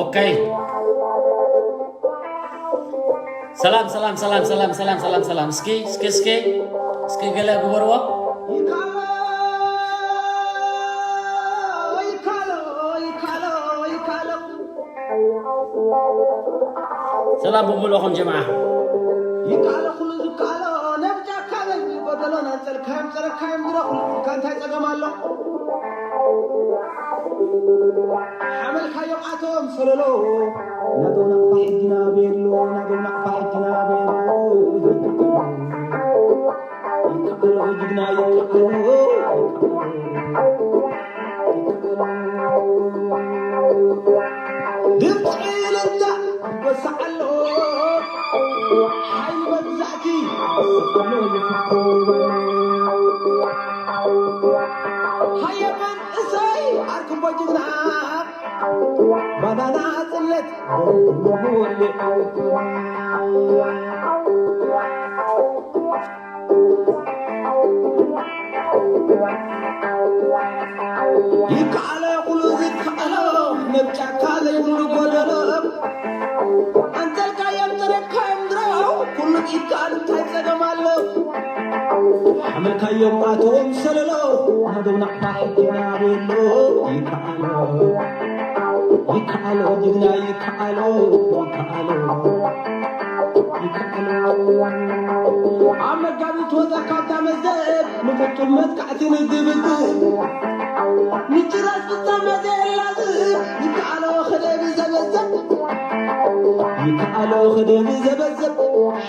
ኦኬ። ሰላም ሰላም ሰላም ሰላም ሰላም ሰላም ሰላም። እስኪ እስኪ እስኪ እስኪ ገለ ግበርዎ። ይካሎ ይካሎ ይካሎ ይካሎ። ሰላም ብምልኦም ጀምዓ። ይካሎ ኩሉ ዝካሎ ነብጃ ካበል ጎደሎ ናንጸልካዮም ጸረካዮም ድረኹ። ካንታይ ጸገም ኣሎ? ሓመልካዮም ኣቶም ሰለሎ። ናዶ ናቕፋ ሕጅና ቤሎ ናዶ ናቕፋ ሕጅና ቤሎ። ይካሎ ጅግና ይካሎ። ድምፂ ለዛ ይወሳዓሎ። ሓይሊ መግዛእቲ ይወሳዓሎ። ሃየ መንእሰይ ኣርክቦ ጅግና። ባናና ጽለት ይከኣሎ ኩሉ ዝከኣሎ። ነብ ጫካ ዘይብሉ ጎደሎ። ኣንተልካዮም ጥረካዮም ድሮ። ኩሉ ይከኣል እንታይ ጸገም ኣሎ? ሓመልካዮም ኣቶም ሰለሎ። ናደው ናቕፋ ሕጅና ቤሎ። ይከኣሎ ይከኣሎ ጅግና ይከኣሎ። ይከኣሎ ይከኣሎ። ኣብ መጋቢት ወፃ ካብታ መዘብ ንፍጹም መጥቃዕቲ ንግብግብ። ንጭራስ ፍጻመ ዘየላዝብ። ይከኣሎ ክደብ ዘበዘብ። ይከኣሎ ክደብ ዘበዘብ።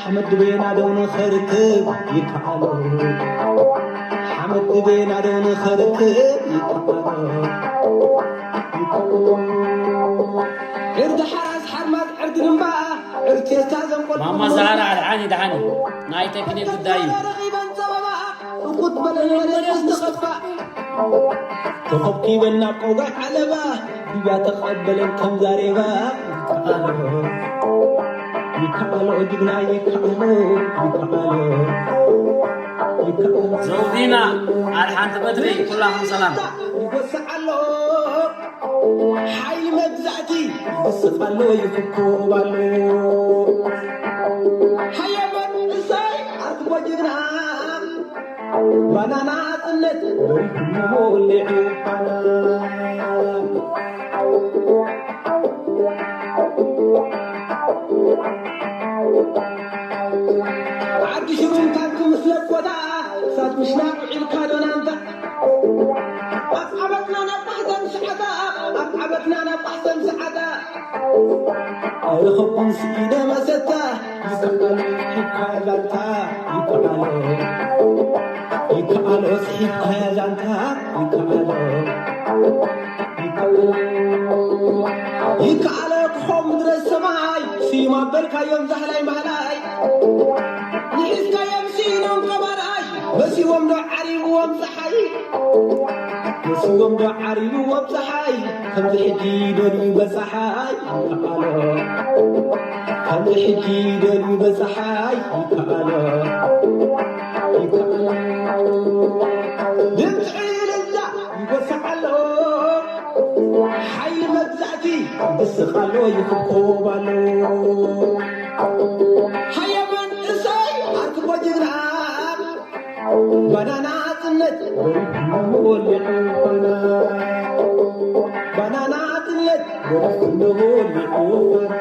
ሓመድ ድቤና ደው ንኸርክብ። ይከኣሎ ሓመድ ድቤና ደው ንኸርክብ። ይከኣሎ ዕርዲ ሓራስ ሓርማዝ ዕርዲ ድምባ። ዕርዲ ቴስታ ዘንቆል ማማ ዛህራ ኣድሓኒ ድሓኒ። ናይ ቴክኒክ ጉዳይ እዩ። ረኺበን ጸበባ። እንቁት በለን መሬት ዝተኸፋ። ተኸብኪበን ናብ ቆጋይ ዓለባ። ዲባ ተቐበለን ከም ዛሬባ። ይከኣሎ ጅግና ይከኣሎ። ይከኣሎ ይከኣሎ። ዘውዲና ኣድሓንቲ በትሪ ኩላኹም ሰላም። ይጎስዕ ኣሎ። ሓይሊ መግዛእቲ ይስቕ ኣሎ፣ ይፍኮብ ኣሎ። ሃየ መንእሰይ ኣርክቦ ጅግና፣ ባናና ጽነት በሪኹ መወልዒ ፋና። ዓዲ ሽሩም ታንኪ ምስ ለኮታ፣ እሳት ምሽናቕ ውዒልካ ዶ ናንታ? ኣብ ዓመትና ናብ ባሕተን ሰዓታ፣ ኣብ ዓመትና ናብ ባሕተን ሰዓታ። ኣይረኸብኩን ስኢነ መሰታ፣ ይከኣሎ፣ ይከኣሎ፣ ይከኣሎ፣ ይከኣሎ፣ ይከኣሎ፣ ክኾም ምድረ ሰማይ፣ ስዩም ኣበልካዮም ዛህላይ ማህላይ። ንሒዝካዮም ሲኢኖም ቀባርኣይ፣ መሲዎም ዶ ዓሪብዎም ጸሓይ? መሲዎም ዶ ዓሪብዎም ጸሓይ? ከምዚ ሕጂ ደልዩ በጻሓይ ይከኣሎ። ከምዚ ሕጂ ደልዩ በጻሓይ ይከኣሎ። ይከኣሎ። ድምፂ እልልታ ይጎስዕ ኣሎ። ሓይሊ መግዛእቲ ይስቕ ኣሎ፣ ይኽብኮብ ኣሎ። ሃየ መንእሰይ ኣርክቦ ጅግና፣ ባናና ጽነት በሪኹ ወሊዑ ፋና። ባናና ጽነት በሪኹ ወሊዑ ፋና።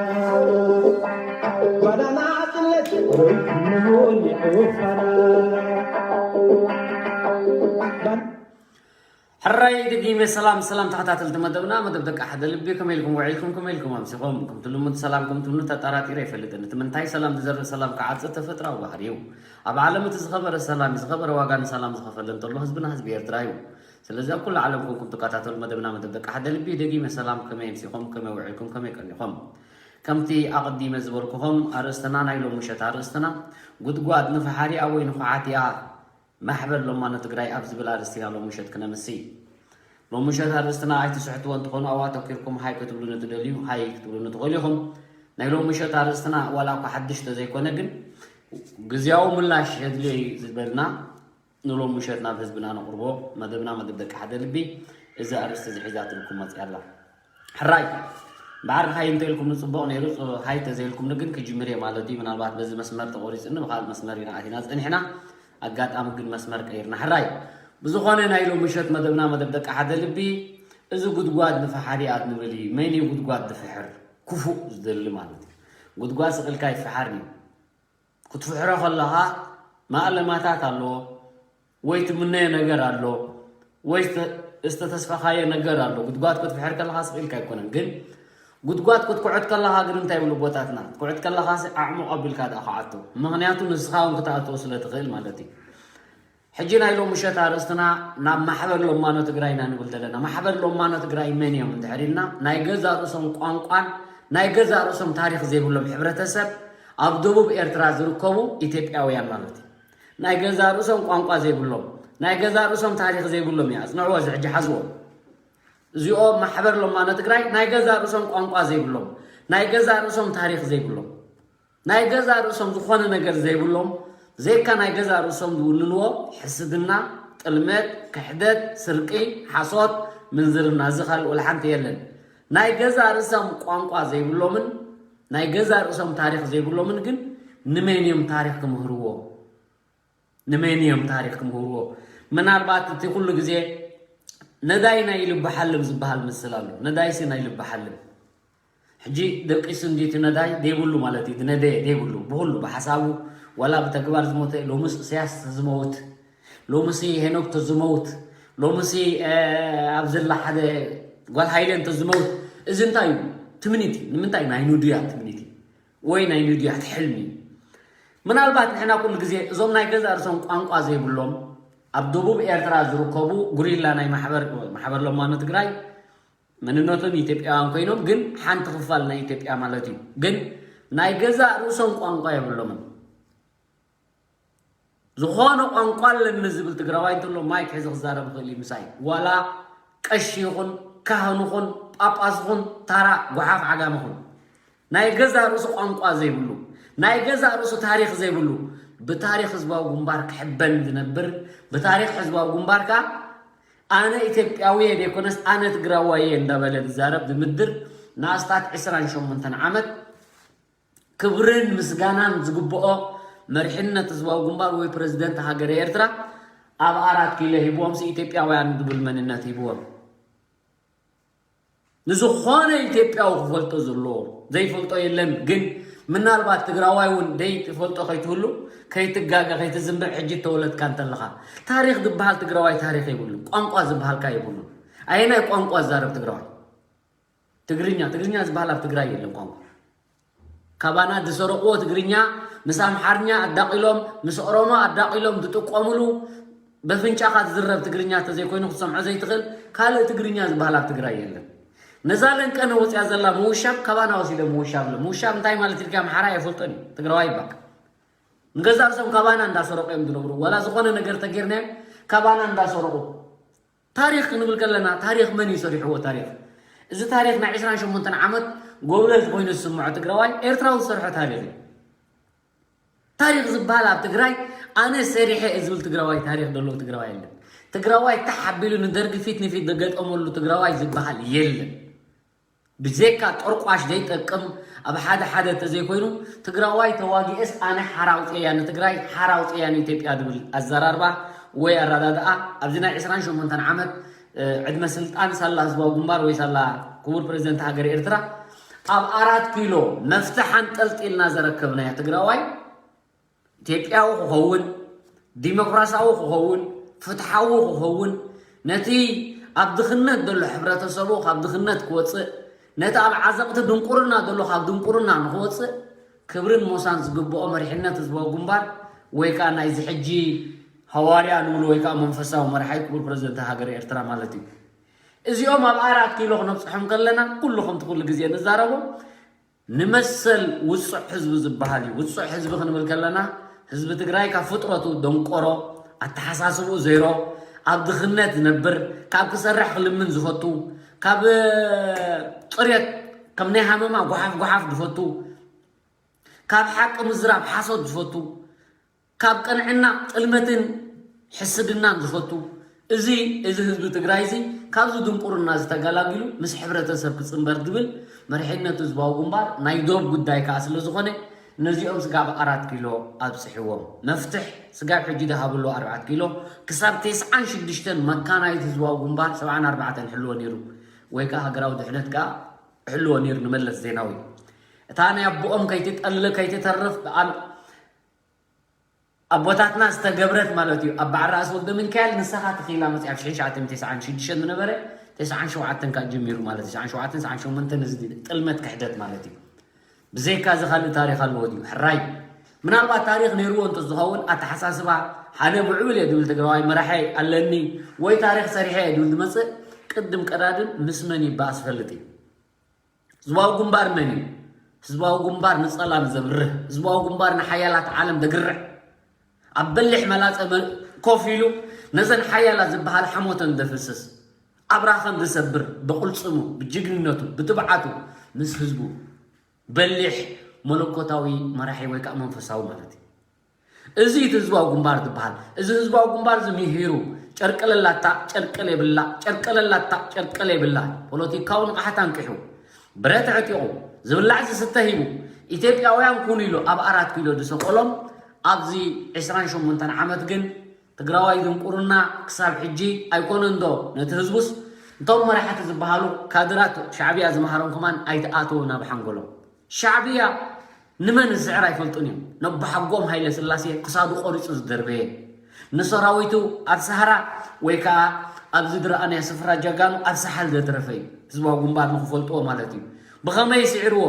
ባናና ጽነት በሪኹ ወሊዑ ፋና። ሕራይ ደጊመ ሰላም ሰላም ተኸታተልቲ መደብና፣ መደብ ደቂ ሓደ ልቢ፣ ከመይ ኢልኩም ውዒልኩም? ከመይ ኢልኩም ኣምሲኹም? ከምቲ ልሙድ ሰላም ከምቲ ልሙድ ተጠራጢረ ኣይፈልጥን። እቲ ምንታይ ሰላም ዝዘርእ ሰላም ክዓጽድ ተፈጥራዊ ባህሪ እዩ። ኣብ ዓለም እቲ ዝኸበረ ሰላም እዩ። ዝኸበረ ዋጋ ንሰላም ዝኸፈለ እንተሎ ህዝብና ህዝቢ ኤርትራ እዩ። ስለዚ ኣብ ኩሉ ዓለም ኮንኩም ትከታተሉ መደብና መደብ ደቂ ሓደ ልቢ፣ ደጊመ ሰላም ከመይ ኣምሲኹም? ከመይ ውዒልኩም? ከመይ ቀኒኹም? ከምቲ ኣቐዲመ ዝበልኩኹም ኣርእስትና ናይ ሎም ምሸት ኣርእስትና ጉድጓድ ንፈሓሪ ኣብ ወይኒ ኹዓት እያ። ማሕበር ሎማኖ ትግራይ ኣብ ዝብል ኣርእስቲ ኢና ሎሚ ምሸት ክነምሲ። ሎሚ ምሸት ኣርእስትና ኣይትስሕትዎ እንትኾኑ ኣብኡ ኣተኲርኩም ሃይ ክትብሉኒ ትደልዩ፣ ሃይ ክትብሉኒ ትኽእሉ ኢኹም። ናይ ሎሚ ምሸት ኣርእስትና ዋላ እኳ ሓድሽ ተዘይኮነ ግን ግዝያዊ ምላሽ የድልዮ እዩ ዝበልና ንሎሚ ምሸት ናብ ህዝብና ነቕርቦ መደብና መደብ ደቂ ሓደ ልቢ እዚ ኣርእስቲ እዚ ሒዛትልኩም መፅያ ኣላ። ሕራይ እምበኣር ሃይ እንተኢልኩም ንፅቡቕ ነይሩ። ፅ- ሃይ እንተዘይልኩም ግን ክጅምር እየ ማለት እዩ። ምናልባት በዚ መስመር ተቆሪፅኒ ብካልእ መስመር ኢና ኣቲና ፀኒሕና። ኣጋጣሚ ግን መስመር ቀይርና። ሕራይ ብዝኾነ ናይ ሎሚ ምሸት መደብና መደብ ደቂ ሓደ ልቢ። እዚ ጉድጓድ ንፈሓሪ ኣት ንብል እዩ። መን እዩ ጉድጓድ ዝፍሕር? ክፉእ ዝደሊ ማለት እዩ። ጉድጓድ ስቕ ኢልካ ይፈሓር እዩ። ክትፍሕሮ ከለኻ ማእለማታት ኣለዎ ወይ ትምነዮ ነገር ኣሎ ወይ ዝተ- ዝተተስፈኻዮ ነገር ኣሎ። ጉድጓድ ክትፍሕር ከለኻ ስቕ ኢልካ ኣይኮነን። ግን ጉድጓድ ክትኩዕት ከለኻ ግን እንታይ ይብሉ ኣቦታትና? ክትኩዕት ከለኻ ኣዕሙቕ ኣቢልካ ደኣ ክዓቶ። ምኽንያቱ ንስኻ እውን ክትኣትዎ ስለ ትኽእል ማለት እዩ። ሕጂ ናይ ሎም ምሸት ኣርእስትና ናብ ማሕበር ሎማኖ ትግራይ ኢና ንብል ዘለና። ማሕበር ሎማኖ ትግራይ መን እዮም እንድሕር ኢልና ናይ ገዛ ርእሶም ቋንቋን ናይ ገዛ ርእሶም ታሪኽ ዘይብሎም ሕብረተሰብ ኣብ ደቡብ ኤርትራ ዝርከቡ ኢትዮጵያውያን ማለት እዩ። ናይ ገዛ ርእሶም ቋንቋ ዘይብሎም ናይ ገዛ ርእሶም ታሪኽ ዘይብሎም እዩ። ኣጽንዕዎ፣ እዚ ሕጂ ሓዝዎ። እዚኦም ማሕበር ሎማኖ ትግራይ ናይ ገዛ ርእሶም ቋንቋ ዘይብሎም ናይ ገዛ ርእሶም ታሪኽ ዘይብሎም ናይ ገዛ ርእሶም ዝኾነ ነገር ዘይብሎም፣ ዘይካ ናይ ገዛ ርእሶም ዝውንንዎ ሕስድና፣ ጥልመት፣ ክሕደት፣ ስርቂ፣ ሓሶት፣ ምንዝርና፣ እዚ ካልእ ወላ ሓንቲ የለን። ናይ ገዛ ርእሶም ቋንቋ ዘይብሎምን ናይ ገዛ ርእሶም ታሪኽ ዘይብሎምን ግን ንመን እዮም ታሪኽ ክምህርዎ? ንመን እዮም ታሪኽ ክምህርዎ? ምናልባት እቲ ኩሉ ግዜ ነዳይ ናይ ልቢ ሓልም ዝበሃል ምስል ኣሎ። ነዳይሲ ናይ ልቢ ሓልም ሕጂ ደቂሱ እንዲቲ ነዳይ ደይብሉ ማለት እዩ። ዝነደየ ደይብሉ ብኩሉ ብሓሳቡ ዋላ ብተግባር ዝሞተ ሎምስ እሰያስ ተዝመውት፣ ሎምሲ ሄኖክ ተዝመውት፣ ሎምሲ ኣብ ዘላ ሓደ ጓል ሃይለ እንተዝመውት፣ እዚ እንታይ እዩ? ትምኒት እዩ። ንምንታይ? ናይ ንዱያት ትምኒት እዩ ወይ ናይ ንዱያት ሕልሚ እዩ። ምናልባት ንሕና ኩሉ ግዜ እዞም ናይ ገዛ ርእሶም ቋንቋ ዘይብሎም ኣብ ደቡብ ኤርትራ ዝርከቡ ጉሪላ ናይ ማሕበር ማሕበር ለማኖ ትግራይ መንነቶም ኢትዮጵያውያን ኮይኖም ግን ሓንቲ ክፋል ናይ ኢትዮጵያ ማለት እዩ። ግን ናይ ገዛእ ርእሶም ቋንቋ የብሎምን። ዝኾነ ቋንቋ ኣለኒ ዝብል ትግራዋይ እንተሎ ማይክ ሒዙ ክዛረብ ይኽእል እዩ ምሳይ። ዋላ ቀሺ ይኹን ካህን ይኹን ጳጳስ ይኹን ታራ ጓሓፍ ዓጋመ ይኹን ናይ ገዛእ ርእሱ ቋንቋ ዘይብሉ ናይ ገዛእ ርእሱ ታሪኽ ዘይብሉ ብታሪኽ ህዝባዊ ግንባር ክሕበን ዝነብር ብታሪኽ ህዝባዊ ግንባር ከዓ ኣነ ኢትዮጵያዊ እየ ዘይኮነስ ኣነ ትግራዋይ እየ እንዳበለ ዝዛረብ ዝምድር ንኣስታት ዕስራን ሸሞንተን ዓመት ክብርን ምስጋናን ዝግብኦ መሪሕነት ህዝባዊ ግንባር ወይ ፕረዚደንት ሃገረ ኤርትራ ኣብ ኣራት ኪሎ ሂብዎም ኢትዮጵያውያን ዝብል መንነት ሂብዎም። ንዝኾነ ኢትዮጵያዊ ክፈልጦ ዘለዎ ዘይፈልጦ የለን። ግን ምናልባት ትግራዋይ እውን ዘይትፈልጦ ከይትህሉ ከይትጋገ ከይትዝንብዕ ሕጂ ተወለድካ እንተለኻ ታሪኽ ዝበሃል ትግራዋይ ታሪኽ የብሉ። ቋንቋ ዝበሃልካ የብሉ። ኣየናይ ቋንቋ ዝዛረብ ትግራዋይ? ትግርኛ ትግርኛ ዝበሃል ኣብ ትግራይ የለን ቋንቋ። ካባና ዝሰረቕዎ ትግርኛ ምስ ኣምሓርኛ ኣዳቒሎም ምስ ኦሮሞ ኣዳቒሎም ዝጥቀምሉ በፍንጫኻ ዝዝረብ ትግርኛ እንተዘይኮይኑ ክትሰምዖ ዘይትኽእል ካልእ ትግርኛ ዝበሃል ኣብ ትግራይ የለን። ነዛ ለንቀነ ወፅያ ዘላ ምውሻብ ካባና ወሲደ ምውሻብ ለ ምውሻብ እንታይ ማለት ኢልካ ኣምሓራ የፈልጦን እዩ ትግራዋይ ይባካ ንገዛ ርእሶም ካባና እንዳሰረቑ እዮም ዝነብሩ። ዋላ ዝኾነ ነገር ተጌርናዮም ካባና እንዳሰረቑ ታሪኽ ክንብል ከለና ታሪኽ መን እዩ ሰሪሕዎ? ታሪኽ እዚ ታሪኽ ናይ ዕስራን ሸሞንተን ዓመት ጎብለል ኮይኑ ዝስምዖ ትግራዋይ ኤርትራዊ ዝሰርሖ ታሪኽ እዩ። ታሪኽ ዝበሃል ኣብ ትግራይ ኣነ ሰሪሐ እየ ዝብል ትግራዋይ ታሪኽ ዘለዎ ትግራዋይ የለን። ትግራዋይ ታሕ ኣቢሉ ንደርጊ ፊት ንፊት ዘገጠመሉ ትግራዋይ ዝበሃል የለን። ብዘይካ ጠርቋሽ ዘይጠቅም ኣብ ሓደ ሓደ እንተዘይኮይኑ ትግራዋይ ተዋጊኤስ ኣነ ሓራ ኣውፅኤያ ንትግራይ ሓራ ኣውፅኤያ ንኢትዮጵያ ዝብል ኣዘራርባ ወይ ኣረዳድኣ ኣብዚ ናይ ዕስራን ሸሞንተን ዓመት ዕድመ ስልጣን ሳላ ህዝባዊ ግንባር ወይ ሳላ ክቡር ፕሬዚደንት ሃገር ኤርትራ ኣብ ኣራት ኪሎ መፍትሕ ኣንጠልጢልና ዘረከብናዮ ትግራዋይ ኢትዮጵያዊ ክኸውን፣ ዲሞክራሲያዊ ክኸውን፣ ፍትሓዊ ክኸውን፣ ነቲ ኣብ ድኽነት ዘሎ ሕብረተሰቡ ካብ ድኽነት ክወፅእ፣ ነቲ ኣብ ዓዘቕቲ ድንቁርና ዘሎ ካብ ድንቁርና ንክወፅእ ክብርን ሞሳን ዝግብኦ መሪሕነት ህዝባዊ ግንባር ወይ ከዓ ናይዚ ሕጂ ሃዋርያ ንብሎ ወይ ከዓ መንፈሳዊ መርሓይ ክቡር ፕረዚደንት ሃገር ኤርትራ ማለት እዩ። እዚኦም ኣብ ኣራት ኪሎ ክነብፅሖም ከለና ኩሉ ከምቲ ኩሉ ግዜ ንዛረቦ ንመሰል ውፁዕ ህዝቢ ዝበሃል እዩ። ውፁዕ ህዝቢ ክንብል ከለና ህዝቢ ትግራይ ካብ ፍጥረቱ ደንቆሮ፣ ኣተሓሳስብኡ ዜሮ፣ ኣብ ድኽነት ዝነብር፣ ካብ ክሰርሕ ክልምን ዝፈቱ፣ ካብ ፅርየት ከም ናይ ሃመማ ጓሓፍ ጓሓፍ ዝፈቱ፣ ካብ ሓቂ ምዝራብ ሓሶት ዝፈቱ፣ ካብ ቅንዕና ጥልመትን ሕስድናን ዝፈቱ እዚ እዚ ህዝቢ ትግራይ እዚ ካብዚ ድንቁርና ዝተገላግሉ ምስ ሕብረተሰብ ክጽንበር ዝብል መሪሕነት ህዝባዊ ግንባር ናይ ዶብ ጉዳይ ከኣ ስለ ዝኾነ ነዚኦም ስጋብ ኣራት ኪሎ ኣብጽሕዎም። መፍትሕ ስጋብ ሕጂ ዝሃብሉ ኣርባዕተ ኪሎ ክሳብ ተስዓን ሽዱሽተን መካናይት ህዝባዊ ግንባር ሰብዓን ኣርባዕተን ሕልዎ ነይሩ ወይ ከኣ ሃገራዊ ድሕነት ከኣ ሕልዎ ነይሩ ንመለስ ዜናዊ። እታ ናይ ኣቦኦም ከይትጠል ከይትተርፍ ኣል- ኣቦታትና ዝተገብረት ማለት እዩ። ኣብ በዓል ራእሲ ወልደ ሚካኤል ንስኻ ተኺላ መፅያ ኣብ ሽሕን ትሽዓተ ሚእትን ተስዓን ሽዱሽተን ዝነበረ ተስዓን ሸውዓተን ካብ ጀሚሩ ማለት እዩ። ተስዓን ሸውዓተን ተስዓን ሸሞንተን እዚ ጥልመት ክሕደት ማለት እዩ። ብዘይካ እዚ ካልእ ታሪኽ ኣለዎ ድዩ? ሕራይ ምናልባት ታሪኽ ነይርዎ እንተዝኸውን ኣተሓሳስባ ሓደ ምዕብል እየ ድብል ትግራዋይ መራሒ ኣለኒ ወይ ታሪኽ ሰሪሐ እየ ድብል ዝመፅእ ቅድም ቀዳድም ምስ መን ይበኣስ ፈልጥ እዩ። ህዝባዊ ግንባር መን እዩ? ህዝባዊ ግንባር ንጸላም ዘብርህ፣ ህዝባዊ ግንባር ንሓያላት ዓለም ደግርዕ፣ ኣብ በሊሕ መላጸ መ- ኮፍ ኢሉ ነዘን ሓያላት ዝበሃል ሓሞተን ዘፍስስ፣ ኣብራኸን ዝሰብር፣ ብቕልጽሙ፣ ብጅግንነቱ፣ ብትብዓቱ፣ ምስ ህዝቡ በሊሕ መለኮታዊ መራሒ ወይ ከዓ መንፈሳዊ ማለት እዩ። እዚ እቲ ህዝባዊ ግንባር ዝበሃል። እዚ ህዝባዊ ግንባር እዚ ምሂሩ፣ ጨርቂ ለላታ ጨርቂ ለይብላ፣ ጨርቂ ለላታ ጨርቂ ለይብላ፣ ፖለቲካዊ ንቕሓት ኣንቂሑ፣ ብረት ኣዕጢቑ፣ ዝብላዕ ዝስተ ሂቡ፣ ኢትዮጵያውያን ኩኑ ኢሉ ኣብ ኣራት ኪሎ ዝሰቐሎም ኣብዚ ዕስራን ሸሞንተን ዓመት ግን ትግራዋይ ድንቁርና ክሳብ ሕጂ ኣይኮነን ዶ ነቲ ህዝቡስ እቶም መራሕቲ ዝበሃሉ ካድራት ሻዕብያ ዝመሃሮም ከማን ኣይትኣትዎ ናብ ሓንጎሎም። ሻዕብያ ንመን ዝስዕር ኣይፈልጡን እዮም። ነቦሓጎም ሃይለ ስላሴ ክሳዱ ቆሪፁ ዝደርበየ፣ ንሰራዊቱ ኣብ ሳህራ ወይ ከዓ ኣብዚ ዝረኣናዮ ስፍራ ጀጋኑ ኣብ ሳሕል ዘትረፈ እዩ። ህዝባዊ ግንባር ንክፈልጥዎ ማለት እዩ። ብኸመይ ስዒርዎ?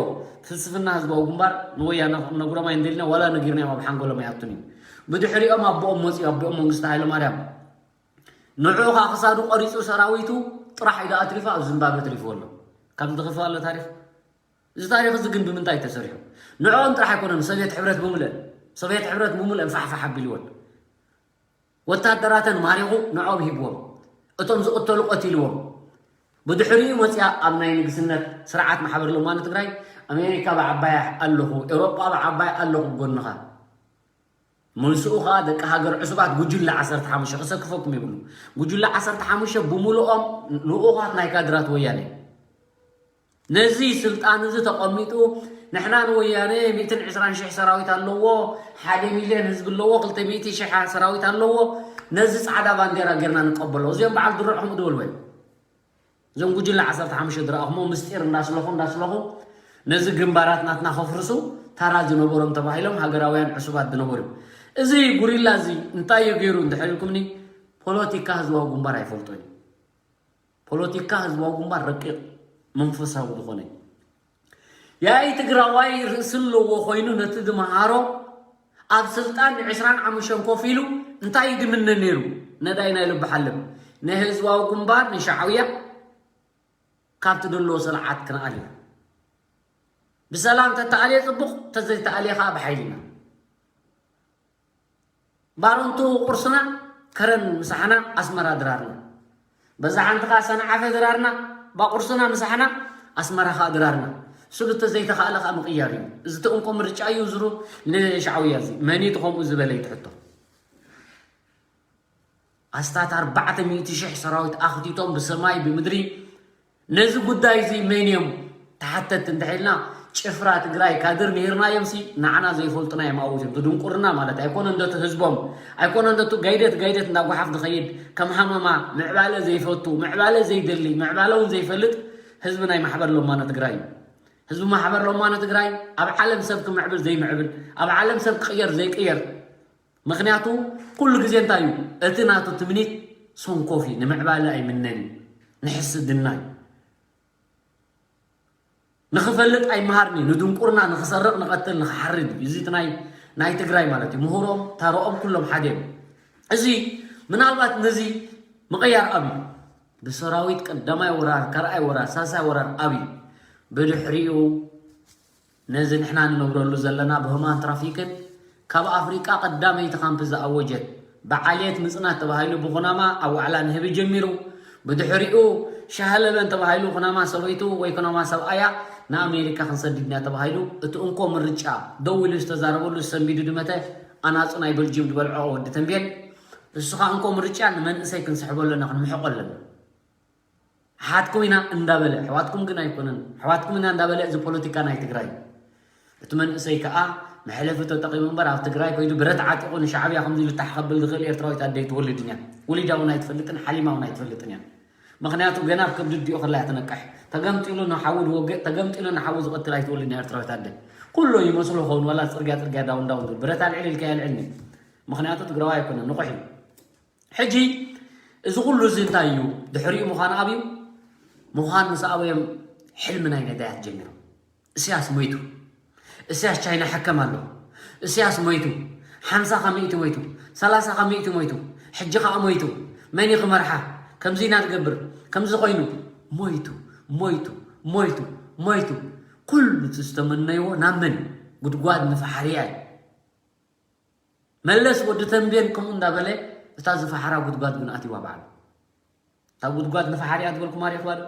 ፍልስፍና ህዝባዊ ግንባር ንወያነ ነግሮም ኣይንደልና ዋላ ነጊርናዮም ኣብ ሓንጎሎም ኣይኣቱን እዩ። ብድሕሪኦም ኣቦኦም መፅኡ፣ ኣቦኦም መንግስቱ ሃይለማርያም ንዑ ከዓ ክሳዱ ቆሪፁ ሰራዊቱ ጥራሕ ኢሉ ኣትሪፉ ኣብ ዝምባበ ኣትሪፉ ኣሎ። ካብ ዝኽፍእ ኣሎ ታሪኽ። እዚ ታሪኽ እዚ ግን ብምንታይ ተሰሪሑ? ንዕኦም ጥራሕ ኣይኮነን፣ ሶቪየት ሕብረት ብምልአን፣ ሶቪየት ሕብረት ብምልአን ፋሕፋሕ ኣቢልወን። ወታደራተን ማሪኹ ንዕኦም ሂብዎም። እቶም ዝቕተሉ ቀቲልዎም። ብድሕሪኡ መፅያ ኣብ ናይ ንግስነት ስርዓት ማሕበር ለማኒ ትግራይ ኣሜሪካ ብዓባያ ኣለኹ፣ ኤውሮጳ ብዓባያ ኣለኹ ጎንኻ። መልስኡ ከዓ ደቂ ሃገር ዕሱባት ጉጅለ ዓሰርተ ሓሙሽተ ክሰክፈኩም ይብሉ። ጉጅለ ዓሰርተ ሓሙሽተ ብምልኦም ልኡኻት ናይ ካድራት ወያነ። ነዚ ስልጣን እዚ ተቐሚጡ ንሕና ንወያነ ሚእትን ዕስራን ሽሕ ሰራዊት ኣለዎ፣ ሓደ ሚልዮን ህዝቢ ኣለዎ፣ ክልተ ሚእቲ ሽሕ ሰራዊት ኣለዎ፣ ነዚ ፃዕዳ ባንዴራ ጌርና ንቀበሎ። እዚኦም በዓል ድሩዕ ከምኡ ዝበልዎ እዮም። እዞም ጉጅለ ዓሰርተ ሓሙሽተ ዝረኣኹሞ ምስጢር እንዳስለኹ እንዳስለኹ ነዚ ግንባራት ናትና ከፍርሱ ታራ ዝነበሮም ተባሂሎም ሃገራውያን ዕሱባት ዝነበሩ እዮም። እዚ ጉሪላ እዚ እንታይ እዩ ገይሩ እንድሕር ኢልኩምኒ ፖለቲካ ህዝባዊ ግንባር ኣይፈልጦን እዩ። ፖለቲካ ህዝባዊ ግንባር ረቂቕ መንፈሳዊ ዝኾነ እዩ። ያኢ ትግራዋይ ርእሲ ኣለዎ ኮይኑ ነቲ ዝመሃሮ ኣብ ስልጣን ዕስራን ሓሙሽተን ኮፍ ኢሉ እንታይ እዩ ዝምነ ነይሩ? ነዳይ ናይ ልቢ ሓልም ናይ ህዝባዊ ግንባር ንሻዕብያ ካብቲ ዘለዎ ስርዓት ክንኣል እዩ። ብሰላም ተተኣልየ ፅቡቕ፣ ተዘይተኣልየ ከዓ ብሓይሊ ኢና። ባረንቱ ቁርስና ከረን ምሳሕና ኣስመራ ድራርና። በዛ ሓንቲ ከዓ ሰንዓፈ ድራርና፣ ባቁርስና ምሳሕና ኣስመራ ከዓ ድራርና። ስሉ ተዘይተኻእለ ከዓ ምቕያር እዩ። እዚ እቲ እንኮ ምርጫ እዩ ዝሩ ንሻዕውያ እዚ። መን እዩ እቲ ከምኡ ዝበለ እዩ ትሕቶ? ኣስታት ኣርባዕተ ሚእቲ ሽሕ ሰራዊት ኣኽቲቶም ብሰማይ ብምድሪ ነዚ ጉዳይ እዚ መን እዮም ተሓተትቲ እንድሕር ኢልና ጭፍራ ትግራይ ካድር ነይርናዮም ሲ ንዓና ዘይፈልጡና እዮም ኣብኡ እዮም ድንቁርና ማለት ኣይኮነ እንደቱ ህዝቦም ኣይኮነ እንደቱ ጋይደት ጋይደት እንዳጓሓፍ ዝኸይድ ከም ሃመማ ምዕባለ ዘይፈቱ ምዕባለ ዘይደሊ ምዕባለ እውን ዘይፈልጥ ህዝቢ ናይ ማሕበር ለማኖ ትግራይ እዩ። ህዝቢ ማሕበር ለማኖ ትግራይ ኣብ ዓለም ሰብ ክምዕብል ዘይምዕብል ኣብ ዓለም ሰብ ክቕየር ዘይቅየር ምኽንያቱ ኩሉ ግዜ እንታይ እዩ እቲ ናቱ ትምኒት ሰንኮፍ እዩ ንምዕባለ ኣይምነን እዩ ንሕስድና እዩ ንኽፈልጥ ኣይምሃርን እዩ ንድንቁርና ንኽሰርቕ ንቐትል ንኽሓርድ እዩ እዚ ናይ ናይ ትግራይ ማለት እዩ ምሁሮም ታረኦም ኩሎም ሓደ እዮም እዚ ምናልባት ነዚ ምቕያር ኣብዩ ብሰራዊት ቀዳማይ ወራር ካልኣይ ወራር ሳልሳይ ወራር ኣብዩ ብድሕሪኡ ነዚ ንሕና ንነብረሉ ዘለና ብሁማን ትራፊክን ካብ ኣፍሪቃ ቀዳመይቲ ካምፕ ዝኣወጀት ብዓልየት ምጽናት ተባሂሉ ብኩናማ ኣብ ዋዕላ ንህቢ ጀሚሩ ብድሕሪኡ ሻህለበን ተባሂሉ ኩናማ ሰበይቱ ወይ ኩናማ ሰብኣያ ንኣሜሪካ ክንሰድድ ኢና ተባሂሉ እቲ እንኮ ምርጫ ደው ኢሉ ዝተዛረበሉ ዝሰንቢዱ ድመተ ኣናጹ ናይ በልጅም ዝበልዖ ወዲ ተንቤን እሱ ኸዓ እንኮ ምርጫ ንመንእሰይ ክንስሕቦ ኣለና ክንምሕቆ ኣለና ኣሓትኩም ኢና እንዳበለ፣ ኣሕዋትኩም ግን ኣይኮነን፣ ኣሕዋትኩም ኢና እንዳበለ፣ እዚ ፖለቲካ ናይ ትግራይ እዩ። እቲ መንእሰይ ከዓ መሕለፊ ተጠቒሙ እምበር፣ ኣብ ትግራይ ከይዱ ብረት ዓጢቑ ንሻዕብያ ከምዚ ኢሉ ታሕ ከብል ዝኽእል ኤርትራዊት ኣደ ኣይትወልድን እያ። ወሊዳ እውን ኣይትፈልጥን፣ ሓሊማ እውን ኣይትፈልጥን እያ። ምኽንያቱ ገና ኣብ ከብዲ ኣዲኡ ከላ እያ ትነቅሕ። ተገምጢሉ ንሓዊ ዝወግእ፣ ተገምጢሉ ንሓዊ ዝቐትል ኣይትወልድን እያ ኤርትራዊት ኣደ። ኩሎ ይመስሎ ኸውን፣ ዋላ ጽርግያ ጽርግያ ዳውን ዳውን ዝብል። ብረት ኣልዕል ኢልካ የልዕልኒ። ምኽንያቱ ትግራዋይ ኣይኮነን፣ ንቑሕ እዩ። ሕጂ እዚ ኩሉ እዚ እንታይ እዩ? ድሕሪኡ ምዃኑ ኣብዩ ምዃን ምስ ኣበዮም ሕልሚ ናይ ነዳያት ጀሚሮም። እስያስ ሞይቱ። እስያስ ቻይና ሕከም ኣሎ። እስያስ ሞይቱ። ሓምሳ ካብ ሚእቲ ሞይቱ። ሰላሳ ካብ ሚእቲ ሞይቱ። ሕጂ ከዓ ሞይቱ። መን እዩ ክመርሓ? ከምዚ ኢና ትገብር። ከምዚ ኮይኑ። ሞይቱ። ሞይቱ። ሞይቱ። ሞይቱ። ኩሉ እቲ ዝተመነይዎ ናብ መን? ጉድጓድ ንፋሕርያ እዩ። መለስ ወዲ ተንቤን ከምኡ እንዳበለ እታ ዝፈሓራ ጉድጓድ ግን ኣትይዋ ባዕሉ። እታ ጉድጓድ ንፋሕርያ ዝበልኩማ ርኢኽዋ ዶ?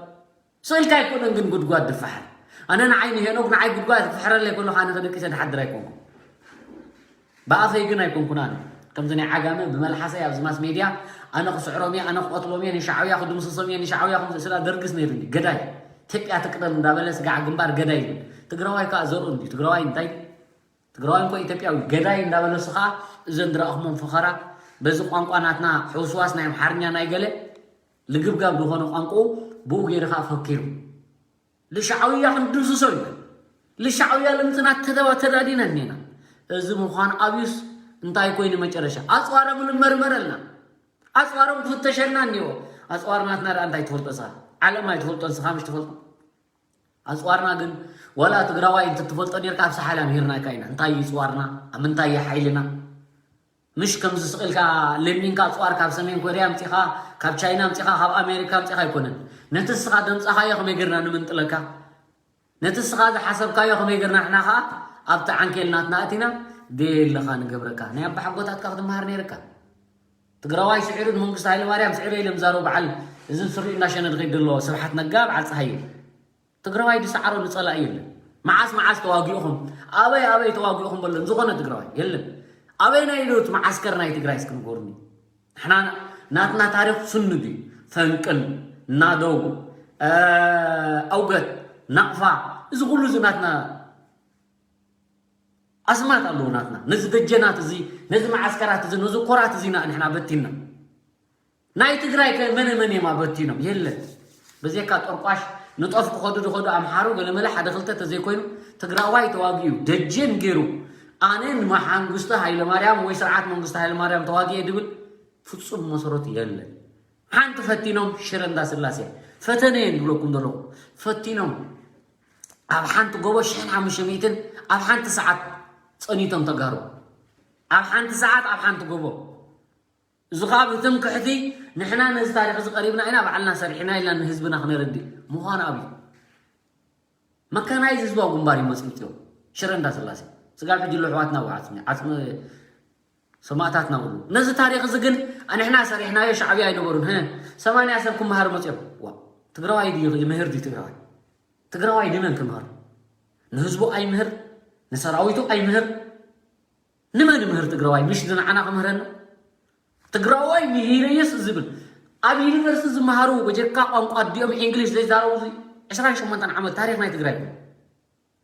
ስእልካ ኣይኮነን ግን ጉድጓድ ድፋሕር። ኣነ ንዓይ ንሄኖክ ንዓይ ጉድጓድ ክፍሕረለይ ከሎ ኣነ ተደቂሰ ድሓድር ኣይኮንኩ። ብኣፈይ ግን ኣይኮንኩን ኣነ። ከምዚ ናይ ዓጋመ ብመልሓሰይ ኣብዚ ማስ ሜድያ ኣነ ክስዕሮም እየ፣ ኣነ ክቐትሎም እየ፣ ንሻዕብያ ክድምስሶም እየ፣ ንሻዕብያ ከምዚ ስላ ደርግስ ነይሩኒ። ገዳይ። ኢትዮጵያ ትቅደም እንዳበለ ስጋዕ ግንባር ገዳይ ይብል። ትግራዋይ ከዓ ዘርኡ እንድዩ። ትግራዋይ እንታይ ትግራዋይ እንኮ ኢትዮጵያዊ ገዳይ እንዳበለሱ ከዓ እዘን ዝረኣኹሞም ፈኸራ በዚ ቋንቋ ናትና ሕውስዋስ ናይ ኣምሓርኛ ናይ ገለ ልግብጋብ ዝኾነ ቋንቋኡ ብኡ ገይሩ ከዓ ፈኪሩ ልሻዕውያ ክንድምስሶ ይብል። ልሻዕውያ ልምፅና ተደባ ተዳዲና እኒና። እዚ ምዃን ኣብዩስ እንታይ ኮይኑ መጨረሻ? ኣፅዋሮም ልመርመረልና። ኣፅዋሮም ክፍተሸልና እኒዎ። ኣፅዋር ናትና ደኣ እንታይ ትፈልጦ ስኻ? ዓለም ኣይትፈልጦን ስኻ ምሽ ትፈልጦ? ኣፅዋርና ግን ዋላ ትግራዋይ እንትትፈልጦ ኔርካ ኣብ ሰሓላ ምሂርናካ ኢና። እንታይ እዩ ፅዋርና? ኣብ ምንታይ እዩ ሓይልና? ምሽ ከምዚ ስቕ ኢልካ ለሚንካ ኣፅዋር ካብ ሰሜን ኮርያ ኣምፂኻ፣ ካብ ቻይና ኣምፂኻ፣ ካብ ኣሜሪካ ኣምፂኻ ኣይኮነን። ነቲ እስኻ ደምፃኻዮ ከመይ ጌርና ንምንጥለካ? ነቲ እስኻ ዝሓሰብካዮ ከመይ ጌርና ንሕና ኸዓ ኣብቲ ዓንኬል ናትና ኣቲና ደየለኻ ንገብረካ? ናይ ኣባሓጎታትካ ክትመሃር ኔርካ። ትግራዋይ ስዒሩ ንመንግስቲ ሃይለማርያም ስዒሩ ኢሎም ዛረቡ በዓል እዚ ስሪኡ እናሸነ ዝኸይድ ዘሎ ስብሓት ነጋ በዓል ፀሃየ። ትግራዋይ ዝሰዓሮ ንፀላኢ የለን። መዓስ መዓስ ተዋጊእኹም? ኣበይ ኣበይ ተዋጊእኹም በሎም። ዝኾነ ትግራዋይ የለን። ኣበይ ናይ ዶት መዓስከር ናይ ትግራይ እስኪ ንገሩኒ። ንሕና ናትና ታሪኽ ስኑድ እዩ። ፈንቅል፣ ናደው፣ እ፣ ኣውገት፣ ናቕፋ፣ እዚ ኩሉ እዚ ናትና ኣስማት ኣለዎ ናትና። ነዚ ደጀናት እዚ፣ ነዚ መዓስከራት እዚ፣ ነዚ ኮራት እዚ ኢና ንሕና በቲንና። ናይ ትግራይ ከ መነ መን እዮም ኣበቲኖም? የለን። በዜካ ጠርቋሽ ንጠፍ ክኸዱ ዝኸዱ ኣምሓሩ ገለመለ ሓደ ክልተ ተዘይኮይኑ ትግራዋይ ተዋጊኡ ደጀን ገይሩ ኣነ ንመሓንግስቲ ሃይለማርያም ወይ ስርዓት መንግስቲ ሃይለማርያም ተዋጊኤ ድብል ፍጹም መሰረቱ የለን። ሓንቲ ፈቲኖም ሽረ እንዳስላሴ ፈተነ እየ ዝብለኩም ዘለኹ። ፈቲኖም ኣብ ሓንቲ ጎቦ ሽሕን ሓሙሽተ ሚእትን ኣብ ሓንቲ ሰዓት ጸኒቶም ተጋሩ። ኣብ ሓንቲ ሰዓት ኣብ ሓንቲ ጎቦ። እዚ ኸዓ ብትምክሕቲ ንሕና ነዚ ታሪኽ እዚ ቀሪብና ኢና ባዕልና ሰሪሕና ኢልና ንህዝብና ክነረድእ ምዃኑ ኣብዩ። መካናይዝ ህዝባዊ ግንባር እዩ መፂኡ። ሽረ እንዳስላሴ ስጋብ ሕጂ ኣሎ ኣሕዋትና ብዓፅሚ ዓፅሚ ሰማእታትና ውሉ ነዚ ታሪኽ እዚ ግን ኣንሕና ሰሪሕናዮ ሻዕብያ ኣይነበሩን። ህ ሰማንያ ሰብ ክመሃሩ መፅኦም። ዋ ትግራዋይ ድዩ ይምህር ድዩ ትግራዋይ? ትግራዋይ ንመን ክምህር? ንህዝቡ ኣይምህር፣ ንሰራዊቱ ኣይምህር። ንመን ይምህር ትግራዋይ? ምሽ ንዓና ክምህረና? ትግራዋይ ምሂረየስ ዝብል ኣብ ዩኒቨርሲቲ ዝመሃሩ በጀካ ቋንቋ ኣዲኦም ኢንግሊሽ ዘይዛረቡ እዚ ዕስራን ሸሞንተን ዓመት ታሪኽ ናይ ትግራይ እኮ።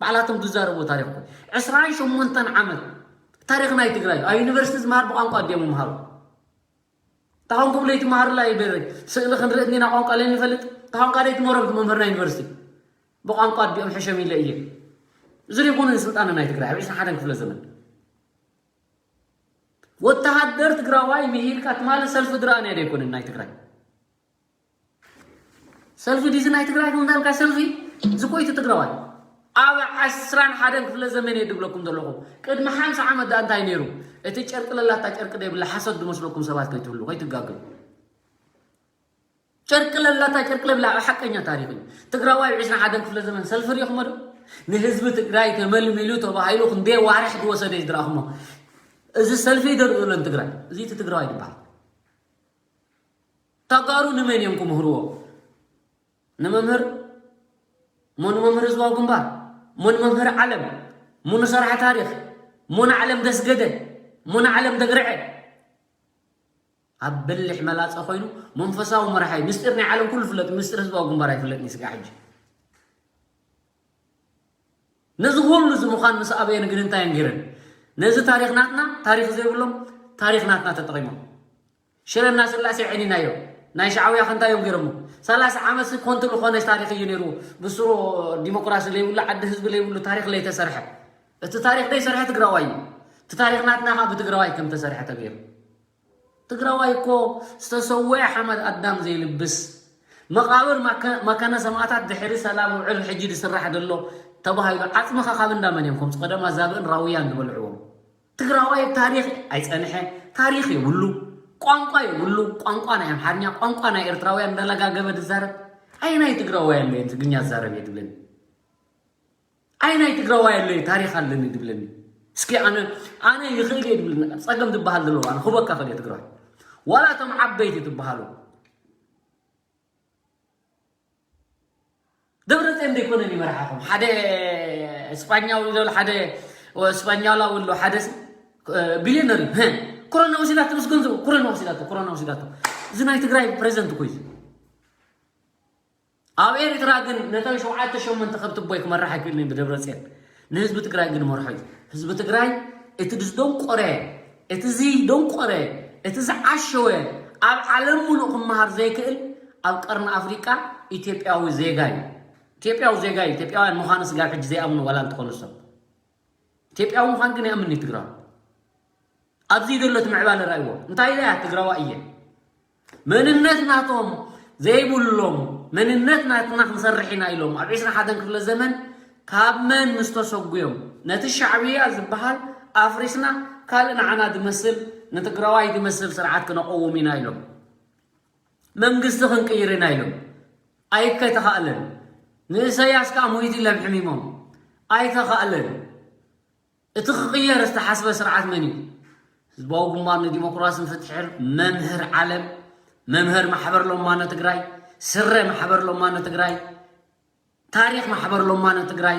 ባዕላቶም ዝዛረቡ ታሪኽ እኮ። ዕስራን ሸሞንተን ዓመት ታሪኽ ናይ ትግራይ ኣብ ዩኒቨርሲቲ ዝመሃር ብቋንቋ ኣዲኦም ይመሃሩ። ታኾንኩም ለይትመሃሩላ ይበረ ስእሊ ክንርኢ እኒና ቋንቋ ለይንፈልጥ ታኾንካ ለይትመረምቲ መምህርና ዩኒቨርሲቲ ብቋንቋ ኣዲኦም ሕሸም ኢለ እየ። እዚ ሪኹንን ስልጣነ ናይ ትግራይ ኣብ ዕስራን ሓደን ክፍለ ዘመን ወተሃደር ትግራዋይ ምሂርካ ትማሊ ሰልፊ ድረኣንያ ዶ ኣይኮነን ናይ ትግራይ ሰልፊ ዲዚ ናይ ትግራይ ከምዳልካ ሰልፊ ዝኮይቲ ትግራዋይ ኣብ ዓስራን ሓደን ክፍለ ዘመን እየ ድብለኩም ዘለኹ። ቅድሚ ሓምሳ ዓመት ዳ እንታይ ነይሩ? እቲ ጨርቂ ለላታ ጨርቂ ደይብላ ሓሶት ዝመስለኩም ሰባት ከይትህሉ ከይትጋገዩ። ጨርቂ ለላታ ጨርቂ ለብላ ኣብ ሓቀኛ ታሪኽ እዩ። ትግራዋይ ዕስራን ሓደን ክፍለ ዘመን ሰልፊ ሪኹሞ ዶ? ንህዝቢ ትግራይ ተመልሚሉ ተባሂሉ ክንደይ ዋርሕ ዝወሰደ እዩ ዝረኣኹሞ። እዚ ሰልፊ ይደርኡ ለን ትግራይ። እዚ እቲ ትግራዋይ ዝበሃል። ተጋሩ ንመን እዮም ክምህርዎ? ንመምህር ሞ ንመምህር ህዝባዊ ግንባር ሞ ንመምህር ዓለም ሞ ንሰርሐ ታሪኽ ሞ ንዓለም ደስገደ ሞ ንዓለም ደግርዐ ኣብ በሊሕ መላጸ ኮይኑ መንፈሳዊ መራሒ፣ ምስጢር ናይ ዓለም ኩሉ ፍለጥ፣ ምስጢር ህዝባዊ ግንባር ኣይፍለጥን እዩ ስጋዕ ሕጂ። ነዚ ኩሉ እዚ ምዃን ምስ ኣበየን ግን እንታይ እዮም ገይረን? ነዚ ታሪኽ ናትና፣ ታሪኽ ዘይብሎም ታሪኽ ናትና ተጠቒሞም። ሽረ እናስላሴ ዕኒናዮ። ናይ ሻዕብያ ከ እንታይ እዮም ገይሮሞ? ሰላሳ ዓመት ሲ ኮንቱ ዝኾነ ታሪኽ እዩ ነይሩ። ብስሩ ዲሞክራሲ ዘይብሉ፣ ዓዲ ህዝቢ ዘይብሉ ታሪኽ ለይተሰርሐ። እቲ ታሪኽ ዘይሰርሐ ትግራዋይ እዩ። እቲ ታሪኽ ናትና ኸዓ ብትግራዋይ ከም ተሰርሐ ተገይሩ። ትግራዋይ እኮ ዝተሰወአ ሓመድ ኣዳም ዘይልብስ፣ መቓብር ማከ-፣ መካነ ሰማእታት ድሕሪ ሰላም ውዕል ሕጂ ዝስራሕ ዘሎ ተባሂሉ። ዓፅምኻ ካብ እንዳ መን እዮም ከምፅ? ቀደም ኣዛብእን ራውያን ዝበልዕዎም። ትግራዋይ ታሪኽ ኣይፀንሐ፣ ታሪኽ የብሉ፣ ቋንቋ የብሉ። ቋንቋ ናይ ኣምሓርኛ፣ ቋንቋ ናይ ኤርትራውያን እንዳለጋገበ ዝዛረብ። ኣየናይ ትግራዋይ ኣሎ ትግርኛ ዝዛረብ እየ ትብለኒ? ኣየናይ ትግራዋይ ኣሎ ታሪኽ ኣለኒ ትብለኒ? እስኪ ኣነ፣ ኣነ ይኽእል እየ ትብለኒ? ፀገም ዝበሃል ዘለዎ ኣነ ክበካ ክእል እየ ትግራዋይ። ዋላ እቶም ዓበይቲ ትበሃሉ። ደብረፅዮን ዘይኮነ ይመርሓኹም። ሓደ እስጳኛዊ ዘሎ፣ ሓደ እስጳኛላዊ ኣሎ፣ ሓደ ሲ-፣ ቢልዮነር እዩ። ሀ፣ ኮሮና ወሲዳቶ ምስ ገንዘቡ፣ ኮሮና ወሲዳቶ፣ ኮሮና ወሲዳቶ። እዚ ናይ ትግራይ ፕሬዚደንት እኮ እዩ። ኣብ ኤርትራ ግን ነተን ሸውዓተ ሸሞንተ ከብቲ ቦይ ክመርሕ ኣይክእልን እዩ ብደብረፅዮን። ንህዝቢ ትግራይ ግን መርሖ እዩ። ህዝቢ ትግራይ እቲ ዝደንቆረ፣ እቲ ዝደንቆረ፣ እቲ ዝዓሸወ፣ ኣብ ዓለም ሙሉእ ክመሃር ዘይክእል፣ ኣብ ቀርኒ ኣፍሪቃ ኢትዮጵያዊ ዜጋ እዩ። ኢትዮጵያዊ ዜጋ እዩ። ኢትዮጵያውያን ምዃኑ ስጋብ ሕጂ ዘይኣምኑ ዋላ እንተኾኑ ሰብ። ኢትዮጵያዊ ምዃን ግን ይኣምን እዩ ትግራዊ። ኣብዚ ዘሎ እቲ ምዕባለ ራእይዎ። እንታይ ኢለያ ትግራዋ እየ። መንነት ናቶም ዘይብሎም፣ መንነት ናትና ክንሰርሕ ኢና ኢሎም ኣብ ዒስራን ሓደን ክፍለ ዘመን ካብ መን ምስ ተሰጉዮም? ነቲ ሻዕብያ ዝበሃል ኣፍሪስና ካልእ ንዓና ዝመስል፣ ንትግራዋይ ዝመስል ስርዓት ክነቐውም ኢና ኢሎም። መንግስቲ ክንቅይር ኢና ኢሎም። ኣይከተኻእለን። ንእሰያስ ከዓ ሙይት ኢሎም ሕሚሞም። ኣይተኻእለን። እቲ ክቕየር ዝተሓስበ ስርዓት መን እዩ? ህዝባዊ ግንባር ንዲሞክራስን ፍትሕን፣ መምህር ዓለም፣ መምህር ማሕበር ለማኖ ትግራይ፣ ስረ ማሕበር ለማኖ ትግራይ፣ ታሪኽ ማሕበር ለማኖ ትግራይ፣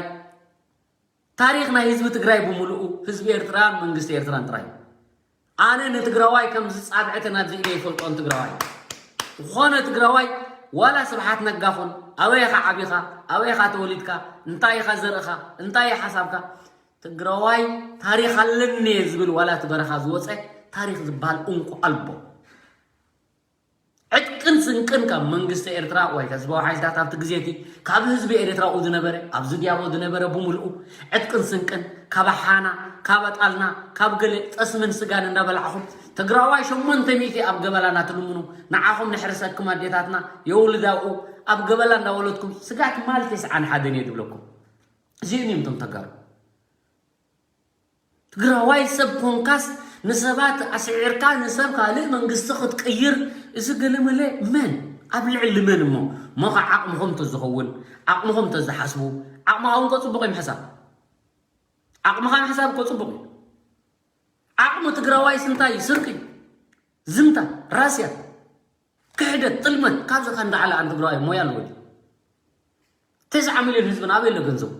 ታሪኽ ናይ ህዝቢ ትግራይ ብምሉኡ፣ ህዝቢ ኤርትራን መንግስቲ ኤርትራን ጥራይ። ኣነ ንትግራዋይ ከም ዝጻብዐተ ናብ ዝኢደ ይፈልጦን ትግራዋይ። ዝኾነ ትግራዋይ ዋላ ስብሓት ነጋ ኹን፣ ኣበይ ኢኻ ዓቢኻ፣ ኣበይ ኢኻ ተወሊድካ፣ እንታይ ኢኻ ዘርእኻ፣ እንታይ እዩ ሓሳብካ፣ ትግራዋይ ታሪኽ ኣለኒ እየ ዝብል ዋላ እቲ በረኻ ዝወፀ ታሪኽ ዝበሃል እንቁ ኣልቦ። ዕጥቅን ስንቅን ካብ መንግስቲ ኤርትራ ወይ ከ ህዝባዊ ሓይልታት ኣብቲ ግዜ እቲ ካብ ህዝቢ ኤርትራ ኣብኡ ዝነበረ፣ ኣብዚ ዲያቦ ዝነበረ ብምልኡ ዕጥቅን ስንቅን ካብ ሓና፣ ካብ ኣጣልና፣ ካብ ገለ ጠስምን ስጋን እንዳበላዕኹም ትግራዋይ ሸሞንተ ሚእቲ ኣብ ገበላ እናትልምኑ ንዓኹም ነሕርሰክም ኣዴታትና የውልዳ ኣብኡ ኣብ ገበላ እንዳወለድኩም ስጋ ትማል ተስዓን ሓደን እየ ዝብለኩም። እዚኦም እዮም እቶም ተጋሩ። ትግራዋይ ሰብ ኮንካስ ንሰባት ኣስዒርካ ንሰብ ካልእ መንግስቲ ክትቅይር እዚ ገለመለ መን ኣብ ልዕሊ መን እሞ ሞኸ ዓቕምኹም ተዝኸውን ዓቕምኹም ተዝሓስቡ ዓቕምኻ እውን ከፅቡቕ እዩ ምሕሳብ ዓቕምኻ ምሕሳብ ከፅቡቕ እዩ ዓቕሚ ትግራዋይ ስንታይ እዩ ስርቂ ዝምታ ራስያ ክሕደት ጥልመት ካብዚ ከንዳዓለ ኣንትግራዋይ ሞያ ኣለዎ ድዩ ተስዓ ሚልዮን ህዝብና ኣበይ ኣሎ ገንዘቡ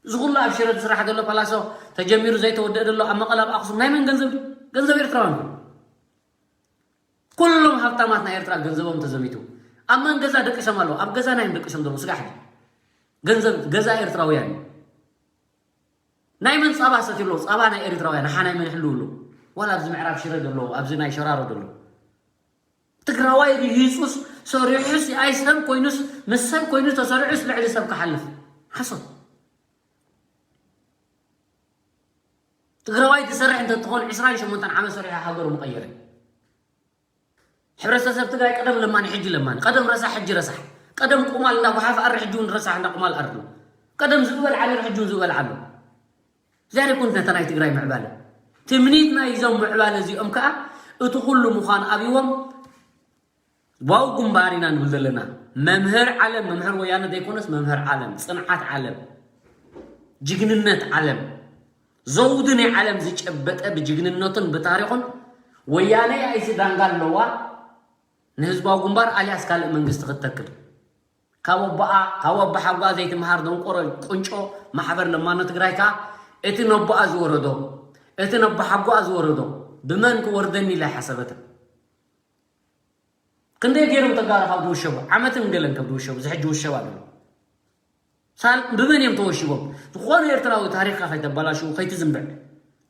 እዚ ኩሉ ኣብ ሽረ ዝስራሕ ዘሎ ፓላሶ ተጀሚሩ ዘይተወደአ ዘሎ ኣብ መቐለ ኣብ ኣክሱም ናይ መን ገንዘብ ድዩ ገንዘብ ኤርትራውያን ኩሉ ኩሎም ሃብታማት ናይ ኤርትራ ገንዘቦም ተዘሚቱ ኣብ መን ገዛ ደቂሶም ኣለዉ ኣብ ገዛ ናይ ደቂሶም ዘለዉ ስጋሕ ገንዘብ ገዛ ኤርትራውያን እዩ ናይ መን ጸባ ሰትዩ ኣለዉ ጸባ ናይ ኤርትራውያን ሓ ናይ መን ይሕልው ኣለዉ ዋላ ኣብዚ ምዕራብ ሽረ ዘለዉ ኣብዚ ናይ ሸራሮ ዘለዉ ትግራዋይ ርሂጹስ ሰሪሑስ ኣይ ሰብ ኮይኑስ ምስ ሰብ ኮይኑ ተሰሪዑስ ልዕሊ ሰብ ክሓልፍ ሓሶት ትግራዋይ ዝሰርሕ እንተትኾን ዕስራን ሸሞንተን ዓመት ሰሪሑ ሃገሩ ምቐየረ ሕብረተሰብ ትግራይ ቀደም ለማኒ ሕጂ ለማኒ ቀደም ረሳሕ ሕጂ ረሳሕ ቀደም ቁማል እንዳጓሓፈ ኣረ ሕጂ እውን ረሳሕ እንዳ ቁማል ኣርሎ ቀደም ዝብበል ዓለ ሕጂ እውን ዝበል ዓሎ እዚኣ ደይኮነት ነታ ናይ ትግራይ ምዕባለ ትምኒት ናይ እዞም ምዕባለ እዚኦም ከዓ እቲ ኩሉ ምዃን ኣብዎም ህዝባዊ ግንባር ኢና ንብል ዘለና መምህር ዓለም መምህር ወያነ ዘይኮነስ መምህር ዓለም ፅንዓት ዓለም ጅግንነት ዓለም ዘውዲ ናይ ዓለም ዝጨበጠ ብጅግንነቱን ብታሪኹን ወያነ ኣይሲ ዳንጋ ኣለዋ ንህዝባዊ ግንባር ኣልያስ ካልእ መንግስቲ ክትተክል ካብ ኣቦኣ ካብ ኣቦሓጎኣ ዘይትምሃር ደንቆሮ ቁንጮ ማሕበር ለማኖ ትግራይ ከዓ እቲ ነቦኣ ዝወረዶ እቲ ነቦሓጎኣ ዝወረዶ ብመን ክወርደኒ ኢላ ኣይሓሰበትን ክንደይ ገይሮም ተጋሩ ካብ ዝውሸቡ ዓመትን ገለን ካብ ዝውሸቡ ዝሕጂ ውሸባ ኣሎ። ሳል ብመን እዮም ተወሽቦም? ዝኾነ ኤርትራዊ ታሪኽካ ከይተባላሽው ከይትዝንብዕ።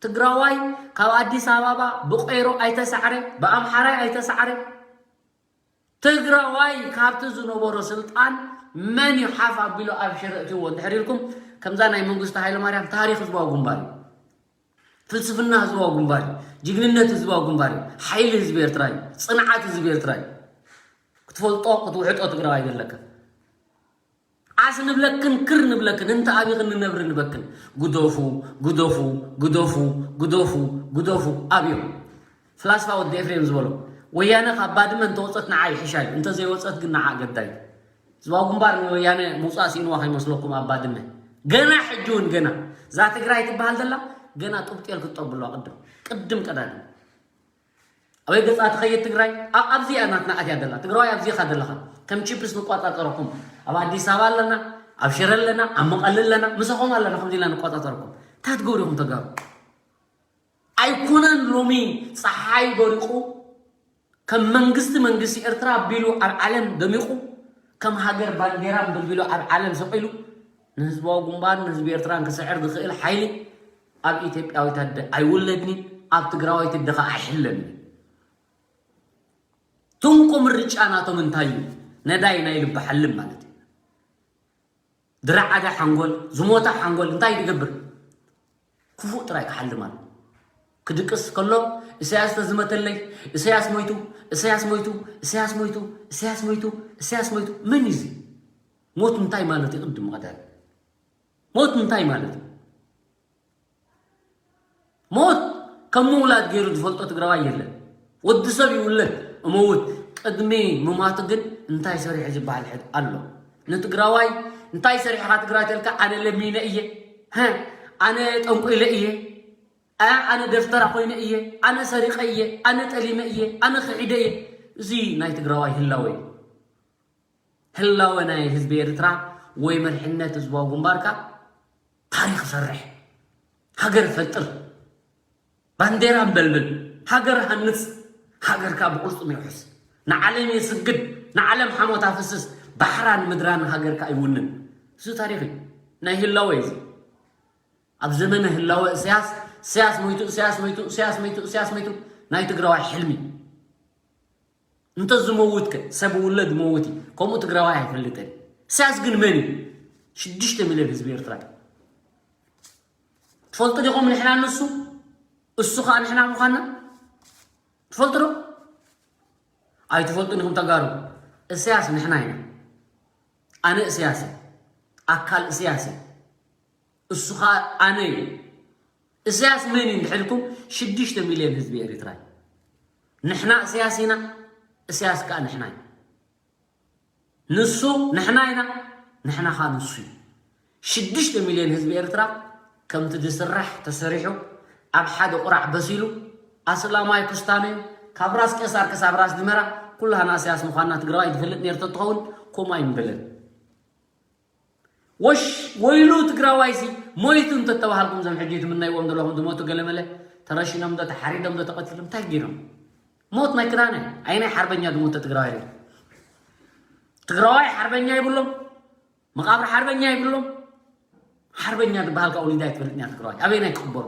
ትግራዋይ ካብ ኣዲስ ኣበባ ብቆይሮ ኣይተሳዕረ፣ ብኣምሓራይ ኣይተሳዕረ። ትግራዋይ ካብቲ ዝነበሮ ስልጣን መን እዩ ሓፍ ኣቢሉ ኣብ ሽረ እትዎ እንድሕር ኢልኩም፣ ከምዛ ናይ መንግስቱ ሃይለማርያም ታሪኽ ህዝባዊ ግንባር እዩ። ፍልስፍና ህዝባዊ ግንባር እዩ። ጅግንነት ህዝባዊ ግንባር እዩ። ሓይሊ ህዝቢ ኤርትራ እዩ። ጽንዓት ህዝቢ ኤርትራ እዩ። ክትፈልጦ ክትውሕጦ ትግራዋይ ዘለካ። ዓስ ንብለክን ክር ንብለክን እንተ ኣብይ ክንነብር ንበክን። ግደፉ፣ ግደፉ፣ ግደፉ፣ ግደፉ፣ ግደፉ ኣብዮም። ፍላስፋ ወዲ ኤፍሬም ዝበሎ፣ ወያነ ካብ ባድመ እንተወፀት ንዓ ይሕሻ እዩ፣ እንተዘይወፀት ግን ንዓ ገዳይ። ህዝባዊ ግንባር ንወያነ ምውፃእ ስኢንዋ ከይመስለኩም ኣብ ባድመ። ገና ሕጂ እውን ገና እዛ ትግራይ ትበሃል ዘላ ገና ጡብ ጤል ክትጠብሎ ቅድም ቅድም ቀዳድም ኣበይ ገጻ ትኸይድ ትግራይ? ኣብ ኣብዚኣ ናትና ኣትያ ደላ። ትግራዋይ ኣብዚኻ ደለኻ። ከም ቺፕስ ንቋጻጸረኩም። ኣብ ኣዲስ ኣበባ ኣለና፣ ኣብ ሽረ ኣለና፣ ኣብ መቐለ ኣለና፣ ምሳኹም ኣለና፣ ከምዚ ኢልና ንቋጻጸረኩም። እንታይ ትገብሩ ኢኹም ተጋሩ? ኣይኮነን ሎሚ ጸሓይ በሪቑ ከም መንግስቲ መንግስቲ ኤርትራ ኣቢሉ ኣብ ዓለም ደሚቑ ከም ሃገር ባንዴራ ኣንበልቢሉ ኣብ ዓለም ሰቒሉ ንህዝባዊ ግንባር ንህዝቢ ኤርትራን ክስዕር ዝኽእል ሓይሊ ኣብ ኢትዮጵያዊት ኣደ ኣይውለድን፣ ኣብ ትግራዋይት ኣደ ኸኣ ኣይሕለምን። ትንኮ ምርጫ ናቶም እንታይ እዩ? ነዳይ ናይ ልቢ ሓልም ማለት እዩ። ድራዓዳ ሓንጎል ዝሞታ ሓንጎል እንታይ ትገብር? ክፉእ ጥራይ ክሓልም ኣሎ። ክድቅስ ከሎ እሳያስ ተዝመተለይ፣ እሳያስ ሞይቱ፣ እሳያስ ሞይቱ፣ እሳያስ ሞይቱ፣ እሳያስ ሞይቱ፣ እሳያስ ሞይቱ። መን እዩ እዚ? ሞት እንታይ ማለት እዩ? ቅድም ቀዳል ሞት እንታይ ማለት እዩ? ሞት ከም ምውላድ ገይሩ ዝፈልጦ ትግራዋይ የለን። ወዲ ሰብ ይውለድ እመውት፣ ቅድሚ ምማቱ ግን እንታይ ሰሪሑ ዝበሃል ሕድ ኣሎ። ንትግራዋይ እንታይ ሰሪሕኻ ትግራይ ተልካ፣ ኣነ ለሚነ እየ፣ ሀ፣ ኣነ ጠንቆይለ እየ፣ አ፣ ኣነ ደፍተራ ኮይነ እየ፣ ኣነ ሰሪቐ እየ፣ ኣነ ጠሊመ እየ፣ ኣነ ክሒደ እየ። እዚ ናይ ትግራዋይ ህላወ እዩ። ህላወ ናይ ህዝቢ ኤርትራ ወይ መርሕነት ህዝባዊ ግንባርካ ታሪኽ ሰርሕ፣ ሃገር ፈጥር፣ ባንዴራ ኣንበልብል፣ ሃገር ሃንጽ፣ ሃገርካ ብቕልጽም የውሕስ፣ ንዓለም የስግድ፣ ንዓለም ሓሞት ኣፍስስ፣ ባሕራን ምድራን ሃገርካ ይውንን። እዚ ታሪኽ እዩ። ናይ ህላወ እዩ እዚ። ኣብ ዘመነ ህላወ እሰያስ፣ እሰያስ ሞይቱ፣ እሰያስ ሞይቱ፣ እሰያስ ሞይቱ፣ እሰያስ ሞይቱ፣ ናይ ትግራዋይ ሕልሚ። እንተ ዝመውት ከ፣ ሰብ ውለድ መውት እዩ። ከምኡ ትግራዋይ ኣይፈልጥን። እሰያስ ግን መን እዩ? ሽዱሽተ ሚልዮን ህዝቢ ኤርትራ እዩ። ትፈልጡ ዲኹም ንሕና ንሱ? እሱ ኸኣ ንሕና ምዃንና? ትፈልጡ ዶ? ኣይትፈልጡን ኢኹም ተጋሩ። እሰያስ ንሕና ኢና። ኣነ እሰያስ እየ። ኣካል እሰያስ እየ። እሱ ኸኣ ኣነ እዩ። እሰያስ መን እዩ እንድሕልኩም ሽዱሽተ ሚልዮን ህዝቢ ኤርትራ እዩ። ንሕና እሰያስ ኢና፣ እሰያስ ከኣ ንሕና እዩ። ንሱ ንሕና ኢና፣ ንሕና ኸኣ ንሱ እዩ። ሽዱሽተ ሚልዮን ህዝቢ ኤርትራ ከምቲ ዝስራሕ ተሰሪሑ ኣብ ሓደ ቁራዕ በሲሉ ኣስላማይ ክስታን እዩ። ካብ ራስ ቄሳር ክሳብ ራስ ድመራ ኩላህና እሰያስ ምዃንና ትግራዋይ ትፈልጥ ነይሩ ተትኸውን ከምኡ ኣይምበለን። ወሽ ወይሉ ትግራዋይሲ ሞይቱ እንተተባሃልኩም፣ እዞም ሕጂ ትምነይዎም ዘለኹም ዝሞቱ ገለመለ ተረሽኖም ዶ ተሓሪዶም ዶ ተቐቲሎም እንታይ ገይሮም? ሞት ናይ ክዳነ ኣይናይ ሓርበኛ ዝሞተ ትግራዋይ ርኢ። ትግራዋይ ሓርበኛ ይብሎም፣ መቓብር ሓርበኛ ይብሎም። ሓርበኛ ዝበሃል ካብ ወሊዳ ኣይትፈልጥን እያ ትግራዋይ። ኣበይና ይቅበሩ?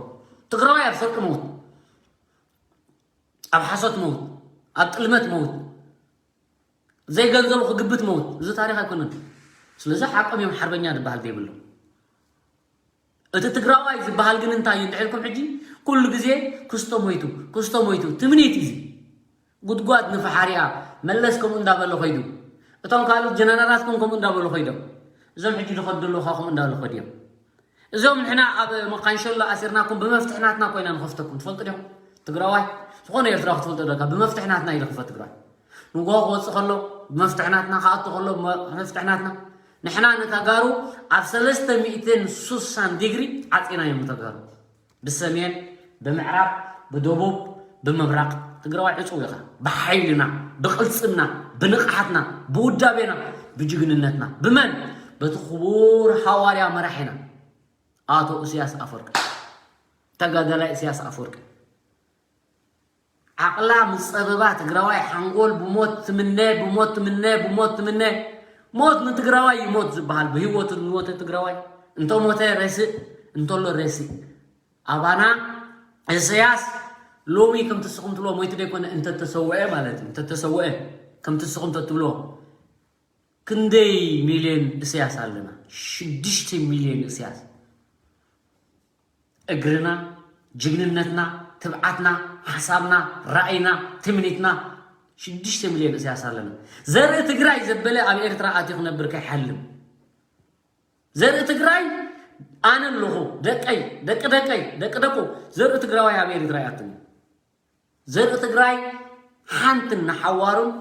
ትግራዋይ ኣብ ስርቂ መውት፣ ኣብ ሓሶት መውት፣ ኣብ ጥልመት መውት፣ ዘይገንዘቡ ክግብት መውት። እዚ ታሪኽ ኣይኮነን። ስለዚ ሓቆም እዮም ሓርበኛ ዝበሃል ዘይብሎም። እቲ ትግራዋይ ዝበሃል ግን እንታይ እዩ እንድሕልኩም ሕጂ ኩሉ ግዜ ክስቶ ሞይቱ፣ ክስቶ ሞይቱ። ትምኒት እዩ እዚ። ጉድጓድ ንፈሓሪኣ መለስ ከምኡ እንዳበለ ኸይዱ። እቶም ካልኦት ጀነራላት እውን ከምኡ እንዳበሉ ኸይዶም። እዞም ሕጂ ዝኸዱ ዘለዉ ኸዓ ከምኡ እንዳበሉ ኸዱ እዮም። እዞም ንሕና ኣብ መካንሸሎ ኣሲርናኩም ብመፍትሕ ናትና ኮይና ንኸፍተኩም። ትፈልጡ ዲኹም? ትግራዋይ፣ ዝኾነ ኤርትራዊ ክትፈልጦ ዘለካ፣ ብመፍትሕ ናትና እዩ ዝኽፈት ትግራዋይ። ንጎ ክወፅእ ከሎ ብመፍትሕ ናትና፣ ክኣቱ ከሎ ብመ-፣ ብመፍትሕ ናትና። ንሕና ንተጋሩ ኣብ ሰለስተ ሚእትን ሱሳን ዲግሪ ዓፂናዮም ንተጋሩ። ብሰሜን፣ ብምዕራብ፣ ብደቡብ፣ ብምብራቕ ትግራዋይ ዕፁው ኢኻ። ብሓይልና፣ ብቕልፅምና፣ ብንቕሓትና፣ ብውዳቤና፣ ብጅግንነትና። ብመን? በቲ ክቡር ሃዋርያ መራሒና ኣቶ እስያስ ኣፈወርቂ። ተጋዳላይ እስያስ ኣፈወርቂ። ዓቕላ ምስ ጸበባ ትግራዋይ ሓንጎል ብሞት ትምነ፣ ብሞት ትምነ፣ ብሞት ትምነ። ሞት ንትግራዋይ ይሞት ዝበሃል ብህይወቱ ዝሞተ ትግራዋይ እንተሞተ ረስእ፣ እንተሎ ረስእ። ኣባና ኢሳያስ ሎሚ ከምቲ ንስኹም ትብሎ ሞይቱ ደይኮነ እንተተሰወአ ማለት እዩ። እንተተሰወአ ከምቲ ንስኹም ተትብሎ ክንደይ ሚልዮን ኢሳያስ ኣለና? ሽዱሽተ ሚልዮን ኢሳያስ። እግርና፣ ጅግንነትና፣ ትብዓትና፣ ሓሳብና፣ ራእይና፣ ትምኒትና ሽዱሽተ ሚልዮን ኢሳያስ ኣለና። ዘርኢ ትግራይ ዘበለ ኣብ ኤርትራ ኣትዩ ክነብር ከይሓልም። ዘርኢ ትግራይ ኣነ ኣለኹ፣ ደቀይ፣ ደቂ ደቀይ፣ ደቂ ደቁ፣ ዘርኢ ትግራዋይ ኣብ ኤርትራ ይኣትን እዩ። ዘርኢ ትግራይ ሓንትን ንሓዋሩን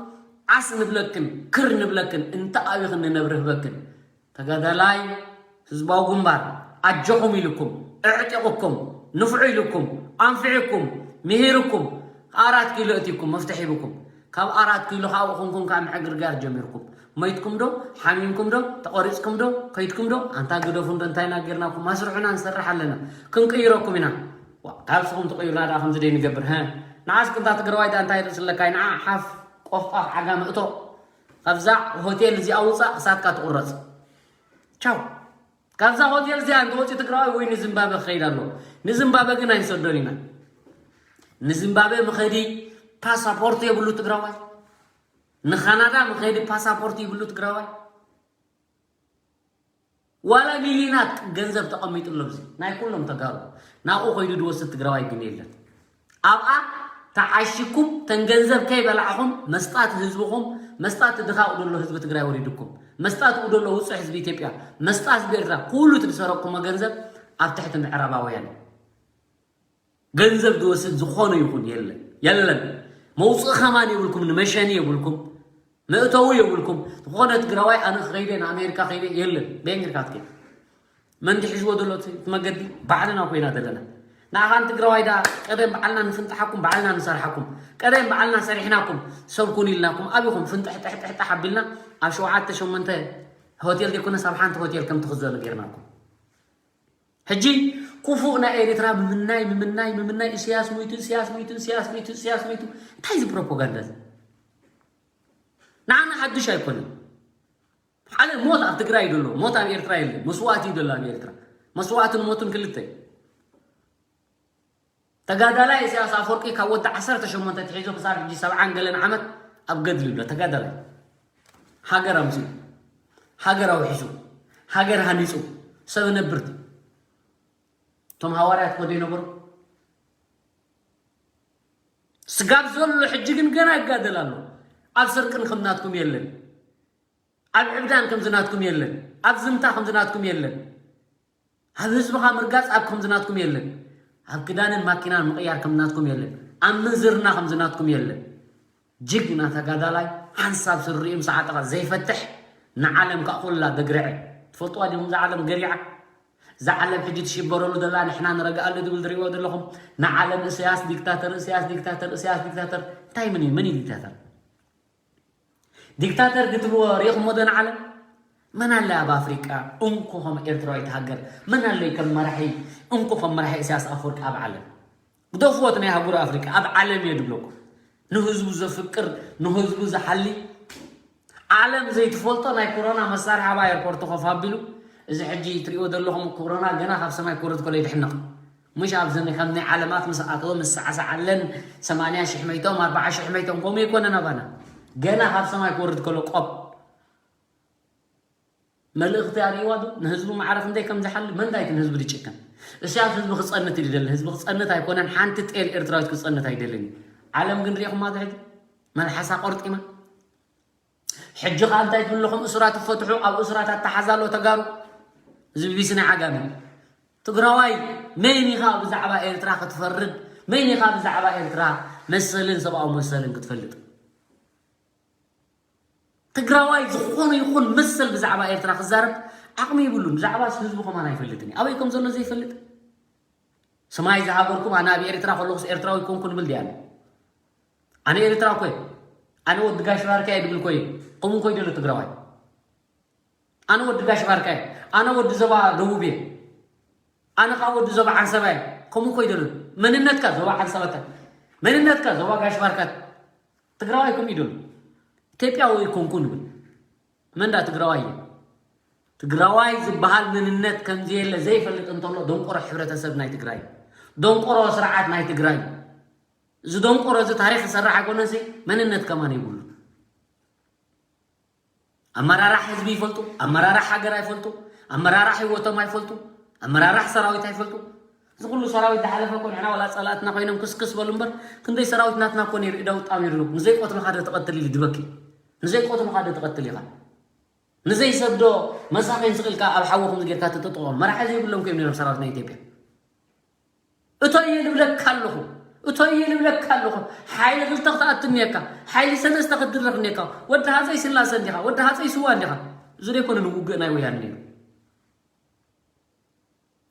ዓስ ንብለክን ክር ንብለክን እንተ ኣቢኽን ንነብሪ ህበክን። ተጋዳላይ ህዝባዊ ግንባር ኣጆኹም ኢልኩም፣ ኣዕጢቑኩም፣ ንፍዑ ኢልኩም፣ ኣንፊዕኩም፣ ምሂርኩም፣ ኣራት ኪሎ እቲኩም መፍትሕ ሂብኩም። ካብ ኣራት ኪሎ ካብ ኹንኩም ካብ ምዕግርጋር ጀሚርኩም። መይትኩም ዶ? ሓሚምኩም ዶ? ተቖሪጽኩም ዶ? ከይድኩም ዶ? ኣንታ ግደፉ እንዶ እንታይ ኢና ጌርናኩም? ኣስርሑና ንሰርሕ ኣለና። ክንቅይረኩም ኢና። ዋ፣ ካልስኹም ትቕይሩና ደኣ ከምዚ ደይ ንገብር፣ ሀ? ንዓስ ቅንታ ትግራዋይ ደኣ እንታይ ርእሲ ኣለካ? ንዓ ሓፍ፣ ቆፍቋፍ፣ ዓጋመ እቶ። ካብዛ ሆቴል እዚኣ ውጻእ፣ ክሳትካ ትቑረጽ። ቻው። ካብዛ ሆቴል እዚኣ እንተወጺኡ ትግራዋይ ወይ ንዝምባበ ክኸይድ ኣለዎ። ንዝምባበ ግን ኣይንሰዶን ኢና። ንዝምባበ መኸዲ ፓሳፖርት የብሉ ትግራዋይ። ንካናዳ መኸዲ ፓሳፖርት ይብሉ ትግራዋይ። ዋላ ሚሊዮናት ገንዘብ ተቐሚጡ ኣሎ። እዚ ናይ ኩሎም ተጋሩ ናብኡ ከይዱ ዝወስድ ትግራዋይ ግን የለን። ኣብኣ ተዓሺኩም ተን ገንዘብ ከይበላዕኹም መስጣት ህዝብኹም፣ መስጣት ድኻኡ ደሎ ህዝቢ ትግራይ ወሪድኩም፣ መስጣት ኡ ደሎ ውፁዕ ህዝቢ ኢትዮጵያ፣ መስጣት ህዝቢ ኤርትራ፣ ኩሉ እቲ ዝሰረቅኩሞ ገንዘብ ኣብ ትሕቲ ምዕራባውያን እዩ። ገንዘብ ዝወስድ ዝኾነ ይኹን የለን፣ የለን። መውፅኢ ከማን የብልኩም፣ ንመሸኒ የብልኩም፣ መእተዊ የብልኩም። ዝኾነ ትግራዋይ ኣነ ከይደ ንኣሜሪካ ከይደ የለን። በየን ጌርካ ትከይድ? መን ትሒዝዎ ዘሎ እቲ መገዲ? ባዕልና ኮይና ዘለና። ንኣኻን ትግራዋይ ዳ ቀደም ባዕልና ንፍንጥሓኩም፣ ባዕልና ንሰርሓኩም። ቀደም ባዕልና ሰሪሕናኩም፣ ሰብ ኩን ኢልናኩም፣ ኣቢኹም ፍንጥሕ ጥሕ ጥሕ ጥሕ ኣቢልና ኣብ ሸውዓተ ሸሞንተ ሆቴል ዘይኮነስ ኣብ ሓንቲ ሆቴል ከም ትኽዘኑ ጌርናኩም። ሕጂ ክፉእ ናይ ኤርትራ ምምናይ፣ ምምናይ፣ ምምናይ፣ ኢሳያስ ሞይቱ፣ ኢሳያስ ሞይቱ፣ ኢሳያስ ሞይቱ፣ ኢሳያስ ሞይቱ። እንታይ እዚ ፕሮፓጋንዳ እዚ? ንዓና ሓድሽ ኣይኮነን። ሓደ ሞት ኣብ ትግራይ እዩ ዘሎ፣ ሞት ኣብ ኤርትራ የለን። መስዋእቲ እዩ ዘሎ ኣብ ኤርትራ። መስዋእትን ሞትን ክልተ እዩ። ተጋዳላይ ኢሳያስ ኣፈወርቂ ካብ ወዲ ዓሰርተ ሸሞንተ ትሒዙ ክሳብ ሕጂ ሰብዓን ገለን ዓመት ኣብ ገድሊ ኣሎ። ተጋዳላይ ሃገር ኣምፅኡ፣ ሃገር ኣውሒሱ፣ ሃገር ሃኒፁ፣ ሰብ ነብርቲ። እቶም ሃዋርያት ኮዶ ይነበሩ? ስጋብ ዘሎ ሕጂ ግን ገና ይጋደል ኣሎ። ኣብ ስርቅን ከም ናትኩም የለን። ኣብ ዕብዳን ከም ዝናትኩም የለን። ኣብ ዝምታ ከም ዝናትኩም የለን። ኣብ ህዝብኻ ምርጋፅ ኣብ ከም ዝናትኩም የለን። ኣብ ክዳንን ማኪናን ምቕያር ከም ናትኩም የለን። ኣብ ምንዝርና ከም ዝናትኩም የለን። ጅግና ተጋዳላይ ሓንሳብ ስሪኡ ምስ ዓጠቐ ዘይፈትሕ ንዓለም ከዓ ኩላ ደግርዐ። ትፈልጥዋ ዲኹም እዛ ዓለም ገሪዓ? እዛ ዓለም ሕጂ ትሽበረሉ ዘላ ንሕና ንረግኣሉ ድብል ትሪእዎ ዘለኹም ንዓለም እሰያስ ዲክታተር፣ እሰያስ ዲክታተር፣ እሰያስ ዲክታተር። እንታይ ምን እዩ? ምን እዩ ዲክታተር? ዲክታተር ክትብልዎ ሪኢኹምዎ ዶ ንዓለም? መን ኣለ ኣብ ኣፍሪቃ እንኮ ከም ኤርትራዊት ሃገር? መን ኣለ ከም መራሒ እንኮ ከም መራሒ እሰያስ ኣፈወርቂ ኣብ ዓለም? ግደፍዎ እቲ ናይ ኣህጉር ኣፍሪቃ፣ ኣብ ዓለም እየ ድብለኩም። ንህዝቡ ዘፍቅር፣ ንህዝቡ ዝሓሊ፣ ዓለም ዘይትፈልጦ ናይ ኮሮና መሳርሒ ኣብ ኣየርፖርት ኮፍ ኣቢሉ፣ እዚ ሕጂ ትሪእዎ ዘለኹም ኮሮና ገና ካብ ሰማይ ክወርድ ከሎ ይድሕነቕ። ምሽ ኣብዚ ከም ናይ ዓለማት ምስ ኣተወ ምስ ሰዓሰዓለን ሰማንያ ሽሕ መይቶም፣ ኣርብዓ ሽሕ መይቶም፣ ከምኡ ኣይኮነን ኣባና። ገና ካብ ሰማይ ክወርድ ከሎ ቆብ። መልእኽቲ ኣርእይዋ ዶ? ንህዝቡ ማዕረ ክንደይ ከም ዝሓሊ፣ መን እንታይ እቲ ንህዝቡ ዝጭከን? እስያስ ህዝቢ ክጸንት እዩ ዝደሊ። ህዝቢ ክጸንት ኣይኮነን፣ ሓንቲ ጤል ኤርትራዊት ክጸንት ኣይደልን እዩ። ዓለም ግን ሪኢኹማ ዶ ሕጂ? መልሓሳ ቆርጢማ። ሕጂ ኸኣ እንታይ ትብሉ ኣለኹም? እሱራት ይፈትሑ፣ ኣብ እሱራት ኣተሓዛ ኣሎ ተጋሩ። እዚ ቢቢሲ ናይ ዓጋመ። ትግራዋይ መን ኢኻ ብዛዕባ ኤርትራ ክትፈርድ? መን ኢኻ ብዛዕባ ኤርትራ መሰልን ሰብኣዊ መሰልን ክትፈልጥ? ትግራዋይ ዝኾነ ይኹን መሰል ብዛዕባ ኤርትራ ክዛረብ ዓቕሚ የብሉን። ብዛዕባ ህዝቡ ከማን ኣይፈልጥን እዩ። ኣበይ ከም ዘሎ ዘይፈልጥ። ሰማይ ዝሃገርኩም ኣነ ኣብ ኤርትራ ከለኹስ ኤርትራዊ ኮንኩ ንብል ድያና? ኣነ ኤርትራ እኮ እየ። ኣነ ወዲ ጋሽ ባርካ እየ ድብል እኮ እየ። ከምኡ እኮ እዩ ዘሎ ትግራዋይ። ኣነ ወዲ ጋሽ ባርካ እየ። ኣነ ወዲ ዞባ ደቡብ እየ። ኣነ ካብ ወዲ ዞባ ዓንሰባ እየ። ከምኡ እኮ እዩ ዘሎ መንነትካ ዞባ ዓንሰባታ። መንነትካ ዞባ ጋሽ ባርካ ትግራዋይ ኮን ኢዶም ኢትዮጵያዊ ኣይኮንኩን ይብል። መን ዳ ትግራዋይ እዩ? ትግራዋይ ዝበሃል መንነት ከምዘየለ ዘይፈልጥ እንተሎ ደንቆሮ ሕብረተሰብ ናይ ትግራይ፣ ደንቆሮ ስርዓት ናይ ትግራይ። እዚ ደንቆሮ እዚ ታሪክ ዝሰርሕ ኣይኮነሲ መንነት ከማን የብሉ። ኣመራራሕ ህዝቢ ይፈልጡ፣ ኣመራራሕ ሃገር ኣይፈልጡ፣ ኣመራራሕ ህይወቶም ኣይፈልጡ፣ ኣመራራሕ ሰራዊት ኣይፈልጡ። እዚ ኩሉ ሰራዊት ዝሓለፈ እኮ ንሕና ዋላ ጸላእትና ኮይኖም ክስክስ በሉ እምበር ክንደይ ሰራዊት ናትና እኮ ነይሩ ኢዳ ውጣም ይርዱ። ንዘይቆትልኻ ዶ ትቐትል ኢሉ ድበኪ። ንዘይቆትልኻ ዶ ትቐትል ኢኻ። ንዘይሰብዶ መሳኺን ስቕ ኢልካ ኣብ ሓዊ ከምዚ ጌርካ ትጥጥቖም። መራሒ ዘይብሎም ኮይኖም ነይሮም ሰራዊት ናይ ኢትዮጵያ። እቶ እየ ልብለካ ኣለኹ። እቶ እየ ልብለካ ኣለኹ። ሓይሊ ክልተ ክትኣቱ እኒአካ። ሓይሊ ሰለስተ ክትድርኽ እኒአካ። ወዲ ሃፀይ ስላሰ እንዲኻ። ወዲ ሃፀይ ስዋ እንዲኻ። እዚ ዘይኮነ ንውግእ ናይ ወያነ ነይሩ።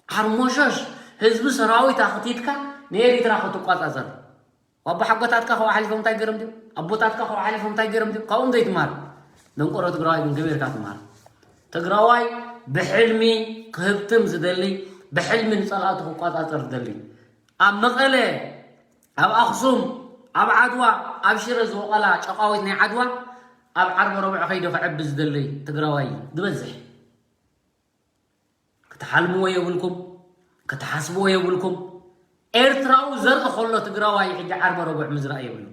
ሓርሞሸሽ ህዝቢ ሰራዊት ኣኽቲትካ ንኤሪትራ ክትቋጻጸር። ኣቦሓጎታትካ ከብኡ ሓሊፎም እንታይ ገይሮም ድዮም? ኣቦታትካ ከብኡ ሓሊፎም እንታይ ገይሮም ድዮም? ካብኦም ዘይትማር። ደንቆሮ ትግራዋይ ግን ከመይ ጌርካ ትማር? ትግራዋይ ብሕልሚ ክህብትም ዝደሊ፣ ብሕልሚ ንጸላእቱ ክቋጻጸር ዝደሊ። ኣብ መቐለ፣ ኣብ ኣኽሱም፣ ኣብ ዓድዋ፣ ኣብ ሽረ ዝወቐላ ጨቃዊት ናይ ዓድዋ ኣብ ዓርቢ ረቡዕ ከይዱ ክዕቢ ዝደሊ ትግራዋይ እዩ ዝበዝሕ። ክትሓልምዎ የብልኩም፣ ክትሓስብዎ የብልኩም። ኤርትራዊ ዘርኢ ከሎ ትግራዋይ ሕጂ ዓርቢ ረቡዕ ምዝራእ የብሉ።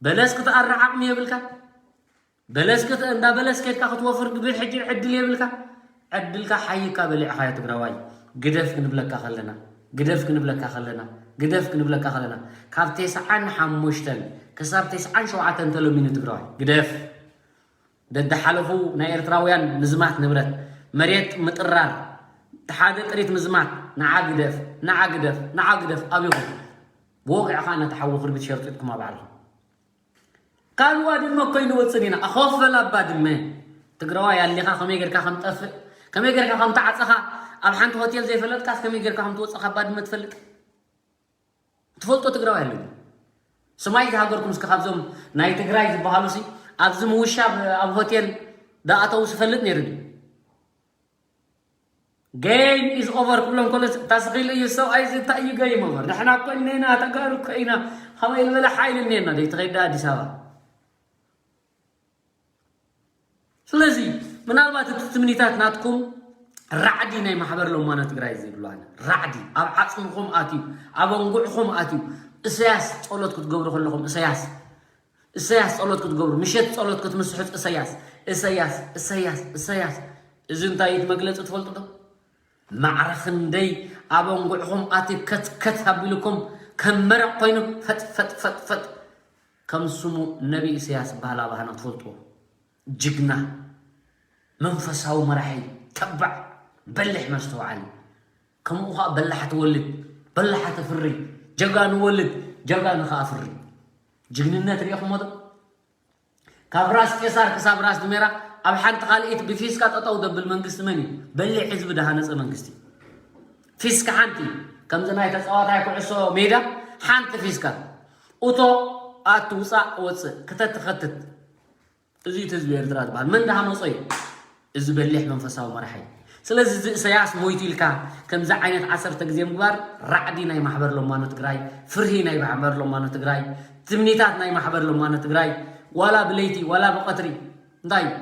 በለስ ክትኣሪ ዓቕሚ የብልካ። በለስ ክት-፣ እንዳ በለስ ኬድካ ክትወፍር ግብር ሕጂ ዕድል የብልካ። ዕድልካ ሓይካ በሊዕኻዮ ትግራዋይ። ግደፍ ክንብለካ ከለና፣ ግደፍ ክንብለካ ከለና፣ ግደፍ ክንብለካ ከለና ካብ ተስዓን ሓሙሽተን ክሳብ ተስዓን ሸውዓተን ተለሚኑ ትግራዋይ ግደፍ። ደድሓለፉ ናይ ኤርትራውያን ምዝማት ንብረት፣ መሬት ምጥራር፣ ሓደ ጥሪት ምዝማት፣ ንዓ ግደፍ፣ ንዓ ግደፍ፣ ንዓ ግደፍ ኣቢኹም። ብወግዒ ኸኣ ነቲ ሓዊ ክርቢት ሸርጢጥኩም ኣብ ባዕልኹም። ካብ ባድመ እኮ ኣይንወጽን ኢና። ኣኾፍ በል ኣብ ባድመ። ትግራዋይ ኣሊኻ ከመይ ጌርካ ከም ጠፍእ፣ ከመይ ጌርካ ከም ተዓጸኻ፣ ኣብ ሓንቲ ሆቴል ዘይፈለጥካስ ከመይ ጌርካ ከም ትወጽእ ካብ ባድመ ትፈልጥ? ትፈልጦ ትግራዋይ ኣሎ። ስማይ ዝሃገርኩም እስከ ካብዞም ናይ ትግራይ ዝበሃሉ ሲ ኣብዚ ምውሻብ ኣብ ሆቴል ዳኣተው ዝፈልጥ ነይሩ ድዩ? Game is over ክብሎም ከሎ ታስኺል እዩ ሰብኣይ እዚ እንታይ እዩ game over? ንሕና እኮ እኔና ተጋሩ እኮ ኢና። ከመይ ዝበለ ሓይሊ እኔና ደይ ትኸይዳ ኣዲስ ኣበባ? ስለዚ ምናልባት እቲ ትምኒታት ናትኩም ራዕዲ ናይ ማሕበር ለማኖ ትግራይ ዝብሉ ኣነ ራዕዲ ኣብ ዓፅምኹም ኣትዩ ኣብ ኣንጉዕኹም ኣትዩ እሰያስ ጸሎት ክትገብሩ ከለኹም እሰያስ እሰያስ ጸሎት ክትገብሩ ምሸት ጸሎት ክትምስሑት እሰያስ እሰያስ እሰያስ እሰያስ እዚ እንታይ እቲ መግለፂ ትፈልጡ ዶ? ማዕረ ክንደይ ኣብ ኣንጉዕኹም ኣትዩ ከትከት ኣቢልኩም ከም መረቕ ኮይኑ ፈጥ ፈጥ ፈጥ ፈጥ ከም ስሙ ነቢ ኢሰያስ ባህላ ባህና ትፈልጥዎ ጅግና መንፈሳዊ መራሒ ተባዕ በሊሕ መስተውዓሊ ከምኡ ከዓ በላሕ ትወልድ በላሕ ተፍሪ ጀጋኑ ወልድ ጀጋኑ ከዓ ፍሪ ጅግንነት ሪኢኹሞ ዶ ካብ ራስ ቄሳር ክሳብ ራስ ድሜራ ኣብ ሓንቲ ካልኢት ብፊስካ ጠጠው ደብል መንግስቲ መን እዩ በሊሕ ህዝቢ ድሃነፀ መንግስቲ ፊስካ ሓንቲ ከምዚ ናይ ተፃዋታይ ኩዕሶ ሜዳ ሓንቲ ፊስካ እቶ ኣትውፃእ ወፅእ ክተትኸትት እዚ እቲ ህዝቢ ኤርትራ ዝበሃል መን ድሃነጾ እዩ? እዚ በሊሕ መንፈሳዊ መራሒ። ስለዚ እዚ እሰያስ ሞይቱ ኢልካ ከምዚ ዓይነት ዓሰርተ ግዜ ምግባር ራዕዲ ናይ ማሕበር ለማኖ ትግራይ፣ ፍርሂ ናይ ማሕበር ለማኖ ትግራይ፣ ትምኒታት ናይ ማሕበር ለማኖ ትግራይ ዋላ ብለይቲ ዋላ ብቐትሪ እንታይ እዩ?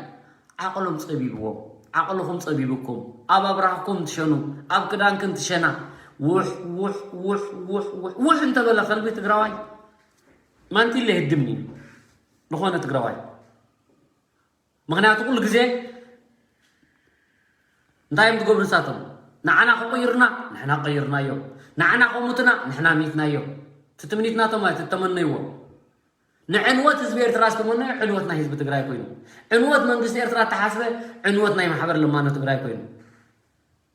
ዓቕሎም ጸቢብዎም፣ ዓቕልኹም ጸቢብኩም፣ ኣብ ኣብራኽኩም ትሸኑ፣ ኣብ ክዳንክን ትሸና ውሕ ውሕ ውሕ ውሕ ውሕ ውሕ እንተበለ ከልቢ ትግራዋይ ማንቲለ ይህድም እዩ ዝኾነ ትግራዋይ። ምኽንያቱ ኩሉ ግዜ እንታይ እዮም ዝገብሩ ንሳቶም? ንዓና ክቕይሩና ንሕና ቀይርናዮ፣ ንዓና ከሙትና ንሕና ሚትናዮ። እቲ ትምኒት ናቶም ማለት እተመነይዎ ንዕንወት ህዝቢ ኤርትራ ዝተመነዩ ዕንወት ናይ ህዝቢ ትግራይ ኮይኑ፣ ዕንወት መንግስቲ ኤርትራ እተሓስበ ዕንወት ናይ ማሕበር ለማኖ ትግራይ ኮይኑ፣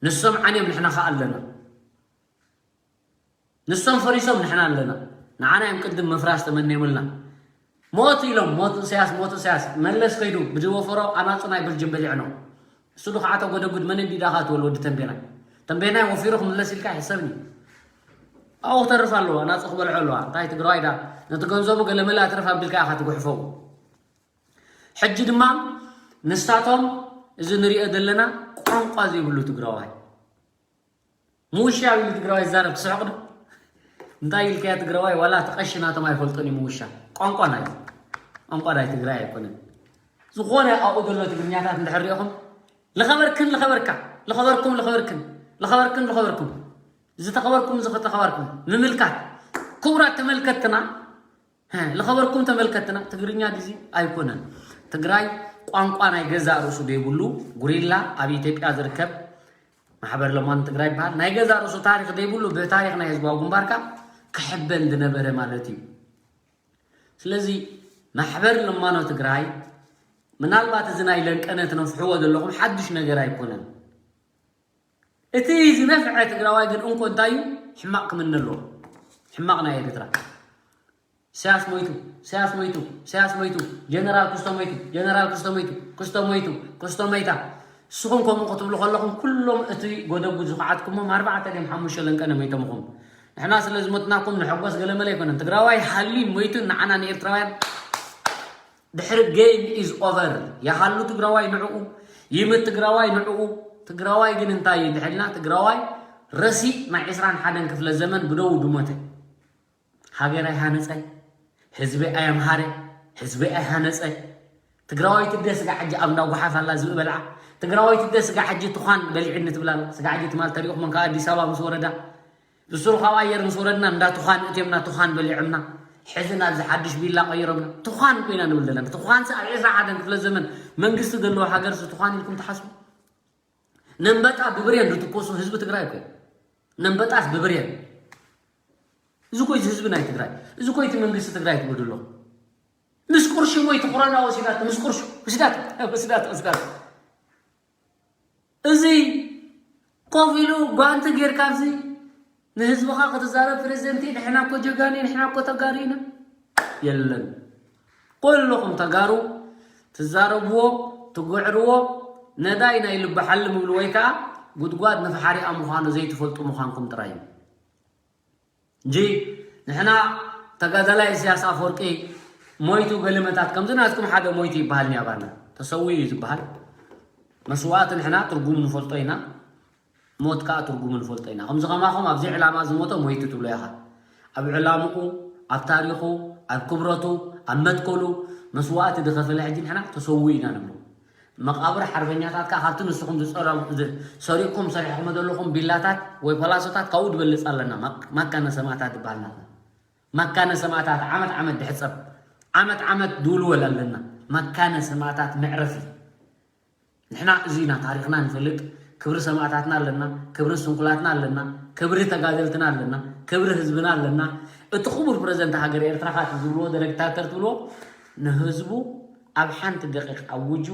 ንሶም ዓንዮም ንሕና ከኣ ኣለና። ንሶም ፈሪሶም ንሕና ኣለና። ንዓና እዮም ቅድም ምፍራስ ተመንዮምልና። ሞት ኢሎም ሞት እሰያስ ሞት እሰያስ መለስ ከይዱ ብዝወፈሮ ኣናጹ ናይ በልጅም በሊዕኖ። እሱ ዶ ከዓ ተጎደጉድ መን እንዲ ዳኻ ትበል ወዲ ተንቤናይ። ተንቤናይ ወፊሩ ክምለስ ኢልካ ይሕሰብኒ። ኣብኡ ክተርፍ ኣለዎ ኣናጹ ክበልዖ ኣለዋ። እንታይ ትግራዋይ ዳ ነቲ ገንዘቡ ገለመለ ኣትረፍ ኣቢልካ ኢኻ ትጉሕፈው። ሕጂ ድማ ንሳቶም እዚ ንሪኦ ዘለና ቋንቋ ዘይብሉ ትግራዋይ ምውሻብ ኢሉ ትግራዋይ ይዛረብ ትስሕቕ ዶ? እንታይ ኢልካያ ትግራዋይ ዋላ እቲ ቀሺ ናቶም ኣይፈልጦን እዩ ምውሻ። ቋንቋ ናይ ቋንቋ ናይ ትግራይ ኣይኮነን። ዝኾነ ኣብኡ ዘሎ ትግርኛታት እንድሕር ሪኢኹም ልኸበርክን ልኸበርካ ልኸበርኩም ልኸበርክን ልኸበርክን ልኸበርኩም ዝተኸበርኩም ዝተኸበርኩም ምምልካት ክቡራት ተመልከትና ልኸበርኩም ተመልከትና ትግርኛ ዲዚ ኣይኮነን። ትግራይ ቋንቋ ናይ ገዛእ ርእሱ ዘይብሉ ጉሪላ ኣብ ኢትዮጵያ ዝርከብ ማሕበር ለማኒ ትግራይ ይበሃል። ናይ ገዛእ ርእሱ ታሪኽ ዘይብሉ ብታሪኽ ናይ ህዝባዊ ግንባርካ ክሕበን ዝነበረ ማለት እዩ። ስለዚ ማሕበር ለማኖ ትግራይ ምናልባት እዚ ናይ ለንቀነ ትነፍሕዎ ዘለኹም ሓዱሽ ነገር ኣይኮነን። እቲ ዝነፍዐ ትግራዋይ ግን እንኮ እንታይ እዩ? ሕማቕ ክምነ ኣለዎ። ሕማቕ ናይ ኤርትራ። ኢሳያስ ሞይቱ፣ ኢሳያስ ሞይቱ፣ ኢሳያስ ሞይቱ፣ ጀነራል ክስቶ ሞይቱ፣ ጀነራል ክስቶ ሞይቱ፣ ክስቶ ሞይቱ፣ ክስቶ መይታ። ንስኹም ከምኡ ክትብሉ ከለኹም ኩሎም እቲ ጎደጉድ ዝኸዓትኩሞም ኣርባዕተ ድዮም ሓሙሽተ ለንቀነ መይቶምኹም። ንሕና ስለ ዝሞትናኩም ንሕጎስ ገለመለ ኣይኮነን። ትግራዋይ ሃልዩን ሞይቱን ንዓና ንኤርትራውያን ድሕሪ game is over። ይሃሉ ትግራዋይ ንዕኡ፣ ይምት ትግራዋይ ንዕኡ። ትግራዋይ ግን እንታይ እዩ እንድሕልና ትግራዋይ ረሲእ ናይ ዕስራን ሓደን ክፍለ ዘመን ብደው ድሞተ። ሃገር ኣይሃነፀ፣ ህዝቢ ኣየምሃረ፣ ህዝቢ ኣይሃነፀ። ትግራዋይቲ ደ ስጋ ሕጂ ኣብ እንዳ ጓሓፍ ኣላ ዝብኢ በልዓ። ትግራዋይቲ ደ ስጋ ሕጂ ትዃን በሊዕኒ ትብላ ኣላ። ስጋ ሕጂ ትማል ተሪእኹም ካብ ኣዲስ ኣበባ ምስ ወረዳ ብስሩ ካብ ኣየር ምስ ወረድና እንዳ ትዃን እትዮምና ትዃን በሊዖምና። ሕዚ ናብዚ ሓድሽ ቢላ ቀይሮምና ትዃን ኮይና ንብል ዘለና። ትዃንሲ ኣብ ዕስራ ሓደን ክፍለ ዘመን መንግስቲ ዘለዎ ሃገርሲ ትዃን ኢልኩም ትሓስቡ? ነንበጣ ብብሬን ዝትኮሱ ህዝቢ ትግራይ እኮ ነንበጣስ ብብሬን። እዚ ኮይቲ ህዝቢ ናይ ትግራይ፣ እዚ ኮይቲ መንግስቲ ትግራይ ትብሉ ኣለኹም። ምስ ቁርሺ ሞይቲ ኮሮና ወሲዳት ምስ ቁርሺ ወሲዳት ወሲዳት ወሲዳት እዚ ኮፍ ኢሉ ጓንቲ ጌርካ ኣብዚ ንህዝብኻ ክትዛረብ ፕሬዚደንቲ ንሕና እኮ ጀጋኒ ንሕና እኮ ተጋሩ ኢና የለን። ኩልኹም ተጋሩ ትዛረብዎ ትጉዕርዎ ነዳይ ናይ ልቢ ሓልም ይብሉ ወይ ከዓ ጉድጓድ ንፍሓሪኣ ምዃኑ ዘይትፈልጡ ምዃንኩም ጥራይ እዩ። እንጂ ንሕና ተጋዳላይ ኢሳያስ ኣፈወርቂ ሞይቱ ገሊመታት ከምዚ ናትኩም ሓደ ሞይቱ ይበሃል ኒያባና ተሰዊኡ እዩ ዝበሃል። መስዋእቲ ንሕና ትርጉሙ ንፈልጦ ኢና፣ ሞት ከዓ ትርጉሙ ንፈልጦ ኢና። ከምዚ ከማኹም ኣብዚ ዕላማ ዝሞተ ሞይቱ ትብሎ ኢኻ። ኣብ ዕላምኡ፣ ኣብ ታሪኹ፣ ኣብ ክብረቱ፣ ኣብ መትከሉ መስዋእቲ ዝኸፈለ ሕጂ ንሕና ተሰዊኡ ኢና ንብሎ። መቓብር ሓርበኛታት ከኣ ካብቲ ንስኹም ዝጸረም ዝሰሪቕኩም ሰሪሕኹሞ ዘለኹም ቢላታት ወይ ፓላሶታት ካብኡ ዝበልጽ ኣለና። ማክ- ማካነ ሰማእታት ዝበሃል ናትና። ማካነ ሰማእታት ዓመት ዓመት ድሕጸብ ዓመት ዓመት ድውልወል ኣለና። ማካነ ሰማእታት መዕረፊ ንሕና እዚ ኢና ታሪኽና ንፈልጥ። ክብሪ ሰማእታትና ኣለና፣ ክብሪ ስንኩላትና ኣለና፣ ክብሪ ተጋደልትና ኣለና፣ ክብሪ ህዝብና ኣለና። እቲ ክቡር ፕረዚደንት ሃገር ኤርትራ ካት ዝብልዎ ዲክታተር ትብልዎ ንህዝቡ ኣብ ሓንቲ ደቂቕ ኣውጁ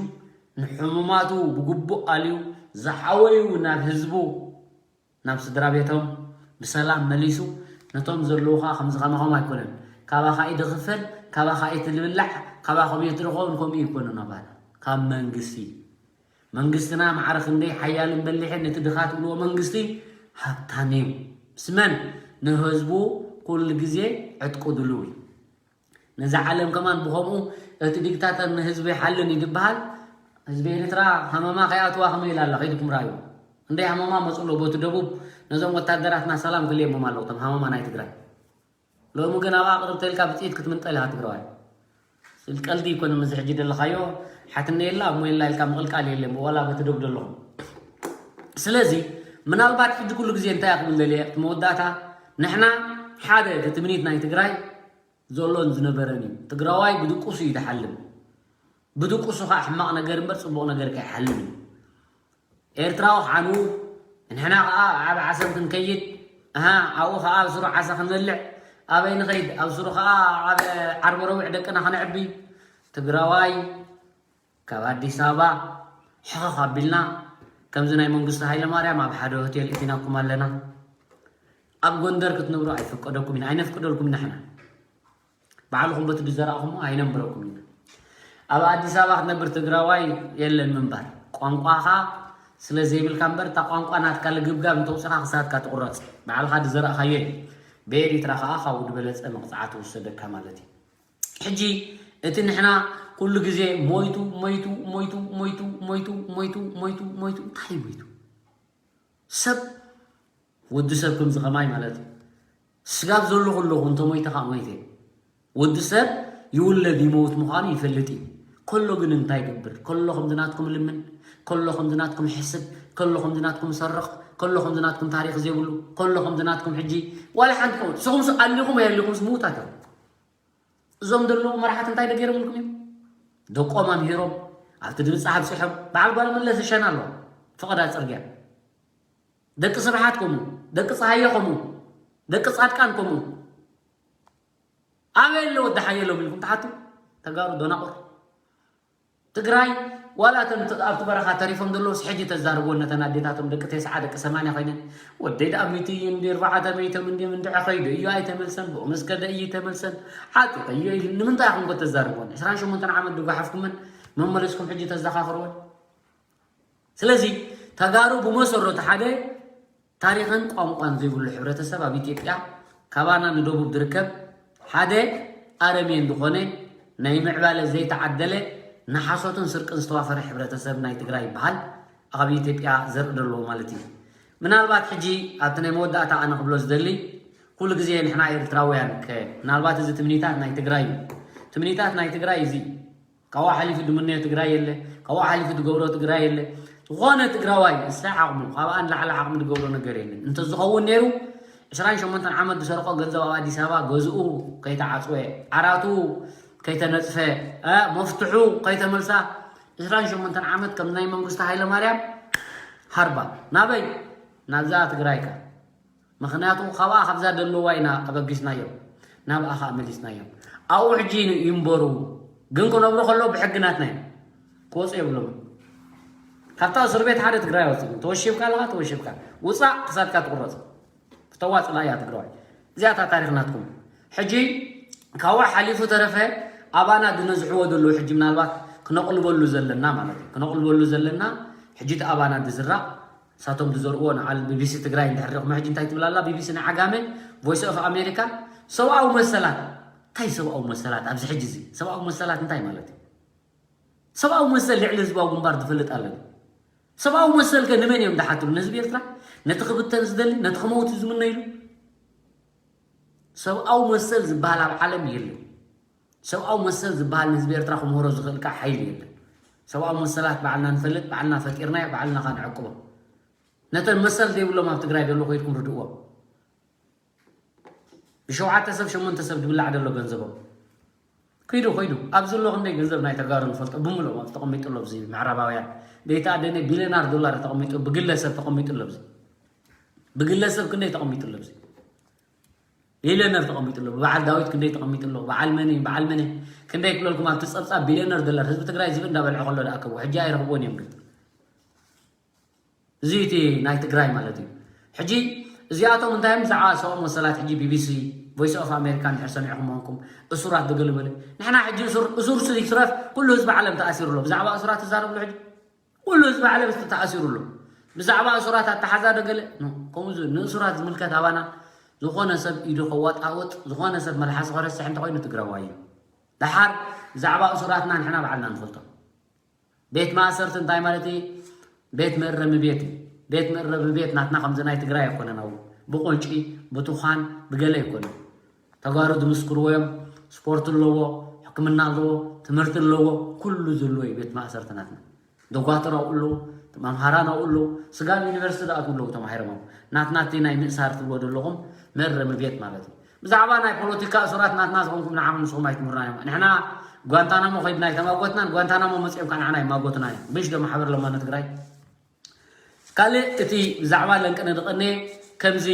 ንሕሙማቱ ብግቡእ ኣልዩ ዝሓወዩ ናብ ህዝቡ ናብ ስድራ ቤቶም ብሰላም መሊሱ ነቶም ዘለዉ ከዓ ከምዚ ከማኹም ኣይኮነን። ካባኻ ኢድ ክፈል፣ ካባኻ ኢድ ልብላዕ፣ ካባኹም ኢድ ትረኸቡን ከምኡ ይኮኑ ናባና ካብ መንግስቲ መንግስትና ማዕረ ክንደይ ሓያልን በሊሕን ነቲ ድኻ ትብልዎ መንግስቲ ሃብታም እዩ። ምስ መን ንህዝቡ ኩሉ ግዜ ዕጥቁ ድልው እዩ። ነዛ ዓለም ከማን ብኸምኡ እቲ ዲክታተር ንህዝቢ ይሓልን እዩ ዝበሃል። ህዝቢ ኤርትራ ሃመማ ከይኣትዋ ከመይ ኢላ ኣላ ከይድኩም ራዩ። እንደ ሃመማ መፅሎ ቦቲ ደቡብ ነዞም ወታደራትና ሰላም ክልየሞም ኣለዉ እቶም ሃመማ ናይ ትግራይ። ሎሚ ግን ኣብኣ ቅርብ ተልካ ብፅኢት ክትምንጠል ኢኻ ትግራዋይ። ስል ቀልዲ ይኮነ ምዚ ሕጂ ደለኻዮ ሓትነ የላ እሞ የላ ኢልካ ምቕልቃል የለን ዋላ በቲ ደቡብ ደለኹም። ስለዚ ምናልባት ሕጂ ኩሉ ግዜ እንታይ ክብል ደልየ እቲ መወዳእታ ንሕና ሓደ እቲ ትምኒት ናይ ትግራይ ዘሎን ዝነበረን እዩ። ትግራዋይ ብድቁሱ እዩ ዝሓልም። ብድቁሱ ከዓ ሕማቕ ነገር እምበር ፅቡቕ ነገር ከይሓልም እዩ። ኤርትራዊ ክዓኑ ንሕና ከዓ ኣብ ዓሰብ ክንከይድ ኣሃ ኣብኡ ከዓ ኣብ ስሩ ዓሳ ክንበልዕ ኣበይ ንኸይድ ኣብ ስሩ ከዓ ኣብ ዓርቢ ረዊዕ ደቅና ከነዕቢ ትግራዋይ ካብ ኣዲስ ኣበባ ሕኸኽ ኣቢልና ከምዚ ናይ መንግስቱ ሃይለማርያም ኣብ ሓደ ሆቴል እቲናኩም ኣለና። ኣብ ጎንደር ክትነብሩ ኣይፈቀደኩም ኢና ኣይነፍቅደልኩም ኢና ሕና ባዕልኹም በቲ ዝዘራእኹሞ ኣይነንብረኩም ኢና። ኣብ ኣዲስ ኣበባ ክትነብር ትግራዋይ የለን ምንባር ቋንቋኻ ስለ ዘይብልካ እምበር እታ ቋንቋ ናትካ ልግብጋብ እንተውፅኻ ክሳትካ ትቁረፅ ባዕልኻ ዝዘራእኻዮ እዩ። ብኤሪትራ ከዓ ካብኡ ዝበለፀ መቕፃዕቲ ውሰደካ ማለት እዩ። ሕጂ እቲ ንሕና ኩሉ ግዜ ሞይቱ ሞይቱ ሞይቱ ሞይቱ ሞይቱ ሞይቱ ሞይቱ ሞይቱ እንታይ ሞይቱ ሰብ ወዲ ሰብ ከምዚ ከማይ ማለት እዩ። ስጋብ ዘለኹ ኣለኹ፣ እንተ ሞይተ ከዓ ሞይተ። ወዲ ሰብ ይውለድ ይመውት ምዃኑ ይፈልጥ እዩ። ከሎ ግን እንታይ ይገብር? ከሎ ከምዚ ናትኩም ልምን፣ ከሎ ከምዚ ናትኩም ሕስብ፣ ከሎ ከምዚ ናትኩም ሰርቕ፣ ከሎ ከምዚ ናትኩም ታሪኽ ዘይብሉ፣ ከሎ ከምዚ ናትኩም ሕጂ ዋላ ሓንቲ ከውን ንስኹም ኣሊኹም ኣየሊኹምስ ምውታት እዮም። እዞም ዘለዉ መራሕቲ እንታይ ደገይሮምልኩም እዮም? ደቆም ኣምሂሮም ኣብቲ ድምፂ ኣብፂሖም። በዓል ጓል መለስ ዝሸና ኣለዋ ፈቐዳ ፅርግያ። ደቂ ስብሓት ከምኡ፣ ደቂ ፀሃየ ከምኡ፣ ደቂ ፃድቃን ከምኡ። ኣበይ ኣሎ ወዲ ሓየሎም ኢልኩም ትሓቱ? ተጋሩ ዶናቑር። ትግራይ ዋላ እተን ት- ኣብቲ በረኻ ተሪፎም ዘለውስ ሕጂ ተዛርብዎ ነተን ኣዴታቶም ደቂ ተስዓ ደቂ ሰማንያ ኮይነን ወደይ ደኣ ሚእቲ እዩ እንዲ ኣርባዕተ ሚእቶም እንዲም እንድዐ ኸይዱ እዩ ኣይተመልሰን ብኡ ምስ ከደ እዩ ተመልሰን ሓቂ እዩ ኢሉ ንምንታይ ኢኹም ኮ ተዛርብዎን ዕስራን ሸሞንተን ዓመት ድጓሓፍኩመን መመሊስኩም ሕጂ ተዘኻኽርዎን ስለዚ ተጋሩ ብመሰረቱ ሓደ ታሪኽን ቋንቋን ዘይብሉ ሕብረተሰብ ኣብ ኢትዮጵያ ካባና ንደቡብ ዝርከብ ሓደ ኣረሜን ዝኾነ ናይ ምዕባለ ዘይተዓደለ ንሓሶትን ስርቅን ዝተዋፈረ ሕብረተሰብ ናይ ትግራይ ይበሃል ኣብ ኢትዮጵያ ዘርኢ ዘለዎ ማለት እዩ ምናልባት ሕጂ ኣብቲ ናይ መወዳእታ ኣነ ክብሎ ዝደሊ ኩሉ ግዜ ንሕና ኤርትራውያን ከ ምናልባት እዚ ትምኒታት ናይ ትግራይ እዩ ትምኒታት ናይ ትግራይ እዚ ካብኡ ሓሊፉ ድምነዮ ትግራይ የለ ካብኡ ሓሊፉ ድገብሮ ትግራይ የለ ዝኾነ ትግራዋይ እስለ ዓቕሙ ካብኣ ንላዕሊ ዓቕሚ ድገብሮ ነገር የለን እንተዝኸውን ነይሩ ዕስራን ሸሞንተን ዓመት ዝሰርቆ ገንዘብ ኣብ ኣዲስ ኣበባ ገዝኡ ከይተዓፅወ ዓራቱ ከይተነፅፈ መፍትሑ ከይተመልሳ ዕስራን ሸሞንተን ዓመት ከም ናይ መንግስቱ ሃይለማርያም ሃርባ ናበይ ናብዛ ትግራይካ ምኽንያቱ ካብኣ ካብዛ ደለዋ ኢና ኣበጊስናዮም ናብኣ ከዓ መሊስናዮም ኣብኡ ሕጂ ይንበሩ ግን ክነብሩ ከለዉ ብሕጊ ናትና እዮም ክወፁ የብሎም ካብታ እስር ቤት ሓደ ትግራይ ወፅእ ተወሺብካ ኣለካ ተወሺብካ ውፃእ ክሳድካ ትቁረፅ ፍተዋ ፅላያ ትግራዋይ እዚኣታ ታሪክ ናትኩም ሕጂ ካብኡ ሓሊፉ ተረፈ ኣባና ድነዝሕዎ ዘለዉ ሕጂ ምናልባት ክነቕልበሉ ዘለና ማለት እዩ ክነቕልበሉ ዘለና ሕጂ እቲ ኣባና ድዝራእ ንሳቶም ዝዘርእዎ ንዓል ቢቢሲ ትግራይ እንድሕር ዲኹም ሕጂ እንታይ ትብል ኣላ ቢቢሲ ንዓጋመ voice of America ሰብኣዊ መሰላት እንታይ ሰብኣዊ መሰላት ኣብዚ ሕጂ እዚ ሰብኣዊ መሰላት እንታይ ማለት እዩ ሰብኣዊ መሰል ልዕሊ ህዝባዊ ግንባር ዝፈልጥ ኣለኒ ሰብኣዊ መሰል ከ ንመን እዮም ዝሓትሉ ንህዝቢ ኤርትራ ነቲ ክብተን ዝደሊ ነቲ ክመውት ዝምነይሉ ሰብኣዊ መሰል ዝበሃል ኣብ ዓለም የለን ሰብኣዊ መሰል ዝበሃል ንህዝቢ ኤርትራ ክምህሮ ዝኽእል ከዓ ሓይሊ የለን ሰብኣዊ መሰላት ባዕልና ንፈልጥ ባዕልና ፈጢርናዮ ባዕልና ካ ንዕቅቦ ነተን መሰል ዘይብሎም ኣብ ትግራይ ዘሎ ኮይድኩም ርድእዎም ብሸውዓተ ሰብ ሸሞንተ ሰብ ዝብላዕ ዘሎ ገንዘቦም ክይዱ ኮይዱ ኣብዚ ዘሎ ክንደይ ገንዘብ ናይ ተጋሩ ንፈልጦ ብምልኦም ኣብ ተቐሚጡ ኣሎ ኣብዚ ምዕራባውያን ዘይተኣደነ ቢልዮናር ዶላር ተቐሚጡ ብግለሰብ ተቐሚጡ ኣሎ ኣብዚ ብግለሰብ ክንደይ ተቐሚጡ ኣሎ ኣብዚ ቢልዮነር ተቐሚጡ ኣሎ ብበዓል ዳዊት ክንደይ ተቐሚጡ ኣሎ በዓል መኒ በዓል መኒ ክንደይ ክብለልኩም ኣብቲ ፀብፃብ ቢልዮነር ዶላር ህዝቢ ትግራይ ዝብል እንዳበልዐ ከሎ ደኣከቡ ሕጂ ኣይረኽብዎን እዮም ግን እዚ እቲ ናይ ትግራይ ማለት እዩ ሕጂ እዚኣቶም እንታይ እዮም ብዛዕባ ሰብኣዊ መሰላት ሕጂ ቢቢሲ voice of America እንድሕር ሰሚዕኹም ኾንኩም እሱራት ዝገለበለ ንሕና ሕጂ እሱር እሱር ይትረፍ ኩሉ ህዝቢ ዓለም ተኣሲሩ ኣሎ ብዛዕባ እሱራት ትዛረብሉ ሕጂ ኩሉ ህዝቢ ዓለም እስቲ ተኣሲሩ ኣሎ ብዛዕባ እሱራት ኣተሓዛ ዶ ገለ ከምኡ ንእሱራት ዝምልከት ኣባና ዝኾነ ሰብ ኢዱ ከዋጣውጥ ዝኾነ ሰብ መልሓሱ ከረስሕ እንተኮይኑ ትግራዋይ እዩ ደሓር ብዛዕባ እሱራትና ንሕና ባዕልና ንፈልጦ ቤት ማእሰርቲ እንታይ ማለት እዩ? ቤት መእረሚ ቤት እዩ። ቤት መእረሚ ቤት ናትና ከምዚ ናይ ትግራይ ኣይኮነን ኣብኡ። ብቆንጪ፣ ብቱኻን፣ ብገለ ኣይኮነን። ተጋሩ ዝምስክርዎ እዮም። ስፖርት ኣለዎ፣ ሕክምና ኣለዎ፣ ትምህርቲ ኣለዎ፣ ኩሉ ዘለዎ እዩ ቤት ማእሰርቲ ናትና። ዶጓትር ኣብኡ ኣለዉ፣ መምሃራን ኣብኡ ኣለዉ፣ ስጋብ ዩኒቨርሲቲ ዝኣትዉ ኣለዉ ተማሂሮም ኣብኡ። ናትና እቲ ናይ ምእሳር ትብልዎ ዘለኹም መእረሚ ቤት ማለት እዩ። ብዛዕባ ናይ ፖለቲካ እሱራት ናትና ዝኾንኩም ንዓኹም ንስኹም ኣይትምህሩና እዮም። ንሕና ጓንታናሞ ከይድና ኣይተማጎትናን፣ ጓንታናሞ መጺኦም ከዓ ንዓና ኣይማጎቱና እዮም። ብሽ ዶ ማሕበር ለማኖ ትግራይ? ካልእ እቲ ብዛዕባ ለንቅነ ድቐነ ከምዚ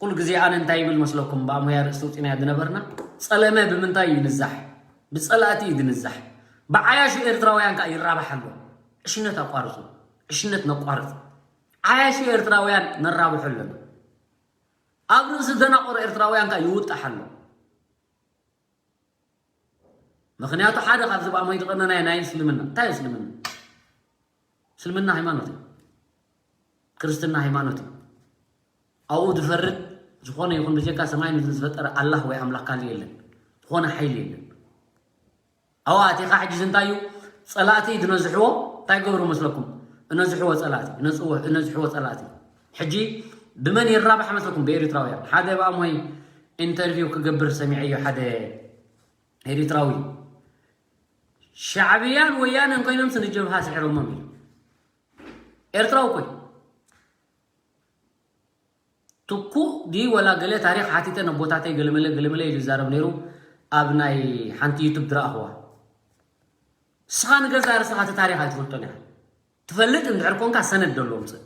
ኩሉ ግዜ ኣነ እንታይ ይብል መስለኩም ብኣሞያ ርእሲ ውፂናዮ ዝነበርና ፀለመ ብምንታይ እዩ ንዛሕ ብፀላእቲ እዩ ዝንዛሕ ብዓያሹ ኤርትራውያን ከዓ ይራባሕ ኣሎ ዕሽነት ኣቋርፁ ዕሽነት ነቋርፅ ዓያሹ ኤርትራውያን ነራብሑ ኣለና ኣብ ርእሲ ደናቆር ኤርትራውያን ከዓ ይውጣሕ ኣሎ ምኽንያቱ ሓደ ካብዚ ብኣሞይ ዝቐነናዮ ናይ እስልምና እንታይ እስልምና እስልምና ሃይማኖት እዩ ክርስትና ሃይማኖት እዩ ኣብኡ ዝፈርድ ዝኾነ ይኹን ብጀካ ሰማይ ምድሪ ዝፈጠረ ኣላህ ወይ ኣምላኽ ካልእ የለን ዝኾነ ሓይሊ የለን ኣብኡ ኣቲኻ ሕጂ እንታይ እዩ ፀላእቲ ዝነዝሕዎ እንታይ ገብሩ መስለኩም እነዝሕዎ ፀላእቲ እነዝሕዎ ፀላእቲ ሕጂ ብመን ይራባሕ መስለኩም? ብኤሪትራውያን። ሓደ ብኣሞይ ኢንተርቪው ክገብር ሰሚዐዮ፣ ሓደ ኤሪትራዊ። ሻዕብያን ወያነን ኮይኖም ስንጀብሃ ስዒሮሞም እዩ። ኤርትራዊ ኮይ ትኩ ዲ ወላ ገለ ታሪኽ ሓቲተ ነቦታተይ ገለመለ ገለመለ ኢሉ ይዛረብ ነይሩ። ኣብ ናይ ሓንቲ ዩቱብ ድረኣኽዋ። ንስኻ ንገዛ ርእስኻ እቲ ታሪኽ ኣይትፈልጦን ኢኻ። ትፈልጥ እንድሕር ኮንካ ሰነድ ደሎ ምጽእ።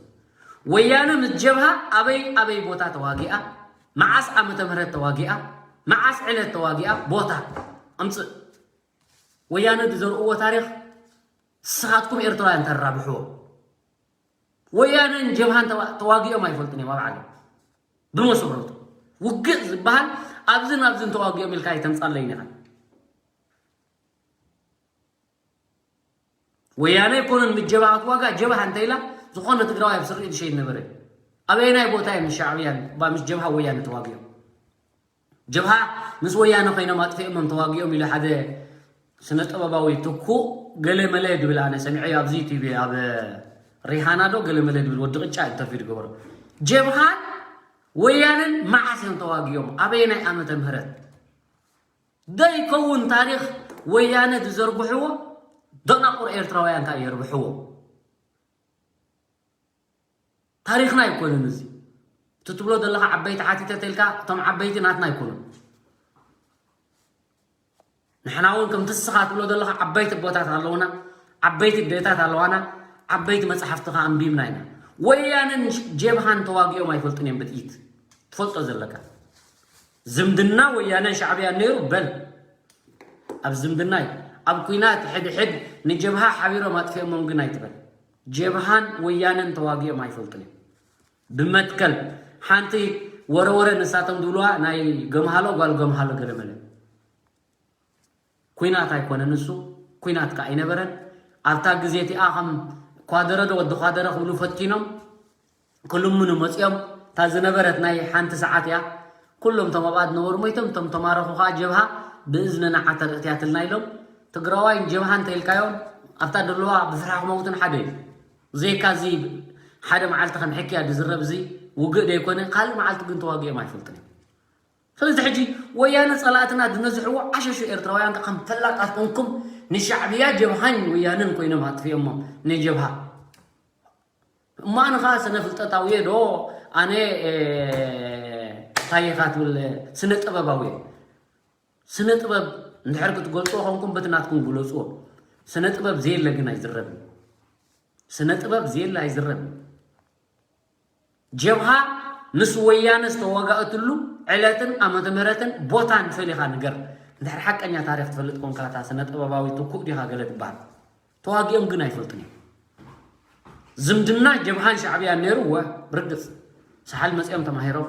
ወያነ ምስ ጀብሃ ኣበይ ኣበይ ቦታ ተዋጊኣ፣ መዓስ ዓመተ ምህረት ተዋጊኣ፣ መዓስ ዕለት ተዋጊኣ፣ ቦታ ኣምጽእ። ወያነ ዝዘርእዎ ታሪኽ ንስኻትኩም ኤርትራውያን ተራብሕዎ። ወያነን ጀብሃን ተዋ- ተዋጊኦም ኣይፈልጡን እዮም ኣብ ዓለም። ብመሰረቱ ውግእ ዝበሃል ኣብዝን ኣብዝን ተዋጊኦም ኢልካ ኣይተምጻለይን ኢኻ። ወያነ ኣይኮነን ምስ ጀብሃ ክትዋጋእ፣ ጀብሃ እንተ ኢላ ዝኾነ ትግራዋይ ኣብ ስርኡ ዝሸይድ ነበረ። ኣበየናይ ቦታ እዮም ምስ ሻዕብያን ባ ምስ ጀብሃ ወያነ ተዋጊኦም? ጀብሃ ምስ ወያነ ኮይኖም ኣጥፊኦሞም ተዋጊኦም ኢሉ ሓደ ስነ ጥበባዊ ትኩእ ገለ መለ ድብል ኣነ ሰሚዐዮ ኣብዚ ዩቲብ ኣብ ሪሃና ዶ ገለ መለ ድብል ወዲ ቅጫ ኢንተርቪው ዝገበሮ። ጀብሃን ወያነን መዓስ እዮም ተዋጊኦም? ኣበየናይ ዓመተ ምህረት? ደይከውን ታሪኽ ወያነ ዝዘርግሕዎ ደናቁር ኤርትራውያን ከኣ የርብሕዎ። ታሪኽና ኣይኮነን እዚ። እቲ ትብሎ ዘለኻ ዓበይቲ ሓቲተ ተልካ እቶም ዓበይቲ ናትና ኣይኮኑን። ንሕና እውን ከምቲ ንስኻ ትብሎ ዘለኻ ዓበይቲ ኣቦታት ኣለውና፣ ዓበይቲ ኣዴታት ኣለዋና፣ ዓበይቲ መጽሓፍቲ ከኣ ኣንቢብና ኢና። ወያነን ጀብሃን ተዋጊኦም ኣይፈልጡን እዮም ብጥይት። ትፈልጦ ዘለካ። ዝምድና ወያነን ሻዕብያን ነይሩ በል። ኣብ ዝምድና እዩ። ኣብ ኲናት ሕድሕድ ንጀብሃ ሓቢሮም ኣጥፊኦሞም ግን ኣይትበል። ጀብሃን ወያነን ተዋጊኦም ኣይፈልጡን እዮም። ብመትከል ሓንቲ ወረወረ ንሳቶም ዝብልዋ ናይ ገምሃሎ ጓል ገምሃሎ ገለመለ። ኲናት ኣይኮነን እሱ፣ ኲናት ከኣ ኣይነበረን። ኣብታ ግዜ እቲኣ ከም ኳደረ ዶ ወዲ ኳደረ ክብሉ ፈቲኖም ክልምኑ መጺኦም። እታ ዝነበረት ናይ ሓንቲ ሰዓት እያ። ኩሎም እቶም ኣብኣ ዝነበሩ ሞይቶም፣ እቶም ተማረኹ ከኣ ጀብሃ ብእዝንና ዓተር እትያትልና ኢሎም። ትግራዋይን ጀብሃን እንተ ኢልካዮም ኣብታ ደለዋ ብፍርሒ ክመውቱን ሓደ እዩ። ብዘይካ እዚ ሓደ መዓልቲ ከም ሕክያ ዝዝረብ እዚ ውግእ ደይኮነ ካልእ መዓልቲ ግን ተዋጊኦም ኣይፈልጡን እዮም። ስለዚ ሕጂ ወያነ ጸላእትና ዝነዝሕዎ ዓሸሹ ኤርትራውያን ከም ፈላጣት ኮንኩም ንሻዕብያ ጀብሃን ወያነን ኮይኖም ኣጥፊኦሞ ንጀብሃ። እሞ ኣነ ኸዓ ስነ ፍልጠታዊ እየ ዶ ኣነ እንታይ ኢኻ ትብል ስነ ጥበባዊ እየ። ስነ ጥበብ እንድሕር ክትገልጽዎ ኮንኩም በቲ ናትኩም ግለጽዎ። ስነ ጥበብ ዘየለ ግን ኣይዝረብን። ስነ ጥበብ ዘየለ ኣይዝረብን። ጀብሃ ምስ ወያነ ዝተዋጋእትሉ ዕለትን ዓመተ ምህረትን ቦታን ፈሊኻ ንገር። እንድሕር ሓቀኛ ታሪኽ ትፈልጥ ኮንካ እታ ስነ ጥበባዊ ትኩእ ዲኻ ገለ ትበሃል። ተዋጊኦም ግን ኣይፈልጡን እዮም። ዝምድና ጀብሃን ሻዕብያን ነይሩ እወ ብርግጽ። ሰሓል መጺኦም ተማሂሮም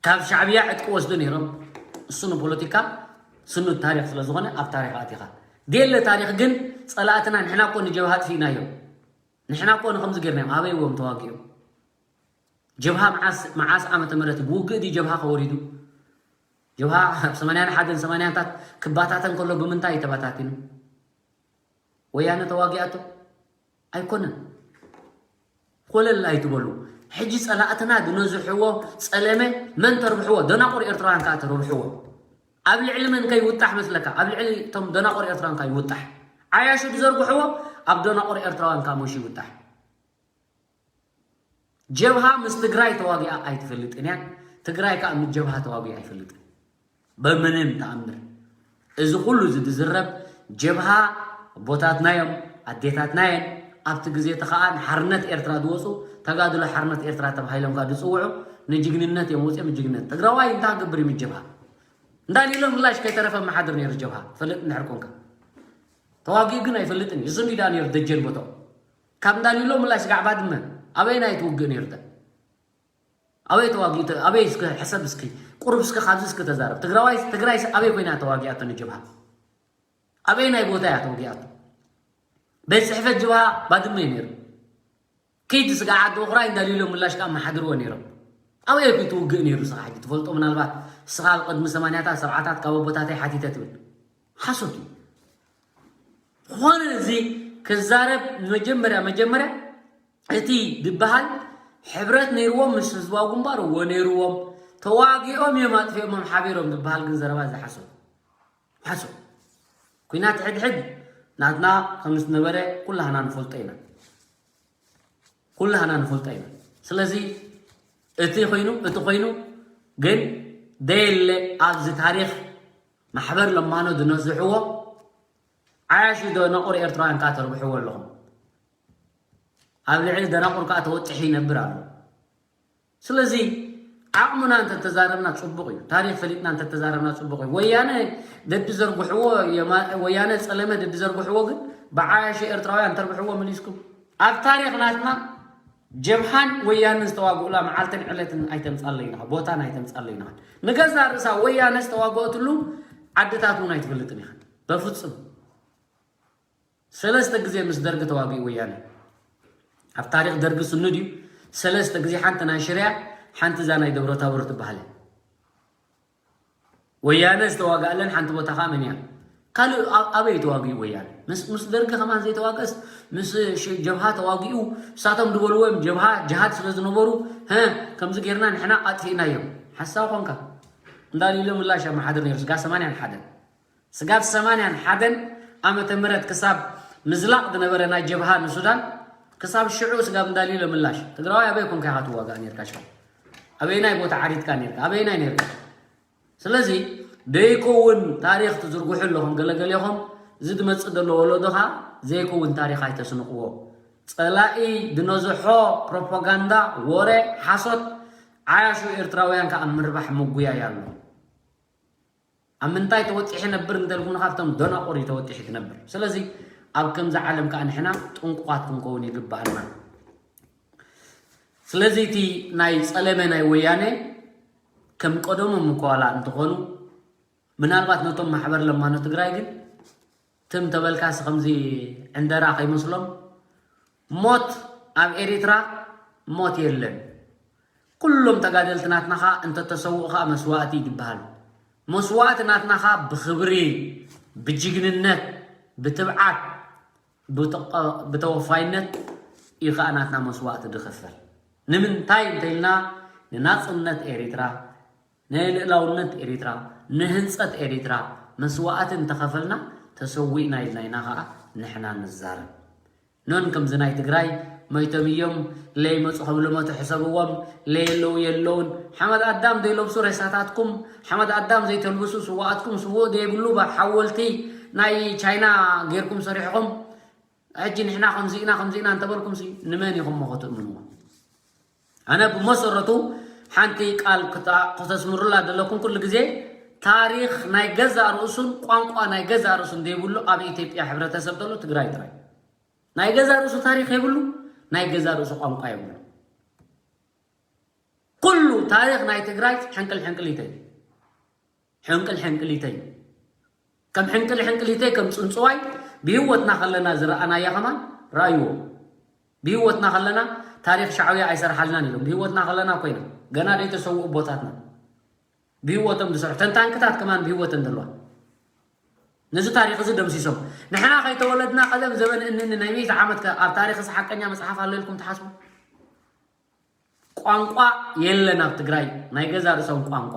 ካብ ሻዕብያ ዕጥቂ ወስዱ ነይሮም። እሱ ንፖለቲካ ስኑ ታሪኽ ስለ ዝኾነ ኣብ ታሪኽ ኣቲኻ። ዴለ ታሪኽ ግን ጸላእትና ንሕና እኮ ንጀብሃ ኣጥፊእናዮም። ንሕና እኮ ንኸምዚ ጌርናዮም። ኣበይ እዮም ተዋጊኦም? ጀብሃ መዓስ መዓስ ዓመተ ምህረት ብውግእ ድዩ ጀብሃ ከወሪዱ? ጀብሃ ኣብ ሰማንያን ሓደን ሰማንያንታት ክባታተን ከሎ ብምንታይ እዩ ተባታቲኑ? ወያነ ተዋጊኣቶ ኣይኮነን። ኮለል ኣይትበሉ። ሕጂ ጸላእትና ዝነዝሕዎ ጸለመ መን ተርብሕዎ? ደናቁር ኤርትራውያን ከኣ ተርብሕዎ። ኣብ ልዕሊ መን ከይውጣሕ መስለካ? ኣብ ልዕሊ እቶም ደናቁር ኤርትራውያን ከኣ ይውጣሕ። ዓያሹ ዝዘርግሕዎ ኣብ ደናቁር ኤርትራውያን ከኣ መሹ ይውጣሕ። ጀብሃ ምስ ትግራይ ተዋጊኣ ኣይትፈልጥን እያ። ትግራይ ከኣ ምስ ጀብሃ ተዋጊኡ ኣይፈልጥን። በምንም ተኣምር። እዚ ኩሉ እዚ ዝዝረብ ጀብሃ ኣቦታትና እዮም፣ ኣዴታትና እየን። ኣብቲ ግዜ እቲ ከኣ ንሓርነት ኤርትራ ዝወፁ ተጋድሎ ሓርነት ኤርትራ ተባሂሎም ከኣ ዝፅውዑ ንጅግንነት እዮም ወፂኦም። ጅግንነት ትግራዋይ እንታይ ክገብር እዩ ምስ ጀብሃ? እንዳሊሎ ምላሽ ከይተረፈ መሓድር ነይሩ ጀብሃ ትፈልጥ እንድሕር ኮንካ። ተዋጊኡ ግን ኣይፈልጥን እዩ። ዝም ኢዳ ነይሩ ደጀን ቦታኡ። ካብ እንዳሊሎ ምላሽ ስጋዕ ባድመ ኣበየናይ ትውግእ ነይሩ? ኣበይ ተዋጊኡ? ኣበይ እስከ ሕሰብ እስኪ። ቁሩብ እስከ ካብዚ እስከ ተዛረብ። ትግራዋይ ትግራይ ኣበይ ኮይና ተዋጊኣቶ ንጀብሃ? ኣበይ ናይ ቦታ እያ ተዋጊኣቶ? ቤት ጽሕፈት ጅብሃ ባድመ እዩ ነይሩ። ከይዲ ስጋዕ ዓዲ ኡኽራይ እንዳሊሎ ምላሽ ከኣ መሓድርዎ ነይሮም። ኣበይ እዩ ትውግእ ነይሩ? ስኻ ሕጂ ትፈልጦ ምናልባት ስኻ ኣብ ቅድሚ ሰማንያታት ሰብዓታት ካብ ኣቦታተይ ሓቲተ ትብል ሓሶት እዩ። ዝኾነ እዚ ክዛረብ መጀመርያ መጀመርያ እቲ ዝበሃል ሕብረት ነይርዎም ምስ ህዝባዊ ግንባር እዎ ነይርዎም። ተዋጊኦም እዮም ኣጥፊኦሞም ሓቢሮም ዝበሃል ግን ዘረባ እዚ ሓሶት። ሓሶት። ኩናት ሕድሕድ ናትና ከም ዝነበረ ኩላህና ንፈልጦ ኢና። ኩላህና ንፈልጦ ኢና። ስለዚ እቲ ኮይኑ፣ እቲ ኮይኑ ግን ደየለ ኣብዚ ታሪኽ ማሕበር ለማኖ ዝነዝሕዎ ዓያሹ ደናቑር ኤርትራውያን ከኣ ተርብሕዎ ኣለኹም። ኣብ ልዕሊ ደናቑር ከኣ ተወጢሑ ይነብር ኣሎ። ስለዚ ዓቕምና እንተተዛረብና ጽቡቕ እዩ። ታሪኽ ፈሊጥና እንተተዛረብና ጽቡቕ እዩ። ወያነ ደዲ ዘርግሕዎ የማ-፣ ወያነ ጸለመ ደዲ ዘርግሕዎ ግን ብዓያሹ ኤርትራውያን ተርብሕዎ መሊስኩም። ኣብ ታሪኽ ናትና ጀብሃን ወያነን ዝተዋግኡላ መዓልትን ዕለትን ኣይተምጻለይና፣ ቦታን ኣይተምጻለይና። ንገዛ ርእሳ ወያነ ዝተዋገኦትሉ ዓድታት እውን ኣይትፈልጥን ኢኻ። በፍጹም። ሰለስተ ግዜ ምስ ደርጊ ተዋጊኡ ወያነ። ኣብ ታሪኽ ደርጊ ስኑ ድዩ? ሰለስተ ግዜ፣ ሓንቲ ናይ ሽርያ፣ ሓንቲ እዛ ናይ ደብረ ታቦር ትበሃል። ወያነ ዝተዋጋእለን ሓንቲ ቦታ ኸኣ መን እያ? ካልእ ኣብ-፣ ኣበይ ተዋጊኡ ወያነ? ምስ፣ ምስ ደርጊ ከማን ዘይተዋገስ፣ ምስ ሽ-፣ ጀብሃ ተዋጊኡ፣ እሳቶም ዝበልዎም ጀብሃ፣ ጅሃድ ስለ ዝነበሩ፣ ሀ፣ ከምዚ ጌርና ንሕና ኣጥፊእናዮም። ሓሳብ ኾንካ። እንዳሊለ ምላሽ ኣመሓድር ነይሩ፣ ስጋ ሰማንያን ሓደን። ስጋብ ሰማንያን ሓደን ዓመተ ምህረት ክሳብ ምዝላቕ ዝነበረ ናይ ጀብሃ ንሱዳን፣ ክሳብ ሽዑ ስጋብ እንዳሊለ ምላሽ። ትግራዋይ ኣበይ ኮንካ ኢኻ ትዋጋእ ነይርካ ሽዑ? ኣበየናይ ቦታ ዓሪትካ ነይርካ? ኣበየናይ ነይርካ? ስለዚ ደይከውን ታሪኽ ትዝርግሑ ኣለኹም ገለገሌኹም፣ እዚ ዝመጽእ ዘሎ ወለዶ ኸኣ ዘይከውን ታሪኽ ኣይተስንቕዎ። ጸላኢ ዝነዝሖ ፕሮፓጋንዳ፣ ወረ፣ ሓሶት፣ ዓያሹ ኤርትራውያን ከኣ ምርባሕ ምጉያይ ኣሎ። ኣብ ምንታይ ተወጢሑ ነብር እንተልኩን ካብቶም ደናቑር እዩ ተወጢሑ ትነብር። ስለዚ ኣብ ከምዚ ዓለም ከኣ ንሕና ጥንቁቓት ክንከውን ይግባኣና። ስለዚ እቲ ናይ ጸለመ ናይ ወያነ ከም ቀደሞም እኮ ዋላ እንተኾኑ፣ ምናልባት ነቶም ማሕበር ለማኖ ትግራይ ግን ትም ተበልካስ ከምዚ ዕንደራ ከይመስሎም። ሞት ኣብ ኤሪትራ ሞት የለን። ኩሎም ተጋደልቲ ናትና ኸኣ እንተተሰውኡ ኸኣ መስዋእቲ ይበሃል። መስዋእቲ ናትና ኸኣ ብኽብሪ፣ ብጅግንነት፣ ብትብዓት፣ ብተቐ-፣ ብተወፋይነት እዩ ኸኣ ናትና መስዋእቲ ዝኽፈል። ንምንታይ እንተኢልና ንናጽነት ኤሪትራ፣ ናይ ልእላውነት ኤሪትራ፣ ንህንጸት ኤሪትራ መስዋእቲ እንተኸፈልና ተሰዊእና ኢልና ኢና ኸኣ ንሕና ንዛረብ። ኖን ከምዚ ናይ ትግራይ መይቶም እዮም ለይመፁ ከም ልመቱ ሕሰብዎም። ለየለዉ የለውን። ሓመድ ኣዳም ዘይለብሱ ሬሳታትኩም፣ ሓመድ ኣዳም ዘይተልብሱ ስዋኣትኩም፣ ስውእ ዘይብሉ ባ-፣ ሓወልቲ ናይ ቻይና ጌርኩም ሰሪሕኹም። ሕጂ ንሕና ከምዚ ኢና ከምዚ ኢና እንተበልኩም ሲ ንመን ኢኹም እሞ ክትእምንዎ? ኣነ ብመሰረቱ ሓንቲ ቃል ክታ-፣ ክተስምሩላ ዘለኩም ኩሉ ግዜ ታሪኽ ናይ ገዛእ ርእሱን ቋንቋ ናይ ገዛእ ርእሱን ዘይብሉ ኣብ ኢትዮጵያ ሕብረተሰብ ዘሎ ትግራይ ጥራይ። ናይ ገዛእ ርእሱ ታሪኽ የብሉ፣ ናይ ገዛእ ርእሱ ቋንቋ የብሉ። ኩሉ ታሪኽ ናይ ትግራይ ሕንቅል ሕንቅሊተይ፣ ሕንቅል ሕንቅሊተይ፣ ከም ሕንቅል ሕንቅሊተይ፣ ከም ጽንጽዋይ ብህይወትና ከለና ዝረኣናያ ከማን ረኣይዎ። ብህይወትና ከለና ታሪኽ ሻዕብያ ኣይሰርሓልናን ኢሎም። ብህይወትና ከለና ኮይና ገና ዘይተሰውኡ ኣቦታትና ብህይወቶም ዝሰርሑ ተንታንክታት ከማን ብህይወተን ዘለዋ ነዚ ታሪኽ እዚ ደምሲሶም። ንሕና ከይተወለድና ቀደም ዘበን እንን ናይ ሚእቲ ዓመት ከ ኣብ ታሪኽ እዚ ሓቀኛ መጽሓፍ ኣሎ ኢልኩም ትሓስቡ? ቋንቋ የለን ኣብ ትግራይ፣ ናይ ገዛ ርእሶም ቋንቋ።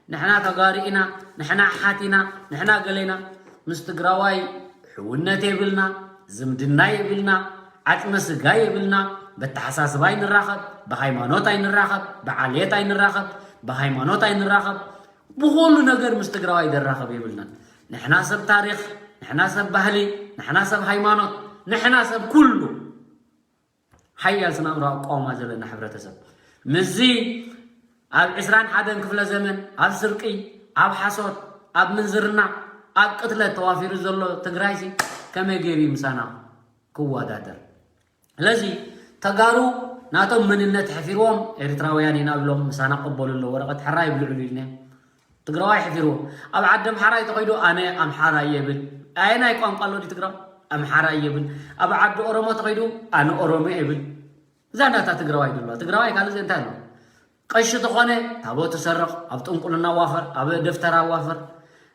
ንሕና ተጋሩ ኢና፣ ንሕና ኣሓት ኢና፣ ንሕና ገለ ኢና። ምስ ትግራዋይ ሕውነት የብልና፣ ዝምድና የብልና፣ ዓጽመ ስጋ የብልና። በተሓሳስባ ኣይንራኸብ፣ ብሃይማኖት ኣይንራኸብ፣ ብዓሌት ኣይንራኸብ፣ ብሃይማኖት ኣይንራኸብ። ብኹሉ ነገር ምስ ትግራዋይ ዘራኸብ የብልናን። ንሕና ሰብ ታሪኽ፣ ንሕና ሰብ ባህሊ፣ ንሕና ሰብ ሃይማኖት፣ ንሕና ሰብ ኩሉ። ሓያል ስነ ኣእምሮ ኣቃውማ ዘለና ሕብረተሰብ። ምስዚ ኣብ ዕስራን ሓደን ክፍለ ዘመን ኣብ ስርቂ፣ ኣብ ሓሶት፣ ኣብ ምንዝርና፣ ኣብ ቅትለት ተዋፊሩ ዘሎ ትግራይሲ ከመይ ገይሩ እዩ ምሳና ክወዳደር? ስለዚ ተጋሩ ናቶም መንነት ሕፊርዎም ኤርትራውያን ኢና ብሎም ምሳና ቀበሉ ኣሎ ወረቐት ሕራይ ይብልዕሉ ኢልና። ትግራዋይ ሕፊርዎ። ኣብ ዓዲ ኣምሓራይ ተኸይዱ ኣነ ኣምሓራይ የብል። ኣየናይ ቋንቋ ኣሎ ድዩ ትግራዋይ? ኣምሓራይ የብል። ኣብ ዓዲ ኦሮሞ ተኸይዱ ኣነ ኦሮሞ የብል። እዛ ናታ ትግራዋይ ድልዋ። ትግራዋይ ካልእ ዘይ እንታይ ኣሎ? ቀሺ ተኾነ ታቦት ትሰርቕ፣ ኣብ ጥንቁልና ዋፈር፣ ኣብ ደፍተራ ዋፈር።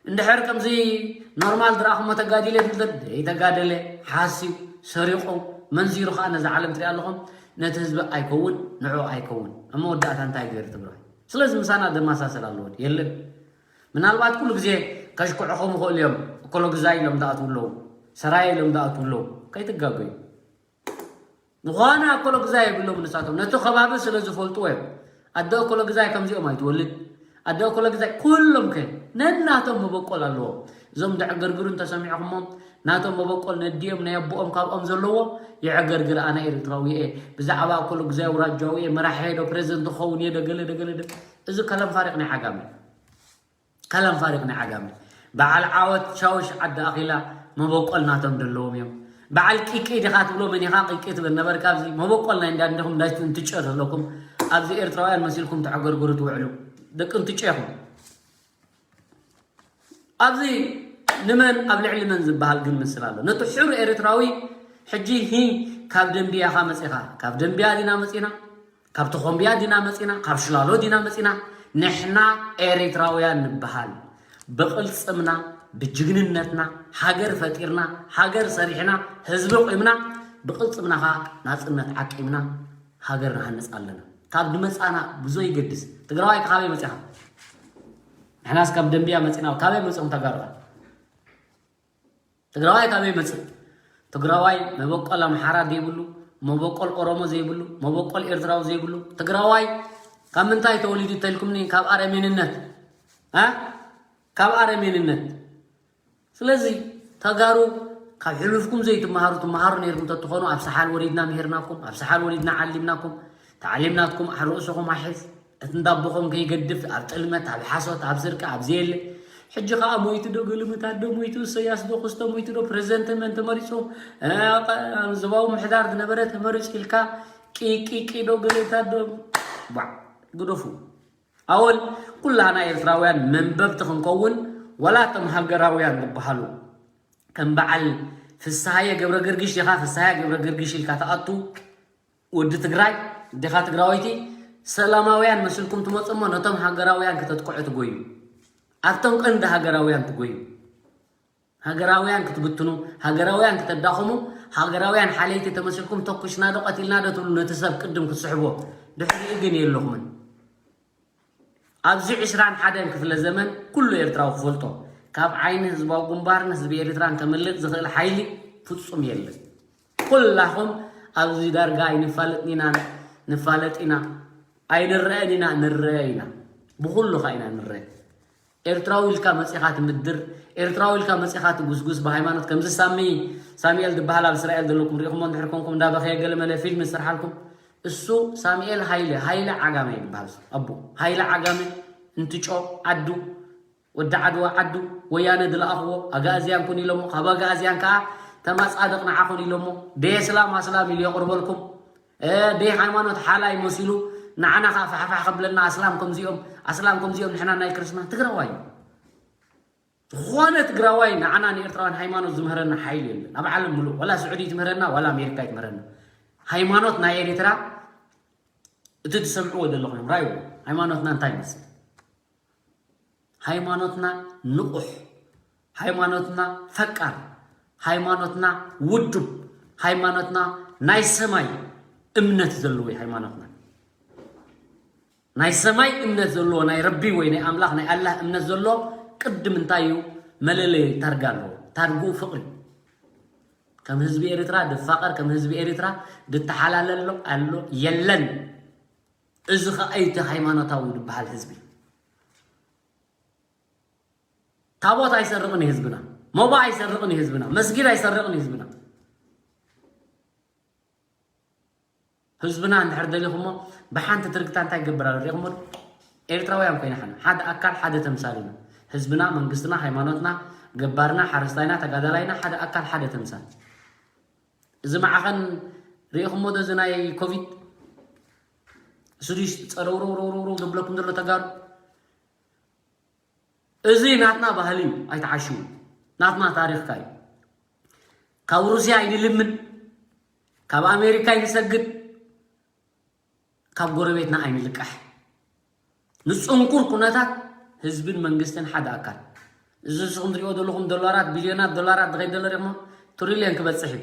እንድሕር ከምዚ ኖርማል ዝረኣኹሞ ተጋዲለ ትብል፣ ዘይተጋደለ፣ ሓስዩ፣ ሰሪቑ፣ መንዚሩ ኸኣ ነዛ ዓለም ትሪኣ ኣለኹም። ነቲ ህዝቢ ኣይከውን፣ ንዑ ኣይከውን። ኣብ መወዳእታ እንታይ ገይሩ ትግራይ? ስለዚ ምሳና ደማሳሰል ኣለዎ የለን። ምናልባት ኩሉ ግዜ ከሽክዕኹም ይኽእሉ እዮም። እኮሎግዛይ ኢሎም ዝኣትዉ ኣለዉ፣ ሰራየ ኢሎም ዝኣትዉ ኣለዉ። ከይትጋገዩ። ዝኾነ እኮሎግዛይ የብሎም ንሳቶም። ነቲ ከባቢ ስለ ዝፈልጥዎ እዮም። ኣደ እኮሎግዛይ ከምዚኦም ኣይትወልድ፣ ኣደ እኮሎግዛይ ኩሎም ከ ነናቶም መበቆል ኣለዎም። እዞም ደዕገርግሩ እንተሰሚዕኹሞም ናቶም መበቆል ነዲኦም ናይ ኣቦኦም ካብኦም ዘለዎ የዕገርግር። ኣነ ኤርትራዊ እየ፣ ብዛዕባ እኮሎግዛይ ኣውራጃዊ እየ፣ መራሒ እየ ዶ ፕሬዚደንት ክኸውን እየ ዶ ገለ ዶ ገለ ዶ። እዚ ከለም ፋሪቕ ናይ ዓጋመ፣ ከለም ፋሪቕ ናይ ዓጋመ። በዓል ዓወት ሻውሽ ዓዲ ኣኺላ መበቆል ናቶም ዘለዎም እዮም። በዓል ቂቂ ዲኻ ትብሎ መን ኢኻ ቂቂ ትብል ነበርካ? ኣብዚ መበቆል ናይ እንዳ እንዲኹም እንዳይ እንትጨ ዘለኩም ኣብዚ ኤርትራውያን መሲልኩም ተዕገርግሩ ትውዕሉ ደቂ እንትጨ ኢኹም። ኣብዚ ንመን ኣብ ልዕሊ መን ዝበሃል ግን ምስል ኣሎ። ነቲ ሕሩይ ኤርትራዊ ሕጂ ሂ ካብ ደንቢያ ኢኻ መጺኻ፣ ካብ ደንቢያ ዲና መጺና፣ ካብ ተኾምቢያ ዲና መጺና፣ ካብ ሽላሎ ዲና መጺና። ንሕና ኤርትራውያን ንበሃል ብቕልጽምና፣ ብጅግንነትና፣ ሃገር ፈጢርና፣ ሃገር ሰሪሕና፣ ህዝቢ ቁምና፣ ብቕልጽምና ኸኣ ናጽነት ዓቂብና ሃገር ንሃንጽ ኣለና። ካብ ድመጻና ብዙ ይገድስ። ትግራዋይ ካበይ መጺኻ? ንሕናስ ካብ ደንቢያ መጺና፣ ካበይ መጺኹም ተጋሩኻ? ትግራዋይ ካበይ መጽእ? ትግራዋይ መበቆል ኣምሓራ ዘይብሉ፣ መበቆል ኦሮሞ ዘይብሉ፣ መበቆል ኤርትራዊ ዘይብሉ ትግራዋይ ካብ ምንታይ ተወሊዱ ተልኩምኒ? ካብ ኣረሜንነት፣ እ? ካብ ኣረሜንነት። ስለዚ ተጋሩ ካብ ሕሉፍኩም ዘይትመሃሩ ትመሃሩ ነይርኩም ተትኾኑ ኣብ ሰሓል ወሪድና ምሂርናኩም፣ ኣብ ሰሓል ወሪድና ዓሊምናኩም፣ ተዓሊምናትኩም ኣብ ርእስኹም ኣሕዝ። እቲ እንዳቦኹም ከይገድፍ ኣብ ጥልመት፣ ኣብ ሓሶት፣ ኣብ ስርቂ፣ ኣብ ዘየለ። ሕጂ ኸኣ ሞይቱ ዶ ግልምታት ዶ ሞይቱ፣ እሰያስ ዶ ክስቶ ሞይቱ ዶ ፕሬዚደንት መን ተመሪጹ፣ እ፣ ዞባዊ ምሕዳር ዝነበረ ተመሪጹ ኢልካ ቂቂቂ ዶ ገለታት ዶ። ቧዕ፣ ግደፉ። ኣወል ኩላና ኤርትራውያን መንበብቲ ክንከውን፣ ዋላ እቶም ሃገራውያን ዝበሃሉ ከም በዓል ፍስሃየ ገብረ ገርግሽ ዲኻ፣ ፍስሃየ ገብረ ገርግሽ ኢልካ ትኣቱ ወዲ ትግራይ ዲኻ ትግራወይቲ፣ ሰላማውያን መስልኩም ትመጹ እሞ ነቶም ሃገራውያን ክተጥቅዑ ትጎዩ። ኣብቶም ቀንዲ ሃገራውያን ትጎዩ። ሃገራውያን ክትብትኑ፣ ሃገራውያን ክተዳኽሙ፣ ሃገራውያን ሓለይቲ ተመስልኩም ተኩስና ዶ ቀቲልና ዶ ትብሉ ነቲ ሰብ ቅድም ክትስሕቦ። ድሕሪኡ ግን የለኹምን። ኣብዚ ዕስራን ሓደን ክፍለ ዘመን ኩሉ ኤርትራዊ ክፈልጦ፣ ካብ ዓይኒ ህዝባዊ ግንባርን ህዝቢ ኤርትራን ከምልጥ ዝኽእል ሓይሊ ፍጹም የለን። ኩላኹም ኣብዚ ዳርጋ ኣይንፋለጥን ኢና፣ ንፋለጥ ኢና፣ ኣይንረአን ኢና፣ ንረአ ኢና። ብኹሉ ኸ ኢና ንረአ። ኤርትራዊ ኢልካ መጺኻ ትምድር፣ ኤርትራዊ ኢልካ መጺኻ ትጉስጉስ ብሃይማኖት። ከምዚ ሳሚ፣ ሳሙኤል ዝበሃል ኣብ እስራኤል ዘለኩም ሪእኹሞ እንድሕር ኮንኩም፣ እንዳበኸየ ገለ መለ ፊልም ዝሰርሓልኩም። እሱ ሳሙኤል ሃይለ፣ ሃይለ ዓጋመ ይበሃል። ኣቦ ሃይለ ዓጋመ፣ እንትጮ ዓዱ፣ ወዲ ዓድዋ ዓዱ፣ ወያነ ዝለኣኽዎ፣ ኣጋእዝያን ኩን ኢሎሞ፣ ካብ ኣጋእዝያን ከኣ ተማጻድቕ ንዓኹን ኢሎሞ፣ ደይ እስላም ኣስላም ኢሉ የቕርበልኩም። እ፣ ደይ ሃይማኖት ሓላይ መሲሉ ንዓና ከኣ ፋሕፋሕ ከብለና፣ ኣስላም ከምዚኦም፣ ኣስላም ከምዚኦም፣ ንሕና ናይ ክርስትና ትግራዋይ እዩ። ዝኾነ ትግራዋይ ንዓና ንኤርትራውያን ሃይማኖት ዝምህረና ሓይሊ የለን ኣብ ዓለም ምሉእ። ዋላ ስዑዲ ትምህረና፣ ዋላ ኣሜሪካ ትምህረና። ሃይማኖት ናይ ኤርትራ እቲ ትሰምዕዎ ዘለኹም እዮም። ራእይዎ። ሃይማኖትና እንታይ ይመስል? ሃይማኖትና ንቑሕ፣ ሃይማኖትና ፈቃር፣ ሃይማኖትና ውዱብ፣ ሃይማኖትና ናይ ሰማይ እምነት ዘለዎ እዩ ሃይማኖትና። ናይ ሰማይ እምነት ዘለዎ፣ ናይ ረቢ ወይ ናይ ኣምላኽ፣ ናይ ኣላህ እምነት ዘለዎ ቅድም እንታይ እዩ? መለለዪ ታርጋ ኣለዎ። ታርግኡ ፍቕሪ። ከም ህዝቢ ኤርትራ ድፋቐር፣ ከም ህዝቢ ኤርትራ ድተሓላለሎ ኣሎ የለን። እዚ ኸኣ እዩ እቲ ሃይማኖታዊ ዝበሃል ህዝቢ። ታቦት ኣይሰርቕን እዩ ህዝብና። ሞባ ኣይሰርቕን እዩ ህዝብና። መስጊድ ኣይሰርቕን እዩ ህዝብና። ህዝብና እንድሕር ደሊኹሞ ብሓንቲ ትርግታ እንታይ ይገብር ኣሎ ሪኢኹሞ ዶ? ኤርትራውያን ኮይና ሓና ሓደ ኣካል ሓደ ተምሳል ኢና። ህዝብና፣ መንግስትና፣ ሃይማኖትና፣ ገባርና፣ ሓረስታይና፣ ተጋዳላይና ሓደ ኣካል ሓደ ተምሳል። እዚ ማዕኸን ሪኢኹሞ ዶ? እዚ ናይ ኮቪድ ስዱሽ ጸረውረውረውረው ዘብለኩም ዘሎ ተጋሩ። እዚ ናትና ባህሊ እዩ፣ ኣይትዓሽው። ናትና ታሪኽካ እዩ። ካብ ሩስያ ኣይንልምን፣ ካብ ኣሜሪካ ኣይንሰግድ፣ ካብ ጎረቤትና ኣይንልቃሕ። ንጽንኩር ኩነታት ህዝብን መንግስትን ሓደ ኣካል። እዚ ንስኹም ትሪእዎ ዘለኹም ዶላራት፣ ቢልዮናት ዶላራት ዝኸይድ ዘሎ ሪእኹሞ፣ ትሪልዮን ክበጽሕ እዩ።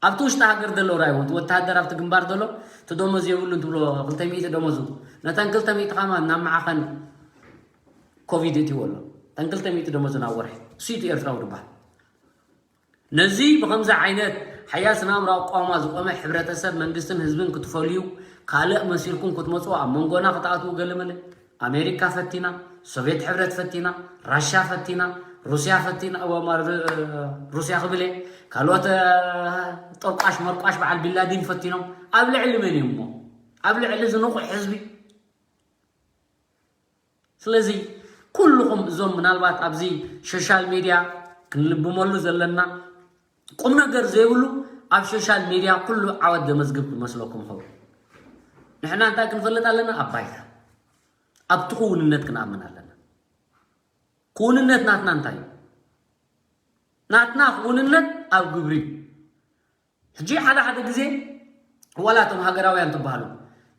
ኣብቲ ውሽጢ ሃገር ዘሎ ራይ እውን ወተሃደር ኣብቲ ግንባር ዘሎ እቲ ደሞዝ የብሉን ትብሎ ክልተ ሚእቲ ደሞዙ ነተን ክልተ ሚእቲ ከማ ናብ ማዕኸን ኮቪድ እትዎ ኣሎ። እተን ክልተ ሚእቲ ደሞዝ ናብ ወርሒ እሱ እቲ ኤርትራዊ ድባል ነዚ ብኸምዚ ዓይነት ሓያል ስነ ኣእምራዊ ኣቋውማ ዝቆመ ሕብረተሰብ መንግስትን ህዝብን ክትፈልዩ ካልእ መሲልኩም ክትመፅኡ ኣብ መንጎና ክትኣትዉ ገለመለ ኣሜሪካ ፈቲና፣ ሶቪየት ሕብረት ፈቲና፣ ራሻ ፈቲና፣ ሩስያ ፈቲና፣ ሩስያ ክብለ ካልኦት ጠቋሽ መርቋሽ በዓል ቢላዲን ፈቲኖም ኣብ ልዕሊ መን እዮም እሞ ኣብ ልዕሊ ዝንቑሕ ህዝቢ ስለዚ ኩልኹም እዞም ምናልባት ኣብዚ ሶሻል ሜድያ ክንልብመሉ ዘለና ቁም ነገር ዘይብሉ ኣብ ሶሻል ሜድያ ኩሉ ዓወት ዘመዝግብ ክመስለኩም ኸው ንሕና እንታይ ክንፈልጥ ኣለና ኣብ ባይታ ኣብቲ ክውንነት ክንኣምን ኣለና ክውንነት ናትና እንታይ እዩ ናትና ክውንነት ኣብ ግብሪ እዩ ሕጂ ሓደ ሓደ ግዜ ዋላ እቶም ሃገራውያን ትበሃሉ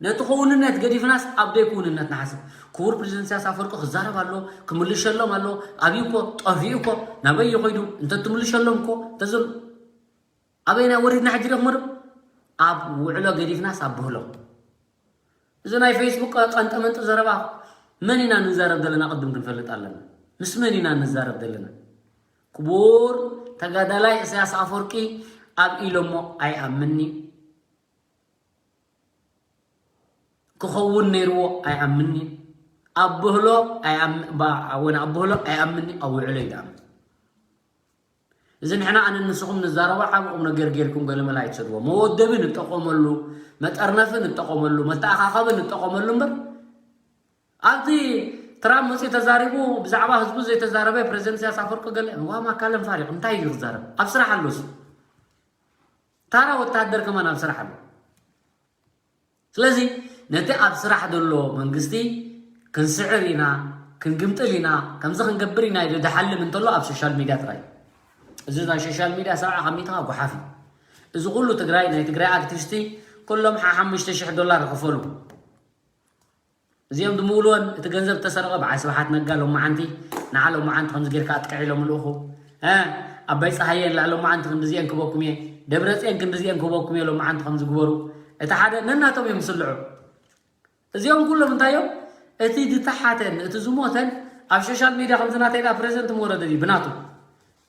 ነቲ ክውንነት ገዲፍናስ ኣብ ደይ ክውንነት ንሓስብ ክቡር ፕሬዚደንት ኢሳያስ ኣፈወርቂ ክዛረብ ኣሎ ክምልሸሎም ኣሎ ኣብዩ እኮ ጠፊኡ እኮ ናበይ ይኸይዱ እንተ ትምልሸሎም እኮ ተዝም ኣበይና ወሪድና ሕጂ ደኽሞ ዶ ኣብ ውዕሎ ገዲፍናስ ኣብ ብህሎ እዚ ናይ ፌስቡክ ቀንጠመንጢ ዘረባ መን ኢና ንዛረብ ዘለና ቅድም ክንፈልጥ ኣለና ምስ መን ኢና ንዛረብ ዘለና ክቡር ተጋዳላይ ኢሳያስ ኣፈወርቂ ኣብ ኢሎሞ ኣይኣምንኒ ክኸውን ነይርዎ ኣይኣምንኒ ኣብ ብህሎ ወን ኣብ ብህሎ ኣይኣምንኒ ኣብ ውዕሎ ይኣምን እዚ ንሕና ኣነ ንስኹም ንዛረቦ ዓብቑም ነገር ጌርኩም ገለመላ ኣይትሰድዎ መወደቢ ንጠቐመሉ መጠርነፊ ንጠቐመሉ መተኣኻኸቢ ንጠቐመሉ እምበር ኣብቲ ትራምፕ መፅኡ ተዛሪቡ ብዛዕባ ህዝቡ ዘይተዛረበ ፕሬዚደንት ኢሳያስ ኣፈወርቂ ገለ ዋማ ካለም ፋሪቕ እንታይ እዩ ክዛረብ ኣብ ስራሕ ኣሎስ ታራ ወታደር ከማን ኣብ ስራሕ ኣሎ ስለዚ ነቲ ኣብ ስራሕ ዘሎ መንግስቲ ክንስዕር ኢና ክንግምጥል ኢና ከምዚ ክንገብር ኢና ኢሉ ድሓልም እንተሎ ኣብ ሶሻል ሚድያ ጥራይ እዚ ናይ ሶሻል ሚድያ ሰብዓ ካብ ሚእትኻ ጓሓፍ እዩ እዚ ኩሉ ትግራይ ናይ ትግራይ ኣክቲቪስቲ ኩሎም ሓሓሙሽተ ሽሕ ዶላር ይኽፈሉ እዚኦም ድምውልወን እቲ ገንዘብ ተሰረቐ በዓል ስብሓት ነጋ ሎማዓንቲ ንዓ ሎማዓንቲ ከምዚ ጌርካ ኣጥቅዒ ኢሎም ልእኹ ኣባይ ፀሃየ ንላ ሎማዓንቲ ክንድዚአን ክበኩም እየ ደብረፅየን ክንድዚአን ክበኩም እየ ሎማዓንቲ ከምዚ ግበሩ እቲ ሓደ ነናቶም እዮም ዝስልዑ እዚኦም ኩሎም እንታይ እዮም እቲ ዝተሓተን እቲ ዝሞተን ኣብ ሶሻል ሚድያ ከምዚ ናተይና ፕሬዘንት ምወረደ እዩ ብናቱ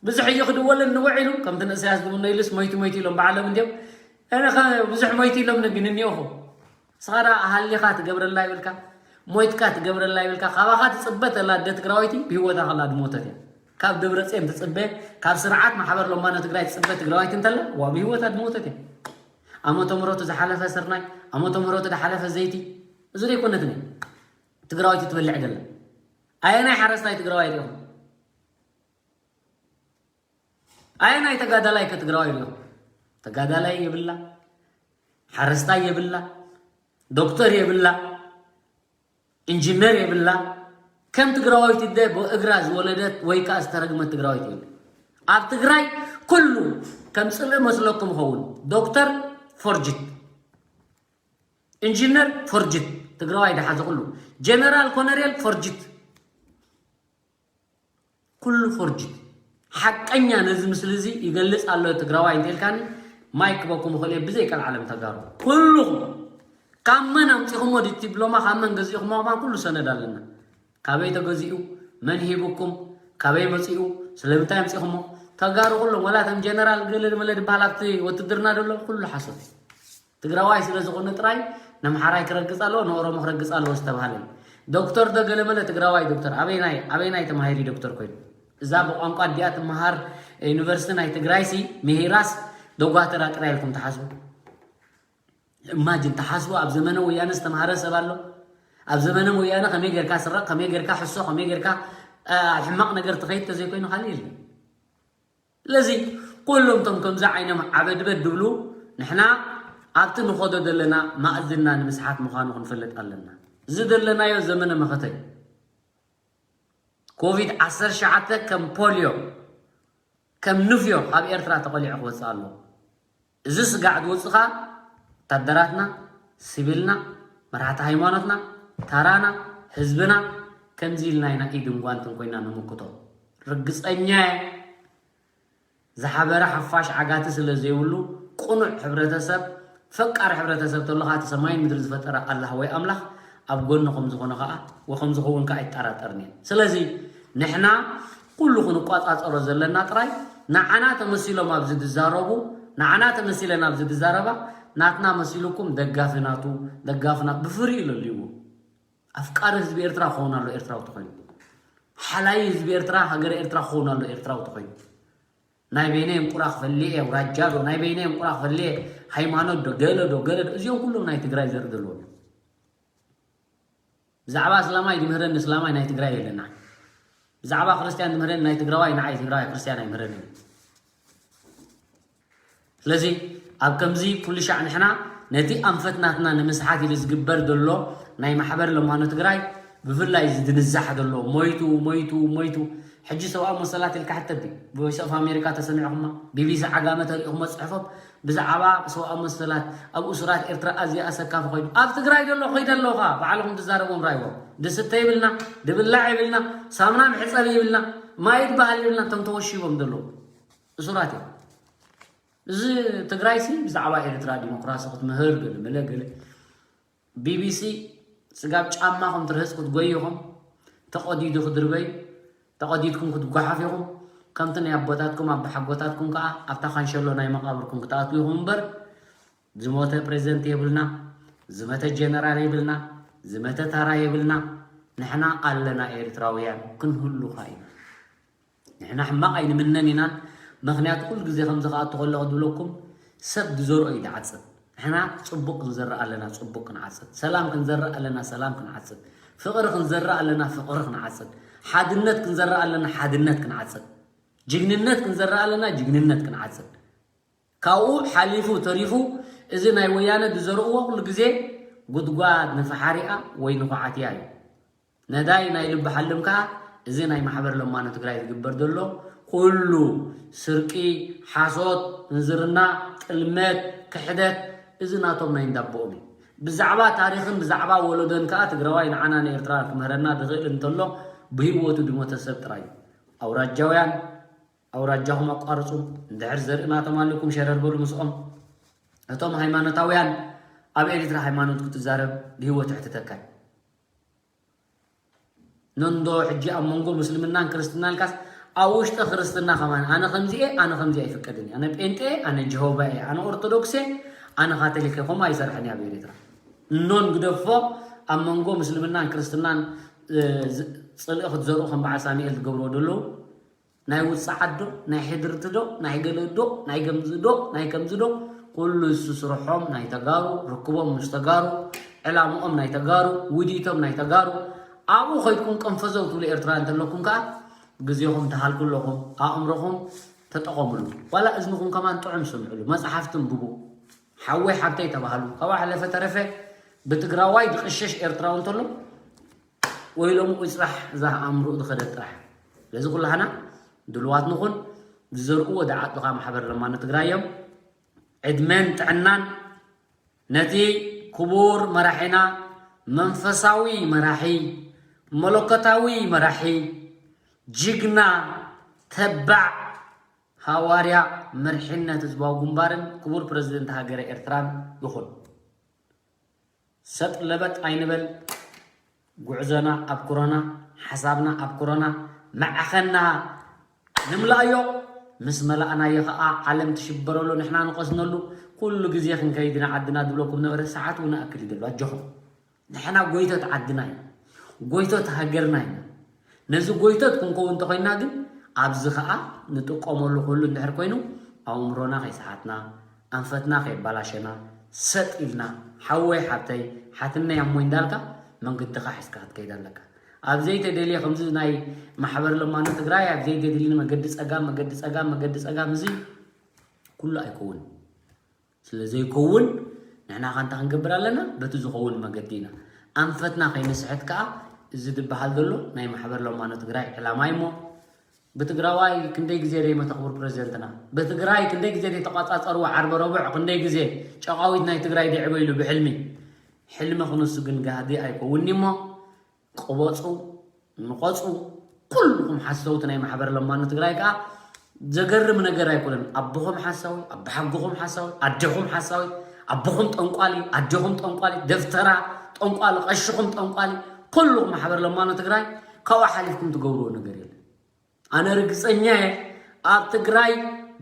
ብዙሕ እዩ ክድወልን ንውዕ ኢሉ ከምቲ ንእሰያስ ዝብኖ ኢሉስ ሞይቲ ሞይቲ ኢሎም በዓሎም እንዲዮም እነ ብዙሕ ሞይቲ ኢሎም ግን እኒኦኹ ንስኻ ደኣ ሃሊኻ ትገብረላ ይብልካ ሞይትካ ትገብረላ ይብልካ ካባኻ ትፅበ ተላ ኣደ ትግራወይቲ ብህይወታ ከላ ድሞተት እያ ካብ ደብረፅየን ትፅበ ካብ ስርዓት ማሕበር ሎማኖ ትግራይ ትፅበ ትግራወይቲ እንተላ ዋ ብህይወታ ድሞተት እያ ኣመተ ምረቱ ዝሓለፈ ስርናይ ኣመተ ምረቱ ዝሓለፈ ዘይቲ እዚ ዘይኮነትን እያ ትግራወይቲ ትበልዕ ገለ ኣየናይ ሓረስታይ ትግራዋይ ዲኹም ኣየናይ ተጋዳላይ ከ ትግራዋይ ዲኹም ተጋዳላይ የብላ ሓረስታይ የብላ ዶክተር የብላ ኢንጂነር የብላ ከም ትግራዋይቲ ደ ብእግራ ዝወለደት ወይ ከዓ ዝተረግመት ትግራዋይቲ የለ ኣብ ትግራይ ኩሉ ከም ፅልኢ መስለኩም ኸውን ዶክተር ፎርጅት ኢንጂነር ፎርጅት ትግራዋይ ደሓዘ ኩሉ ጀነራል ኮነሬል ፎርጅት ኩሉ ፎርጅት ሓቀኛ ነዚ ምስሊ እዚ ይገልፅ ኣሎ ትግራዋይ እንተልካኒ ማይክ ክበኩም ይኽእል እየ ብዘይ ቀልዓለም ተጋሩ ኩልኹም ካብ መን ኣምፂኹሞ ዲፕሎማ ካብ መን ገዚእኹሞ ከማን ኩሉ ሰነድ ኣለና ካበይ ተገዚኡ መን ሂብኩም ካበይ መፂኡ ስለምንታይ ኣምፂኹሞ ተጋሩ ኩሎም ወላ እቶም ጀነራል ገለ መለ ድበሃል ኣብቲ ወትድርና ደሎ ኩሉ ሓሶት ትግራዋይ ስለ ዝኾነ ጥራይ ነምሓራይ ክረግፅ ኣለዎ ንኦሮሞ ክረግፅ ኣለዎ ዝተባሃለ እዩ ዶክተር ዶ ገለመለ ትግራዋይ ዶክተር ኣበይናይ ኣበይናይ ተማሂሪ ዶክተር ኮይኑ እዛ ብቋንቋ ኣዲኣ ትመሃር ዩኒቨርሲቲ ናይ ትግራይ ሲ ምሂራስ ዶጓተራ ጥራይ ኢልኩም ትሓስቡ እማጅን ትሓስቡ ኣብ ዘመነ ወያነ ዝተምሃረ ሰብ ኣሎ ኣብ ዘመነ ወያነ ከመይ ጌርካ ስረቕ ከመይ ጌርካ ሕሶ ከመይ ጌርካ ኣብ ሕማቕ ነገር ትኸይድ ተዘይኮይኑ ካልእ የለን ስለዚ ኩሎም ቶም ከምዚ ዓይኖም ዓበድበድ ድብሉ ንሕና ኣብቲ ንኸዶ ዘለና ማእዝና ንምስሓት ምዃኑ ክንፈልጥ ኣለና። እዚ ዘለናዮ ዘመነ መኸተ እዩ። ኮቪድ ዓሰርተ ትሽዓተ ከም ፖልዮ ከም ንፍዮ ካብ ኤርትራ ተቐሊዑ ክወፅእ ኣለዎ። እዚ ስጋዕ ዝወፅእ ከዓ ወታደራትና፣ ሲቪልና፣ መራሕቲ ሃይማኖትና፣ ተራና፣ ህዝብና ከምዚ ኢልና ኢና ኢድን ጓንትን ኮይና ንምክቶ። ርግፀኛ እየ ዝሓበረ ሓፋሽ ዓጋቲ ስለ ዘይብሉ ቅኑዕ ሕብረተሰብ፣ ፈቃር ሕብረተሰብ ተሎኻ፣ እቲ ሰማይን ምድሪ ዝፈጠረ ኣላህ ወይ ኣምላኽ ኣብ ጎንኹም ዝኾነ ከኣ ወኸም ዝኸውን ከኣ ኣይጠራጠርን እየ። ስለዚ ንሕና ኩሉ ክንቋጻጸሮ ዘለና ጥራይ፣ ንዓና ተመሲሎም ኣብዚ ዝዛረቡ፣ ንዓና ተመሲለን ኣብዚ ዝዛረባ፣ ናትና መሲሉኩም ደጋፊ ናቱ፣ ደጋፍና ብፍሪ ይለልይዎ። ኣፍቃሪ ህዝቢ ኤርትራ ክኸውን ኣሎ ኤርትራዊ ተኾይኑ። ሓላይ ህዝቢ ኤርትራ፣ ሃገረ ኤርትራ ክኸውን ኣሎ ኤርትራዊ ተኾይኑ። ናይ በይነይ እንቁራ ክፈልየ፣ ኣውራጃ ዶ፣ ናይ በይነይ እንቁራ ክፈልየ፣ ሃይማኖት ዶ፣ ገለ ዶ፣ ገለ ዶ፣ እዚኦም ኩሎም ናይ ትግራይ ዘርኢ ዘለዎም እዮም። ብዛዕባ እስላማይ ድምህረኒ እስላማይ ናይ ትግራይ የለና። ብዛዕባ ክርስትያን ድምህረኒ ናይ ትግራዋይ፣ ንዓይ ትግራዋይ ክርስትያን ኣይምህረንን። ስለዚ ኣብ ከምዚ ኩሉ ሻዕ ንሕና ነቲ ኣንፈት ናትና ንምስሓት ኢሉ ዝግበር ዘሎ ናይ ማሕበር ለማኖ ትግራይ፣ ብፍላይ ዝድንዛሕ ዘሎ ሞይቱ ሞይቱ ሞይቱ፣ ሕጂ ሰብኣዊ መሰላት ኢልካ ሕተት ድዩ? ቮይስ ኦፍ ኣሜሪካ ተሰሚዕኹማ፣ ቢቢሲ ዓጋመ ተሪእኹሞ ፅሕፎም ብዛዕባ ሰብኣዊ መሰላት ኣብ እሱራት ኤርትራ ኣዝያ ኣሰካፊ ኮይኑ። ኣብ ትግራይ ዘሎ ኮይደ ኣለኻ ባዕልኹም ትዛረቦም ራይዎም። ድስተ ይብልና፣ ድብላዕ ይብልና፣ ሳምና መሕፀቢ ይብልና፣ ማይ ዝበሃል ይብልና፣ እቶም ተወሺቦም ዘለዉ እሱራት እዮም። እዚ ትግራይሲ ብዛዕባ ኤርትራ ዲሞክራሲ ክትምህር ገለ መለ ገለ ቢቢሲ ስጋብ ጫማኹም ትርህጽ ክትጎዩ ኢኹም። ተቐዲዱ ክድርበዩ፣ ተቐዲድኩም ክትጓሓፍ ኢኹም። ከምቲ ናይ ኣቦታትኩም ኣቦሓጎታትኩም ከኣ ኣብታ ካንሸሎ ናይ መቓብርኩም ክትኣትዉ ኢኹም እምበር፣ ዝሞተ ፕሬዚደንት የብልና፣ ዝመተ ጀነራል የብልና፣ ዝመተ ታራ የብልና። ንሕና ኣለና ኤርትራውያን፣ ክንህሉኻ ኢና። ንሕና ሕማቕ ኣይንምነን ኢና። ምኽንያቱ ኩሉ ግዜ ከምዚ ክኣቱ ከለኹ ዝብለኩም፣ ሰብ ዝዘርኦ እዩ ዝዓጽድ። ንሕና ጽቡቕ ክንዘርእ ኣለና፣ ጽቡቕ ክንዓጽድ። ሰላም ክንዘርእ ኣለና፣ ሰላም ክንዓጽድ። ፍቕሪ ክንዘርእ ኣለና፣ ፍቕሪ ክንዓጽድ። ሓድነት ክንዘርእ ኣለና፣ ሓድነት ክንዓጽድ። ጅግንነት ክንዘርእ ኣለና፣ ጅግንነት ክንዓጽድ። ካብኡ ሓሊፉ ተሪፉ፣ እዚ ናይ ወያነ ዝዘርእዎ ኩሉ ግዜ ጉድጓድ ንፈሓሪኣ ወይ ንኹዓትያ እዩ። ነዳይ ናይ ልቢ ሓልም ከኣ እዚ ናይ ማሕበር ለማኖ ትግራይ ዝግበር ዘሎ ኩሉ ስርቂ፣ ሓሶት፣ ምንዝርና፣ ጥልመት፣ ክሕደት፣ እዚ ናቶም ናይ እንዳቦኦም እዩ። ብዛዕባ ታሪኽን ብዛዕባ ወለዶን ከኣ ትግራዋይ ንዓና ንኤርትራ ክምህረና ዝኽእል እንተሎ ብህይወቱ ዝሞተ ሰብ ጥራይ እዩ። ኣውራጃውያን ኣውራጃኹም ኣቋርጹ። እንድሕር ዘርኢ ናቶም ኣልኩም ሸረር በሉ ምስኦም። እቶም ሃይማኖታውያን ኣብ ኤርትራ ሃይማኖት ክትዛረብ ብህይወት የሕትተካ እዩ። ነንዶ ሕጂ ኣብ መንጎ ምስልምናን ክርስትናን ኢልካስ ኣብ ውሽጢ ክርስትና ከማን ኣነ ከምዚ እየ፣ ኣነ ከምዚ ኣይፍቀድን እየ፣ ኣነ ጴንጤ እየ፣ ኣነ ጀሆባ እየ፣ ኣነ ኦርቶዶክስ እየ፣ ኣነ ካቶሊክ እየ፣ ከምኡ ኣይሰርሕን እየ ኣብ ኤርትራ። እኖን ግደፎ ኣብ መንጎ ምስልምናን ክርስትናን እ፣ ዝ- ጽልኢ ክትዘርኡ ከም በዓል ሳሙኤል ዝገብርዎ ዘለዉ ናይ ውጽዓት ዶ ናይ ሕድርቲ ዶ ናይ ገለ ዶ ናይ ገምዚ ዶ ናይ ከምዚ ዶ ኩሉ እሱ ስርሖም ናይ ተጋሩ ርክቦም ምስ ተጋሩ ዕላምኦም ናይ ተጋሩ ውዲቶም ናይ ተጋሩ ኣብኡ ኸይድኩም ቀንፈዘው ትብሉ ኤርትራ እንተለኩም ከኣ ግዜኹም ተሃልኩ ኣለኹም ኣእምሮኹም ተጠቐምሉ ዋላ እዝንኹም ከማን ጥዑም ስምዕሉ መጽሓፍቲ እንብቡ ሓወይ ሓብተይ ተባሃሉ ካብ ሓለፈ ተረፈ ብትግራዋይ ዝቕሸሽ ኤርትራዊ እንተሎ ወይ ሎምኡ ጽባሕ እዛ ኣእምርኡ ዝኸደት ጥራሕ ስለዚ ኩላህና ድልዋት ንኹን ዝዘርእዎ ዝዓጥኻ ማሕበር ለማኖ ትግራይ እዮም ዕድመን ጥዕናን ነቲ ክቡር መራሒና መንፈሳዊ መራሒ መለኮታዊ መራሒ ጅግና ተባዕ ሃዋርያ መርሒነት ህዝባዊ ግንባርን ክቡር ፕረዚደንት ሃገረ ኤርትራን ይኹን ሰጥ ለበጥ ኣይንበል ጉዕዞና ኣብ ኮሮና ሓሳብና ኣብ ኮሮና መዓኸና ንምልኣዮ ምስ መላእናዮ ከዓ ዓለም ትሽበረሉ ንሕና ንቐስነሉ ኩሉ ግዜ ክንከይድ ንዓድና ዝብለኩም ነበረ ሰዓት እውን ኣክል ይደሉ ኣጆኹም ንሕና ጎይቶት ዓድና ኢና ጎይቶት ሃገርና ኢና ነዚ ጎይቶት ክንከውን እንተኮይንና ግን ኣብዚ ከዓ ንጥቀመሉ ኩሉ እንድሕር ኮይኑ ኣእምሮና ከይሰሓትና ኣንፈትና ከየባላሸና ሰጥ ኢልና ሓወይ ሓብተይ ሓትነይ ኣሞይ እንዳልካ መንገድኻ ሒዝካ ክትከይድ ኣለካ ኣብ ዘይተደልየ ከምዚ ናይ ማሕበር ለማኖ ትግራይ ኣብ ዘይተደልየ መገዲ ፀጋም መገዲ ፀጋም መገዲ ፀጋም እዚ ኩሉ ኣይከውን ስለ ዘይከውን ንሕና ኸ እንታይ ክንገብር ኣለና በቲ ዝኸውን መገዲ ኢና ኣንፈትና ከይንስሕት ከዓ እዚ ዝበሃል ዘሎ ናይ ማሕበር ለማኖ ትግራይ ዕላማ እሞ ብትግራዋይ ክንደይ ግዜ ደይ መተኽብር ፕሬዚደንትና ብትግራይ ክንደይ ግዜ ደይ ተቋፃፀርዎ ዓርበ ረቡዕ ክንደይ ግዜ ጨቃዊት ናይ ትግራይ ደዕበ ኢሉ ብሕልሚ ሕልሚ ክንሱ ግን ጋህዲ ኣይከውንኒ እሞ ቅበፁ ንቐፁ ኩልኹም ሓሰውቲ ናይ ማሕበር ለማኖ ትግራይ ከዓ ዘገርም ነገር ኣይኮነን። ኣቦኹም ሓሳዊ፣ ኣቦሓጎኹም ሓሳዊ፣ ኣዴኹም ሓሳዊ፣ ኣቦኹም ጠንቋሊ፣ ኣዴኹም ጠንቋሊ፣ ደፍተራ ጠንቋሊ፣ ቀሽኹም ጠንቋሊ፣ ኩሉ ማሕበር ለማኖ ትግራይ ካብኡ ሓሊፍኩም ትገብርዎ ነገር የለን። ኣነ ርግፀኛ እየ፣ ኣብ ትግራይ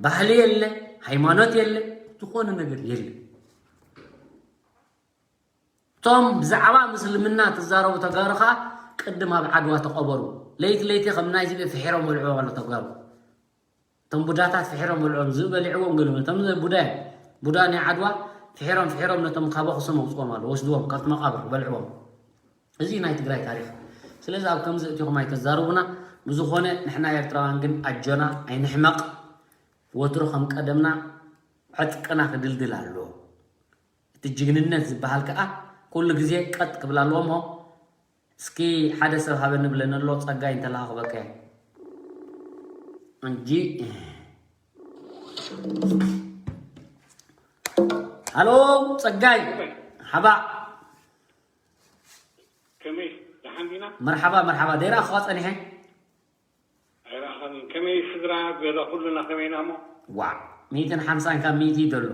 ባህሊ የለ፣ ሃይማኖት የለ፣ ዝኾነ ነገር የለ። እቶም ብዛዕባ ምስልምና ትዛረቡ ተጋሩ ኸዓ ቅድም ኣብ ዓድዋ ተቐበሩ። ለይቲ ለይቲ ከም ናይ ዝብኢ ፍሒሮም በልዕዎም ኣሎ ተጋሩ። እቶም ቡዳታት ፍሒሮም በልዕዎም፣ ዝብኢ በሊዕዎም ገለ መለ። እቶም ቡዳ እዮም። ቡዳ ናይ ዓድዋ ፍሒሮም ፍሒሮም ነቶም ካብ ኣኽሱም ኣውፅዎም ኣሎ፣ ወስድዎም ካብቲ መቓብር በልዕዎም። እዚ ናይ ትግራይ ታሪኽ። ስለዚ ኣብ ከምዚ እቲኹም ኣይተዛርቡና። ብዝኾነ ንሕና ኤርትራውያን ግን ኣጆና ኣይንሕመቕ። ወትሩ ከም ቀደምና ዕጥቅና ክድልድል ኣለዎ። እቲ ጅግንነት ዝበሃል ከኣ ኩሉ ግዜ ቀጥ ክብል ኣለዎ እሞ፣ እስኪ ሓደ ሰብ ሃበኒ ብለኒ ኣሎ፣ ጸጋይ እንተለኻ ክበቀ እንጂ። ሃሎ ጸጋይ፣ ሓባ። ከመይ ደሓን ዲና? መርሓባ፣ መርሓባ። ደይራ ክዋ ጸኒሐ። ኣይረኣኻን። ከመይ ስድራ፣ ገዛ ኩሉና ከመይ ኢና እሞ? ዋዕ፣ ሚእትን ሓምሳን ካብ ሚእቲ እዩ ዘሎ።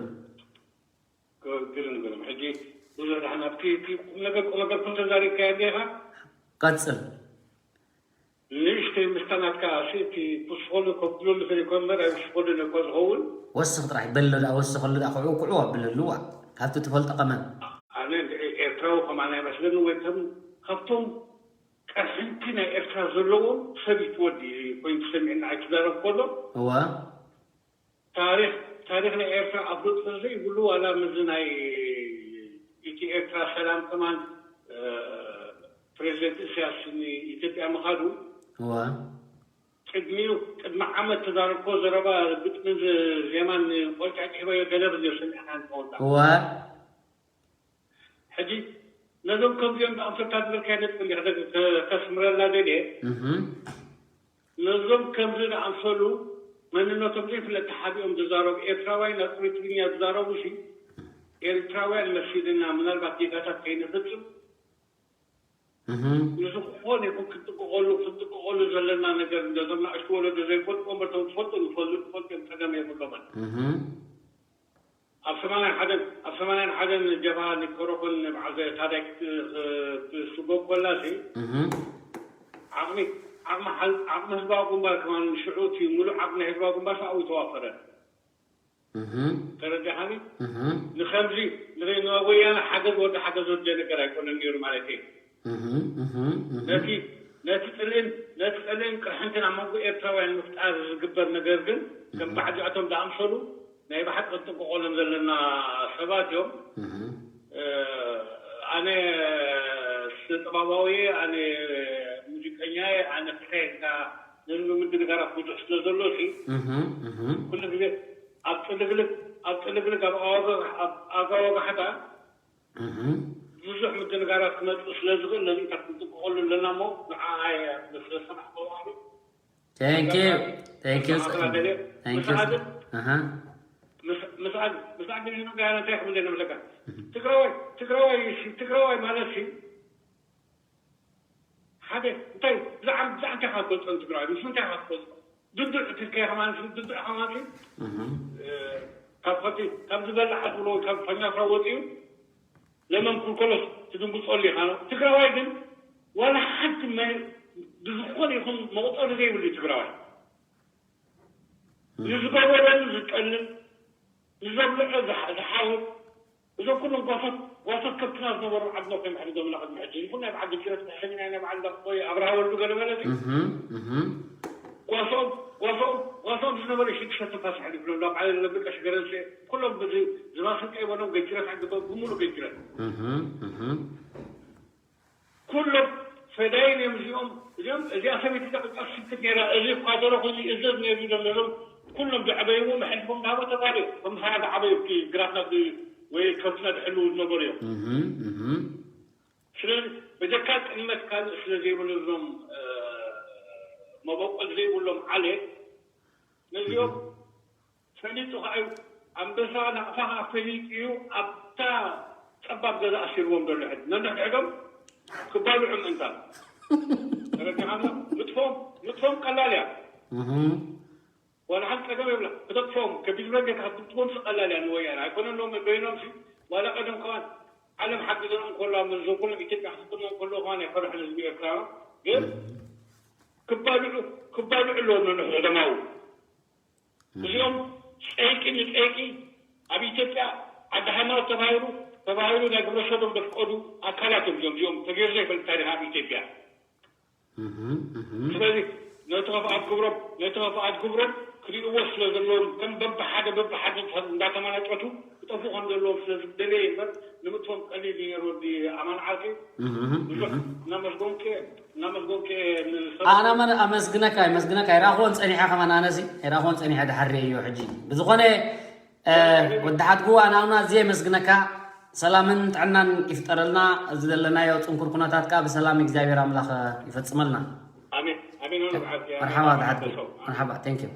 ግርም፣ ግርም። ሕጂ ብዙሕ ደሓን ኣብቲ፣ እቲ ቁም ነገር፣ ቁም ነገር ኩሉ ተዛሪብካዮ እንዲኻ? ቀጽል። ንእሽተይ ምስታ ናትካ፣ እሺ፣ እቲ ፖስትፖን ከብድለሉ ፈሊኮ እምበር፣ ኣይወስኾሉን እኮ ዝኸውን። ወስኽ ጥራሕ፣ በሎ ደኣ፣ ወስኸሉ ደኣ፣ ክዕው፣ ክዕው ኣብለሉ፣ ዋ። ካብቲ ትፈልጦ ከመን። ኣነ ኤርትራዊ ከማን ኣይመስለኒ፣ ወይ ከም ካብቶም ቀርሕንቲ ናይ ኤርትራ ዘለዎም ሰብ እዩ ትወዲ ኮይኑ ተሰሚዕና ኣይትዛረብ ከሎ። እወ። ታሪኽ፣ ታሪኽ ናይ ኤርትራ ኣብ ገጽ ዘይብሉ ዋላ ምስዚ ናይ ኢትዮ ኤርትራ ሰላም ከማን፣ እ፣ ፕሬዚደንት ኢሳያስ ንኢትዮጵያ ምኻዱ እወ። ቅድሚኡ፣ ቅድሚ ዓመት ተዛረብኮ ዘረባ ግጥምን ዝ-፣ ዜማን ቆልጫጭ ሂበዮ ገለ ብዝዮ ሰሚዕካ ንትፈልጣ። እወ። ሕጂ ነዞም ከምዚኦም ዝኣምሰልካ ዝበልካዮ ነጥቢ እንዲኻ ተ-፣ ተ-፣ ተስምረልና ደልየ። እህ። ነዞም ከምዚ ዝኣምሰሉ መንነቶም ዘይፍለጥ ተሓቢኦም ዝዛረቡ ኤርትራውያን፣ ኣብ ጽሩይ ትግርኛ ዝዛረቡ ሲ፣ ኤርትራውያን መሲልና፣ ምናልባት ጌጋታት ከይንፍጽም፣ እህ። ንዝኾነ ይኹን ክንጥንቀቐሉ፣ ክንጥንቀቐሉ ዘለና ነገር፣ ነዞም ንኣሽቱ ወለዶ ዘይፈልጥዎ እምበር፣ እቶም ዝፈልጡ ንፈልጡ፣ ዝፈልጡ እዮም፣ ጸገም የብሎምን። እህ። ኣብ ሰማንያን ሓደን፣ ኣብ ሰማንያን ሓደን ጀብሃ ንከረኹን በዓል ታዳይ ክት-፣ ክስጎግ ከላ ሲ፣ እህ። ዓቕሚ፣ ዓቕሚ ሓል-፣ ዓቕሚ ህዝባዊ ግንባር ከማን ሽዑ እቲ ሙሉእ ዓቕሚ ናይ ህዝባዊ ግንባር ኣብኡ ተዋፈረ። እህ። ተረዲኻኒ? እህ። ንኸምዚ፣ ንኸ-፣ ንወያነ ሓገዝ ወዲ ሓገዝ ወዲ ነገር ኣይኮነን ነይሩ ማለት እዩ። እህ፣ እህ፣ እህ። ነቲ፣ ነቲ ጽልእን፣ ነቲ ጽልእን ቅርሕንትን ኣብ መንጎ ኤርትራውያን ንምፍጣር ዝግበር ነገር ግን፣ ከም እህ። ባዕዲ እቶም ዝኣምሰሉ ናይ ብሓቂ ክንጥንቀቐሎም ዘለና ሰባት እዮም። እህ። እ፣ ኣነ ስነ ጥበባዊ እየ፣ ኣነ ሙዚቀኛ እየ፣ ኣነ እንታይ ኢልካ ነዚ ምድንጋራት ብዙሕ ስለ ዘሎ ሲ፣ እህ፣ እህ። ኩሉ ግዜ ኣብ ጥልግልግ፣ ኣብ ጥልግልግ፣ ኣብ ኣዋጋ-፣ ኣብ ኣጋወጋሕታ እህ። ብዙሕ ምድንጋራት ክመጽእ ስለ ዝኽእል ነዚታት ክንጥንቀቐሉ ኣለና እሞ ንዓኣ እየ ምስ ሰማዕኩ። Thank you። Thank you። ክሰማዕካ ደልየ። Thank you። ምስኣ ግን፣ ኣሃ። ምስ-፣ ምስኣ፣ ምስኣ ግን ይኑ ጋር እንታይ ክብል እየ ንብለካ? እህ። ትግራዋይ፣ ትግራዋይ፣ ትግራዋይ ማለት ሲ ሓደ እንታይ ብዛዕባ፣ ብዛዕባ እንታይ ካብ ትገልጾ ንትግራዋይ? ምስ እንታይ ካብ ትገልጾ? ድዱዕ ትልከ ከማን፣ ድዱዕ ከማን፣ እህ። እ፣ ካብ ከብቲ፣ ካብ ዝበልዓ ትብሎ፣ ካብ ፈኛፍራ ወፂኡ፣ ለመን ኩልኮሎስ ትድንግፀሉ ኢኻ። ትግራዋይ ግን ዋላ ሓንቲ መ-፣ ብዝኾነ ይኹን መቑፀሪ ዘይብሉ እዩ ትግራዋይ። እህ። ንዝገበረሉ ዝጠልም፣ ንዘብልዖ ዝሓ-፣ ዝሓውር፣ እዞም ኩሎም ጓሶት፣ ጓሶት ከብትና ዝነበሩ ዓድና ኮይኖም ሕዚ ዘመና ቅድሚ ሕጂ ይኹን ናይ በዓል ገጅረት ሕሰሚና ናይ በዓል ዳቆይ ኣብርሃ ወልዱ ገለ መለ እዚ እህ፣ እህ። ጓሶም፣ ጓሶም፣ ጓሶም ዝነበረ ሽዱሽተ ትንፋስ ኣሕሊፍሎም ናብ ዓለም ነብር ቀሺ ገረንሴ ኩሎም ብዚ ዝባስንቀ ይበሎም ገጅረት ዓዲ ብምሉ ገጅረት እህ፣ እህ። ኩሎም ፈዳይን እዮም እዚኦም። እዚኦም፣ እዚኣ ሰበይቲ ደቂ ስክት ነይራ። እዚ ኳደሮ ኮይኑ ይእዘዝ ነይሩ ኢሎም ነይሮም። ኩሎም ዝዓበይዎ መሕልፎም ዝሃቦ ተጋሩ እዮም። ከም ንሕና ዝዓበዩ እቲ ግራትና ብ-፣ ወይ ከብትና ዝሕልዉ ዝነበሩ እዮም። እህ፣ እህ። ስለዚ በጀካ ጥልመት ካልእ ስለ ዘይብሉ እዞም፣ እ፣ መበቆል ዘይብሎም ዓሌት ነዚኦም እህ። ፈሊጡ ኸዓ እዩ። ኣንበሳ ናቕፋ ኸዓ ፈሊጡ እዩ። ኣብታ ጸባብ ገዛ ኣሲርዎም ዘሎ ሕጂ። ነንሕድሕዶም ክባልዑ ምእንታን። ተረዲኻና? ምጥፎም፣ ምጥፎም ቀላል እያ። እህ። ዋላ ሓንቲ ጸገም የብላ። ክተጥፎም ከቢድ መገድ ካብ ትምጽቦም ቀላል እያ ንወያነ። ኣይኮነን ሎም በይኖም ሲ ዋላ ቀደም ከማን ዓለም ሓጊዞም እንከሎ ኣብ መዝዞ ኩሎም ኢትዮጵያ ክስጥሞ እንከሎ ከማን ኣይፈርሕን ህዝቢ ኤርትራ ግን ክባልዑ ክባልዑ ኣለዎም ነንሕድሕዶም ኣብኡ። እዚኦም ጸይቂ ንጸይቂ ኣብ ኢትዮጵያ ዓዲ ሃይማኖት ተባሂሉ ተባሂሉ ናይ ግብረ ሰዶም ዘፍቀዱ ኣካላት እዮም። እዚኦም እዚኦም ተገይሩ ዘይፈልጥ ታሪኽ ኣብ ኢትዮጵያ። ስለዚ ነቲ ክፍኣት ግብሮም ነቲ ክፍኣት ግብሮም ክሪእዎ ስለ ዘለዎም ከም በብሓደ በብሓደ እንዳተመናጨቱ ክጠፍኡ ከም ዘለዎም ስለ ዝደለየ እምበር ንምጥፎም ቀሊል እዩ ነይሩ። ወዲ ኣማን ዓርኪ ብዙሕ እናመስጎንክ እናመስጎንክ ንሰብ ኣነ መን ኣመስግነካ ይመስግነካ ኣይራኽዎን ጸኒሐ ከማን ኣነሲ ኣይራኽዎን ጸኒሐ ድሓር እዮ ሕጂ ብዝኾነ ወዲ ሓድጉ ኣናውና እዚ የመስግነካ። ሰላምን ጥዕናን ይፍጠረልና። እዚ ዘለናዮ ጽንኩር ኩነታት ከኣ ብሰላም እግዚኣብሔር ኣምላኽ ይፈጽመልና። ኣሜን ኣሜን። ሆነ በዓል መርሓባ ወዲ ሓድጉ መርሓባ። Thank you።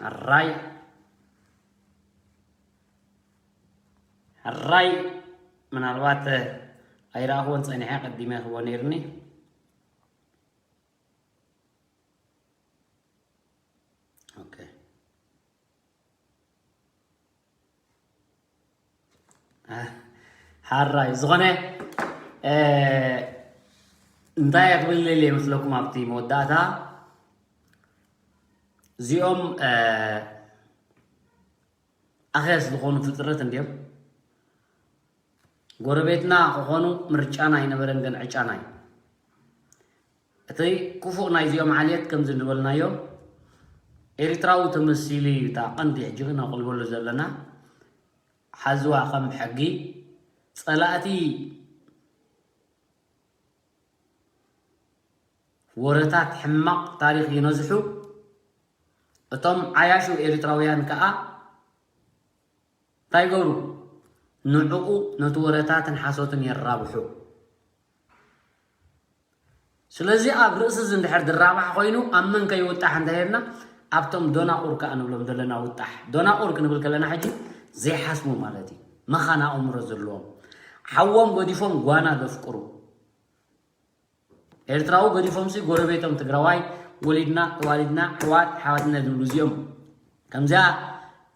ሕራይ ሕራይ ምናልባት ኣይረኣኽዎን ጸኒሐ ቀዲመ ክቦ ነይርኒ። ኦኬ ሓራይ ዝኾነ እንታይ ክብል ለ ይመስለኩም ኣብቲ መወዳእታ እዚኦም ኣኸስ ዝኾኑ ፍጥረት እንዲዮም ጎረቤትና ክኾኑ ምርጫና ኣይነበረን ግን ዕጫና እዩ እቲ ክፉእ ናይዚኦም ዓልየት ከምዚ ዝበልናዮ ኤሪትራዊ ተመሲሉ እዩ እታ ቀንዲ ሕጂ ክነቕልበሉ ዘለና ሓዝዋ ከም ሕጊ ጸላእቲ ወረታት ሕማቕ ታሪኽ ይነዝሑ እቶም ዓያሹ ኤሪትራውያን ከኣ እንታይ ይገብሩ ንዕኡ ነቲ ወረታትን ሓሶትን የራብሑ ስለዚ ኣብ ርእሲ እዚ እንድሕር ዝራባሕ ኮይኑ ኣብ መን ከይውጣሕ እንተሄድና ኣብቶም ዶናቑር ከኣ ንብሎም ዘለና ውጣሕ። ዶናቑር ክንብል ከለና ሕጂ ዘይሓስቡ ማለት እዩ። መኻን ኣእምሮ ዘለዎም። ሓዎም ገዲፎም ጓና ዘፍቅሩ። ኤርትራዊ ገዲፎምሲ ጎረቤቶም ትግራዋይ ወሊድና ተዋሊድና ኣሕዋት ሓዋትና ዝብሉ እዚኦም። ከምዚኣ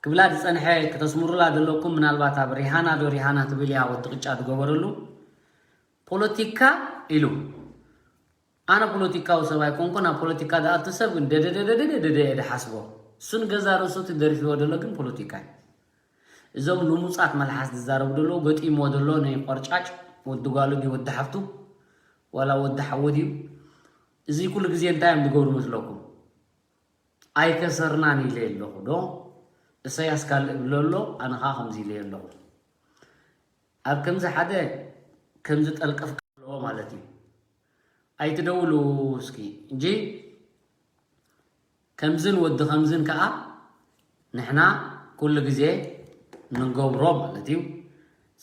ክብላ ዝጸንሐ ክተስምሩላ ዘለኩም ምናልባት ኣብ ሪሃና ዶ ሪሃና ትብል እያ ወዲ ቅጫ ዝገበረሉ ፖለቲካ ኢሉ ኣነ ፖለቲካዊ ሰብ ኣይኮንኩን ኣብ ፖለቲካ ዝኣቱ ሰብ ግን ደደደደደደደ እየ ዝሓስቦ እሱ ንገዛ ርእሱ እቲ ደርፊዎ ዘሎ ግን ፖለቲካ እዩ እዞም ልሙጻት መልሓስ ዝዛረቡ ዘለዉ ገጢምዎ ዘሎ ናይ ቆርጫጭ ወዲ ጓሉ ድዩ ወዲ ሓፍቱ ዋላ ወዲ ሓዉ ድዩ እዚ ኩሉ ግዜ እንታይ እዮም ዝገብሩ መስለኩም ኣይከሰርናን ኢለ ኣለኹ ዶ እሰያስ ካልእ እብሎ ኣሎ ኣነ ኸዓ ከምዚ ኢለ ኣለኹ ኣብ ከምዚ ሓደ ከምዚ ጠልቀፍካ ኣለዎ ማለት እዩ ኣይትደውሉ እስኪ እንጂ ከምዝን ወዲ ከምዝን ከዓ ንሕና ኩሉ ግዜ ንገብሮ ማለት እዩ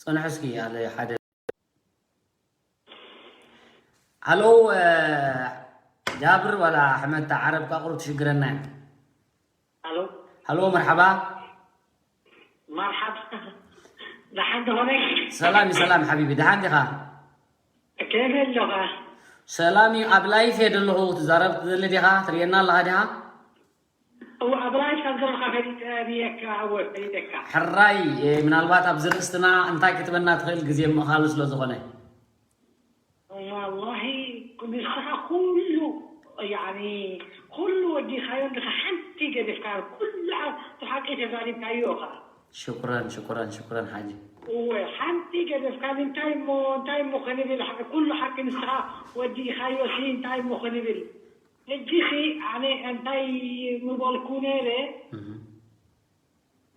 ፅንሑ እስኪ ኣለ ሓደ ሃሎ ጃብር ወላ ኣሕመድ ዓረብ ቃ ቁሩብ ትሽግረና እዩ ሃሎ መርሓባ መርሓባ ደሓን ዶ ኾነ ሰላም እዩ ሰላም ሓቢቢ ደሓን ዲኻ ከመይ ኣለኻ ሰላም እዩ ኣብ ላይፍ እየ ዘለኹ ትዛረብ ትደሊ ዲኻ ትርእየና ኣለኻ ዲኻ እው ኣብ ላይፍ ከም ዘለኻ ፈሊጠ ብየካ እወ ፈሊጠካ ሕራይ ምናልባት ኣብዚ ርእስትና እንታይ ክትበና ትኽእል ግዜ ምእኻሉ ስለ ዝኾነ ዋላሂ ንስኻ ኩሉ ያኒ ኩሉ ወዲኻዮ እንዲኻ ሓንቲ ገዲፍካ ኩሉ ብሓቂ ተዛሪብካዮ ኢኻ ሽኩረን ሽኩረን ሽኩረን ሓጂ እወ ሓንቲ ገደፍካ እንታይ እሞ እንታይ እሞ ከንብል ኩሉ ሓቂ ንስኻ ወዲእኻዮ ሲ እንታይ እሞ ከንብል ሕጂ ሲ ኣነ እንታይ ምበልኩ ነይረ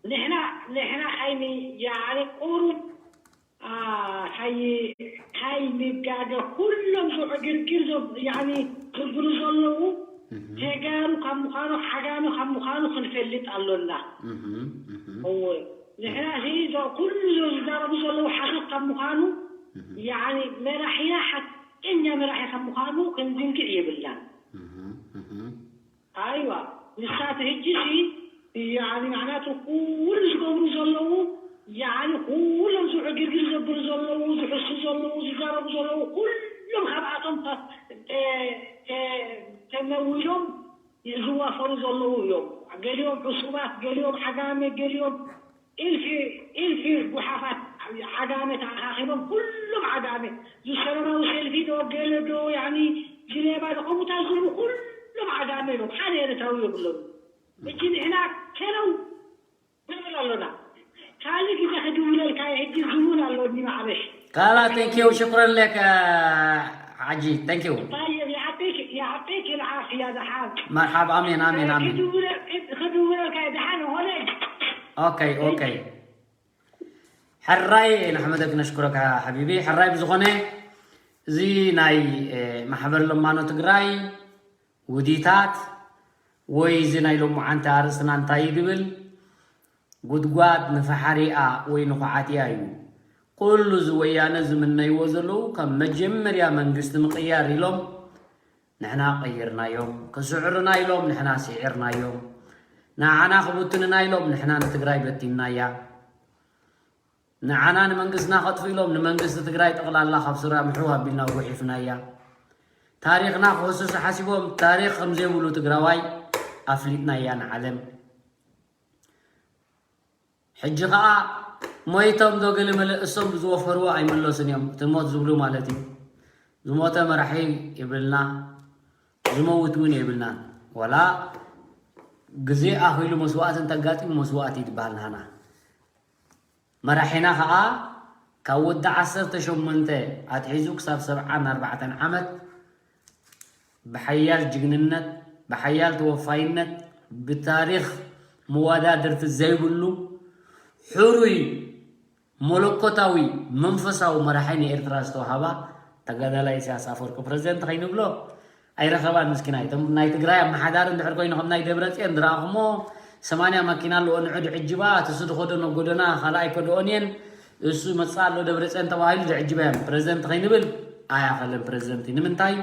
ንሕና ንሕና ካይኒ ያኒ ቁሩብ ካይ ካይ ንጋገ ኩሎም ዝዕግርግር ያኒ ክብሉ ዘለዉ ተጋሩ ካብ ምዃኑ ሓጋሚ ካብ ምዃኑ ክንፈልጥ ኣሎና እወ ንሕና እዚ ኩሉ ዝዛረቡ ዘለዉ ሓሶት ካብ ምዃኑ ያኒ መራሒና ሓቀኛ መራሒ ካብ ምዃኑ ክንዝንግዕ የብልናን ኣይዋ ንሳት ህጂ ሲ ያኒ ማዕናቱ ኩሉ ዝገብሩ ዘለዉ ያኒ ኩሎም ዝዕግርግር ዘብሉ ዘለዉ ዝሕሱ ዘለዉ ዝዛረቡ ዘለዉ ኩሎም ካብኣቶም ተመዊሎም ዝዋፈሩ ዘለዉ እዮም። ገሊኦም ዕሱባት፣ ገሊኦም ዓጋመ፣ ገሊኦም ኢልፊ ኢልፊ ጉሓፋት ዓጋመ ተኣኻኺቦም፣ ኩሎም ዓጋመ እዚ ሰላማዊ ሰልፊ ዶ ገለ ዶ ያኒ ጅኔቫ ዶ ከምኡታት ዝብሉ ኩሎም ዓጋመ እዮም። ሓደ ኤርትራዊ የብሎም። እጂ ንሕና ከነው ንብል ኣሎና። ካልእ ግዜ ክድውለልካ እየ፣ ሕጂ ዝውል ኣለኒ ማዕበሽ። ካላ፣ ቴንኪው፣ ሽኩረን ለክ ሓጂ፣ ቴንኪው። طيب، يعطيك يعطيك العافية دحان. መርሓባ፣ ኣሜን፣ ኣሜን፣ ኣሜን። ክድውለ- ክድውለልካ እየ ደሓን ሆነ። ኦኬ፣ ኦኬ። ሕራይ ንሕመደክ ነሽኩረካ ሓቢቢ። ሕራይ ብዝኾነ እዚ ናይ እ፣ ማሕበር ለማኖ ትግራይ ውዲታት ወይ እዚ ናይ ሎማዓንቲ ኣርእስትና እንታይ እዩ ድብል ጉድጓድ ንፈሓሪኣ ወይ ንኹዓቲያ እዩ። ኩሉ እዚ ወያነ ዝምነይዎ ዘለዉ ካብ መጀመርያ መንግስቲ ምቕያር ኢሎም ንሕና ቀይርናዮም፣ ክስዕሩና ኢሎም ንሕና ስዒርናዮም፣ ንዓና ክብትኑና ኢሎም ንሕና ንትግራይ በቲንናያ፣ ንዓና ንመንግስትና ከጥፉ ኢሎም ንመንግስቲ ትግራይ ጠቕላላ ካብ ሱራ ምሕው ኣቢልና ጉሒፍናያ። ታሪኽና ክህስሱ ሓሲቦም ታሪኽ ከም ዘይብሉ ትግራዋይ ኣፍሊጥናያ ንዓለም። ሕጂ ኸኣ ሞይቶም ዶ ገለ መለ እሶም ዝወፈርዎ ኣይመለሱን እዮም። እቲ ሞት ዝብሉ ማለት እዩ። ዝሞተ መራሒ የብልና፣ ዝመውት እውን የብልናን። ዋላ ግዜ ኣኺሉ መስዋእቲ እንተጋጢሙ መስዋእቲ እዩ ዝበሃል ናህና። መራሒና ኸኣ ካብ ወዲ ዓሰርተ ሸሞንተ ኣትሒዙ ክሳብ ሰብዓን ኣርባዕተን ዓመት ብሓያል ጅግንነት፣ ብሓያል ተወፋይነት፣ ብታሪኽ መወዳድርቲ ዘይብሉ ሕሩይ መለኮታዊ መንፈሳዊ መራሒ ንኤርትራ ዝተዋሃባ ተጋዳላይ ኢሳያስ ኣፈወርቂ ፕረዚደንት ከይንብሎ ኣይረኸባን። ምስኪናይ እቶም ናይ ትግራይ ኣመሓዳሪ እንድሕር ኮይኑ ከም ናይ ደብረፅዮን ዝረኣኹሞ ሰማንያ ማኪና ኣለዎ ንዑ ድዕጅባ እቲ እሱ ዝኸደኖ ጎደና ካልኣይ ከድኦን እየን እሱ መፅእ ኣሎ ደብረፅዮን ተባሂሉ ድዕጅባ እዮም ፕረዚደንት ከይንብል ኣያኸለን ፕረዚደንት እዩ። ንምንታይ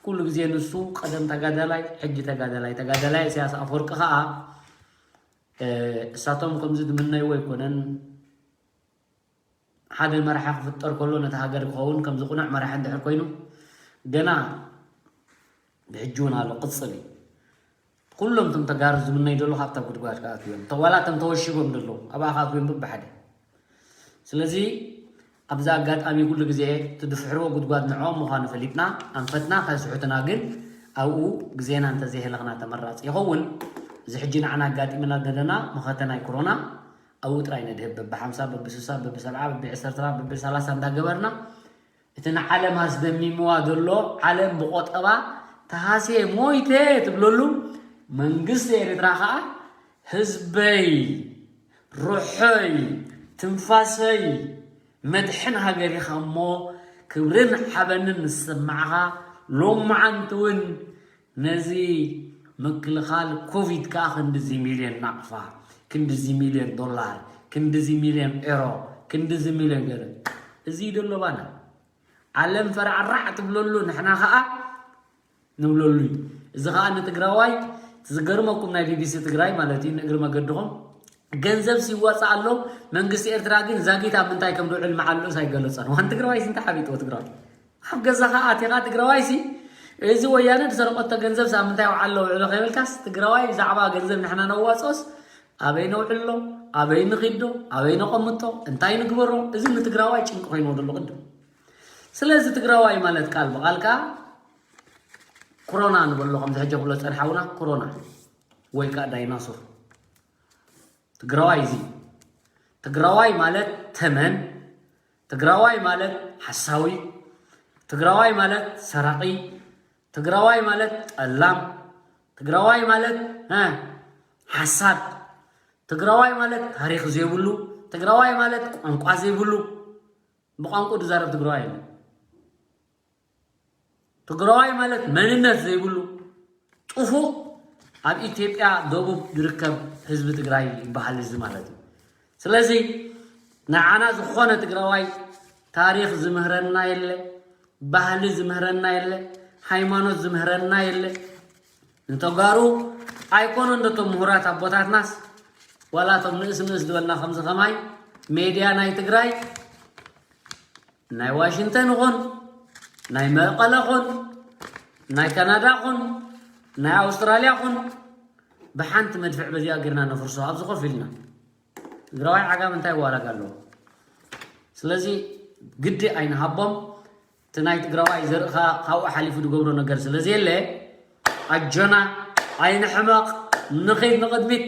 ኩሉ ግዜ ንሱ ቀደም ተጋዳላይ ሕጂ ተጋዳላይ ተጋዳላይ ኢሳያስ ኣፈወርቂ ከዓ እ፣ እሳቶም ከምዚ ዝምነይዎ ኣይኮነን። ሓደ መራሒ ክፍጠር ከሎ ነቲ ሃገር ክኸውን ከም ዝቑኑዕ መራሒ እንድሕር ኮይኑ ገና ብሕጂ እውን ኣሎ ቅፅል እዩ። ኩሎም እቶም ተጋሩ ዝምነዩ ዘለዉ ካብታ ጉድጓድ ክኣትዉ እዮም። እቶም ዋላ እቶም ተወሺቦም ዘለዉ ኣብኣ ክኣትዉ እዮም በብሓደ። ስለዚ ኣብዚ ኣጋጣሚ ኩሉ ግዜ እቲ ድፍሕርዎ ጉድጓድ ንዕኦም ምዃኑ ፈሊጥና ኣንፈትና ከስሑትና ግን ኣብኡ ግዜና እንተዘይህለኽና ተመራፂ ይኸውን። እዚ ሕጂ ንዓና ኣጋጢምና ዘለና መኸተ ናይ ኮሮና ኣብኡ ጥራይ ነድህብ በብሓምሳ በብስሳ በብሰብዓ በብዕሰርተና በብሰላሳ እንዳገበርና እቲ ንዓለም ኣስደሚምዋ ዘሎ ዓለም ብቆጠባ ተሃስየ ሞይተ ትብለሉ መንግስቲ ኤርትራ ከዓ ህዝበይ ሩሖይ ትንፋሰይ መድሕን ሃገር ኢኻ እሞ ክብርን ሓበንን ዝስማዕኻ ሎማዓንቲ እውን ነዚ ምክልኻል ኮቪድ ከዓ ክንድዚ ሚልዮን ናቕፋ ክንድዚ ሚልዮን ዶላር ክንድዚ ሚልዮን ኤሮ ክንድዚ ሚልዮን ገለ እዚ ደሎ ባና ዓለም ፈራዕራዕ ትብለሉ ንሕና ከዓ ንብለሉ እዩ። እዚ ከዓ ንትግራዋይ ዝገርመኩም ናይ ቢቢሲ ትግራይ ማለት እዩ ንእግሪ መገድኹም ገንዘብ ሲዋፃእ ኣሎ መንግስቲ ኤርትራ ግን ዛጊት ኣብ ምንታይ ከም ዝውዕል መዓልኡስ ኣይገለፀን ዋን ትግራዋይ ስንታ ሓቢጥዎ ትግራዋይ ኣብ ገዛኻ ኣቲኻ ትግራዋይ ሲ እዚ ወያነ ዝሰረቆቶ ገንዘብ ሳ ምንታይ ውዓሎ ውዕሎ ከይበልካስ ትግራዋይ ብዛዕባ ገንዘብ ንሕና ነዋፅኦስ ኣበይ ነውዕሎ ኣበይ ንኺዶ ኣበይ ነቐምጦ እንታይ ንግበሮ እዚ ንትግራዋይ ጭንቂ ኮይንዎ ዘሎ ቅድም ስለዚ ትግራዋይ ማለት ቃል ብቃል ከዓ ኩሮና ንበሎ ከምዚ ሕጂ ክብሎ ዝፀንሐ ሓውና ኩሮና ወይ ከዓ ዳይናሶር ትግራዋይ እዚ ትግራዋይ ማለት ተመን ትግራዋይ ማለት ሓሳዊ ትግራዋይ ማለት ሰራቂ ትግራዋይ ማለት ጠላም ትግራዋይ ማለት ሓሳድ ትግራዋይ ማለት ታሪክ ዘይብሉ ትግራዋይ ማለት ቋንቋ ዘይብሉ ብቋንቋ ዝዛረብ ትግራዋይ የለን ትግራዋይ ማለት መንነት ዘይብሉ ጥፉእ ኣብ ኢትዮጵያ ደቡብ ዝርከብ ህዝቢ ትግራይ ይበሃል እዚ ማለት እዩ ስለዚ ንዓና ዝኾነ ትግራዋይ ታሪክ ዝምህረና የለ ባህሊ ዝምህረና የለ ሃይማኖት ዝምህረና የለ ንተጋሩ ኣይኮነ እንደቶም ምሁራት ኣቦታትናስ ዋላ ቶም ንእስ ንእስ ዝበልና ከምዚ ከማይ ሜድያ ናይ ትግራይ ናይ ዋሽንግተን ይኹን ናይ መቐለ ኹን ናይ ካናዳ ኹን ናይ ኣውስትራልያ ኹን ብሓንቲ መድፍዕ በዚኣ ጌርና ነፍርሶ ኣብዚ ኮፍ ኢልና። ትግራዋይ ዓጋም እንታይ ዋላጋ ኣለዎ? ስለዚ ግዲ ኣይንሃቦም። እቲ ናይ ትግራዋይ ዘርእኻ ካብኡ ሓሊፉ ዝገብሮ ነገር ስለ ዘየለ ኣጆና ኣይንሕመቕ፣ ንኸይድ ንቕድሚት።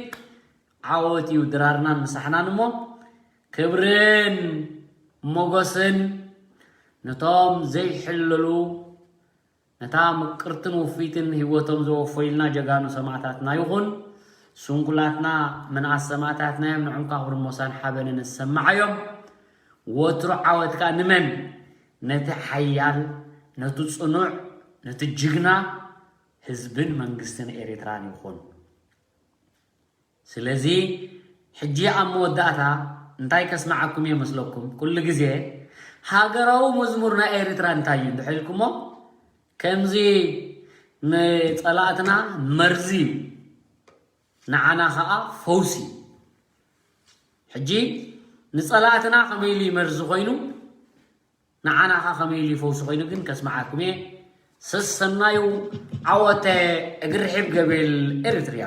ዓወት እዩ ድራርናን ምሳሕናን እሞ ክብርን ሞጎስን ነቶም ዘይሕለሉ ነታ ምቅርትን ውፍይትን ህይወቶም ዘወፈዩልና ጀጋኑ ሰማእታትና ይኹን። ስንኩላትና ምንኣስ ሰማእታትና እዮም። ንዕም ከዓ ክብርን ሞሳን ሓበንን እሰማዓዮም። ወትሩ ዓወትካ ንመን? ነቲ ሓያል፣ ነቲ ጽኑዕ፣ ነቲ ጅግና ህዝብን መንግስትን ኤርትራን ይኹን። ስለዚ ሕጂ ኣብ መወዳእታ እንታይ ከስምዓኩም እየ መስለኩም? ኩሉ ግዜ ሃገራዊ መዝሙር ናይ ኤርትራ እንታይ እዩ እንድሕር ኢልኩሞ፣ ከምዚ ንጸላእትና መርዚ እዩ፣ ንዓና ኸኣ ፈውሲ። ሕጂ ንጸላእትና ከመይ ኢሉ እዩ መርዚ ኮይኑ፣ ንዓና ኸኣ ከመይ ኢሉ እዩ ፈውሲ ኮይኑ ግን ከስምዓኩም እየ። ሰሰናዩ ዓወተ እግሪ ሒብ ገቤል ኤሪትሪያ።